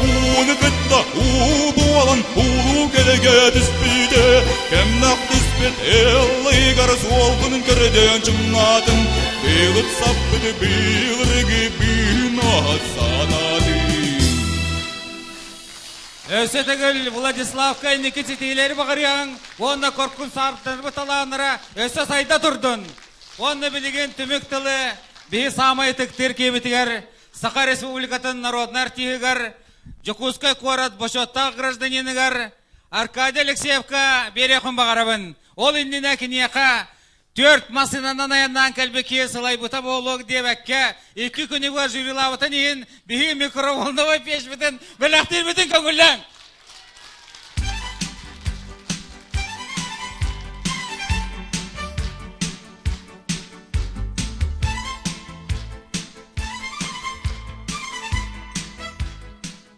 P: ууну кытта уу буолан уулуу кэлигэ түспүтэ, кэмнэх түспүт ыллыгар суолбун көрдөөн чуҥнаатым, быылыт саппыт быылыргы быына саатаатым.
Q: Өссө төгүл Владиславка инники ситиилэри баҕарыаҥ уонна Коркун саартарбыт талааннара өссө сайда турдун. Уонна билигин түмүк тылы биһи саамай ытыктыыр киһибитигэр Саха Республикатын народнай артиһыгар, Дьокуускай куорат бочуоттаах гражданиныгар Аркадий Алексеевка биэриэхпин баҕарабын. Ол иннинэ киниэхэ түөрт массыынанан айаннаан кэлбит киһи сылайбыта буолуох диэбэккэ, икки күнү быһа жюрилаабытын иһин биһиги микроволновой печьбитин бэлэхтиирбитин көҥүллээҥ.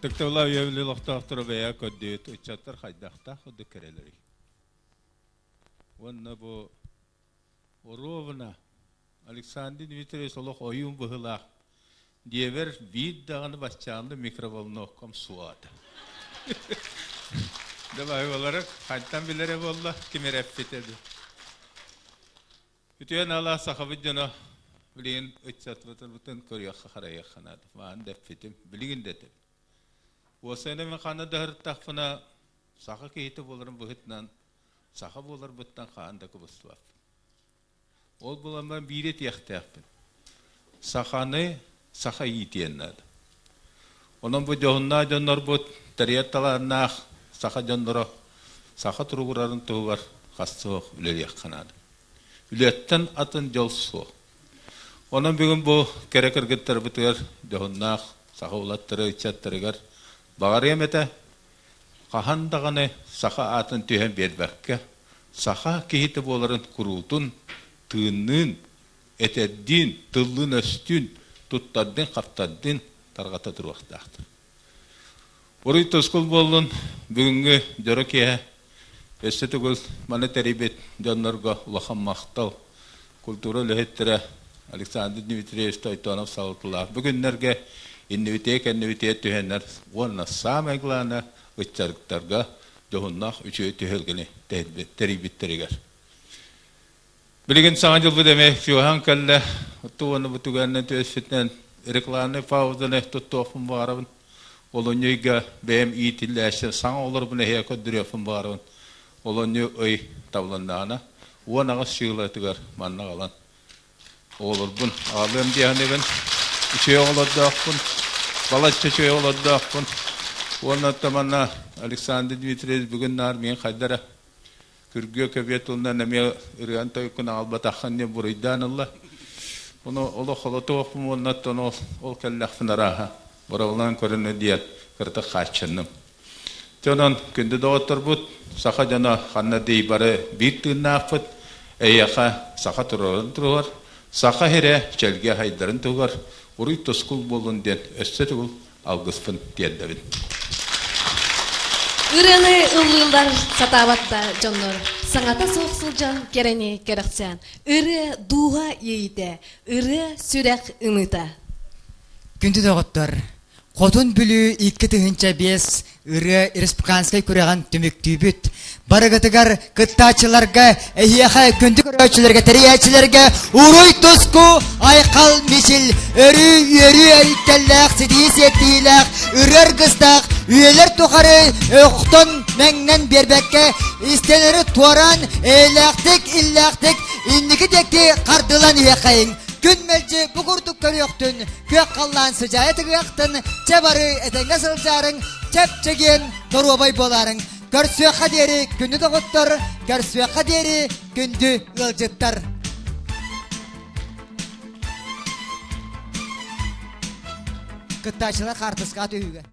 A: Тыктыбыла үйэбили олохтоохторо бэйэ көрдүүт ыччаттар хайдахтаах курдук кэрэлэрий. Уонна бу оруобуна Александр Дмитриевич олох ойуун быһыылаах диэбэр биир даҕаны баччаанны микроволновкам суоҕа Давай олары хантан билэрэ буолла ким эрэ эппитэ дуу. Үтүөн ала сахабыт дьоно. Билигин ыччатбытын көрүөххэ-харайыахха наада. Маан дэппитим, билигин да этэбин. Уосайна мин ханна да сырыттахпына, саха киһитэ буоларым быһыытынан, саха буоларбыттан хаһан да кыбыстыбаппын. Ол буламман биири этиэхтээхпин. Саханы саха иитиэн наада. Онон бу дьоһуннаах дьоннорбут тэрийэр талааннаах саха дьонноро саха туругурарын туһугар хас суох үлэлиэххэ наада. Үлэттэн атын дьол суох. Онон бүгүн бу кэрэ кыргыттарбытыгар дьоһуннаах саха улаттары ыччаттарыгар баҕарыам этэ, хаһан даҕаны саха аатын түһэн биэрбэккэ, саха киһитэ буоларын куруутун, тыынныын, этэрдиин, тыллыын-өстүүн, туттардыын-хаптардыын тарҕата туруохтаахтар. Уруй тускул буоллун бүгүҥҥү дьоро киэһэ өссө төгүл маны тэрийбит дьоннорго улахан махтал. Культура үлэһиттэрэ Александр Дмитриевич Тойтонов салалталаах бүгүннэргэ иннибитиэ-кэннибитиэ түһэннэр уонна саамай главное ыччаттарга дьоһуннаах үчүгэй түһүлгэни тэрийбиттэригэр. Билигин Саҥа дьылбыт эмиэ чугаһаан кэллэ. Оттон уонна бу түгэнинэн түөспүтүнэн рекламнай паузаны туттуохпун баҕарабын. Олунньу ыйга бэйэм иитиллээччи саҥа оҕолорбун эһиэхэ көрдөрүөхпүн баҕарабын. Олунньу ый табылыннаҕына 18 сыылатыгар манна аҕалан оҕолорбун аҕалыам дии саныыбын. Үчүгэй оҕолордоохпун, балачча үчүгэй оҕолордоохпун. Уонна оттон манна Александр Дмитриевич бүгүн наар миигин хайда эрэ Күргүө көбүө тылынан эмиэ ырыан тойуккун аҕалбатаххын диэн буруйдаан ылла. Ону олох холотуохпун уонна оттон ол, ол кэллэхпин арааһа бороволаан көрөнө диэн кыратык хааччынным. Дьэ онон күндү доҕотторбут, саха дьоно ханна дии бары биир тыыннаахпыт, эйиэхэ саха турарын туһугар, саха сирэ чэлгэ хайдарын туһугар уруй тускул буоллун диэн өссө төгүл алгыспын тиэрдэбин.
B: Ырыаны ыллыыллар сатаабат да дьоннор саҥата суох сылдьан кэрэни кэрэхсээн ырыа дууһа иэйиитэ, ырыа сүрэх ымыыта.
C: Күндү доҕоттор, Хотун Бүлүү 2005 ырыа республиканскай күрэҕин түмүктүүбүт. Барыгытыгар кыттааччыларга, эһиэхэ күндү көрөөччүлэргэ, тэрийээччилэргэ уруй-туску, айхал мичил, өрүү үөрүү өрүттэллээх, ситии сиэттиилээх, ырыа аргыстаах, үйэлэр тухары охтон мэҥнэн биэрбэккэ, истэнэри туораан, эйэлээхтик, иллээхтик инники диэки хардылан иһиэххэйиҥ. Күн мэлдьи бу курдук көрүөхтүн, күөх халлаан сыдьаайа тыгыахтын, чэ бары этэҥҥэ сылдьаарыҥ, чэп-чэгиэн доруобай буолаарыҥ. Көрсүөххэ диэри күндү доҕоттор, көрсүөххэ диэри күндү ыалдьыттар. Кыттааччылар хаартыскаҕа түһүүгэ.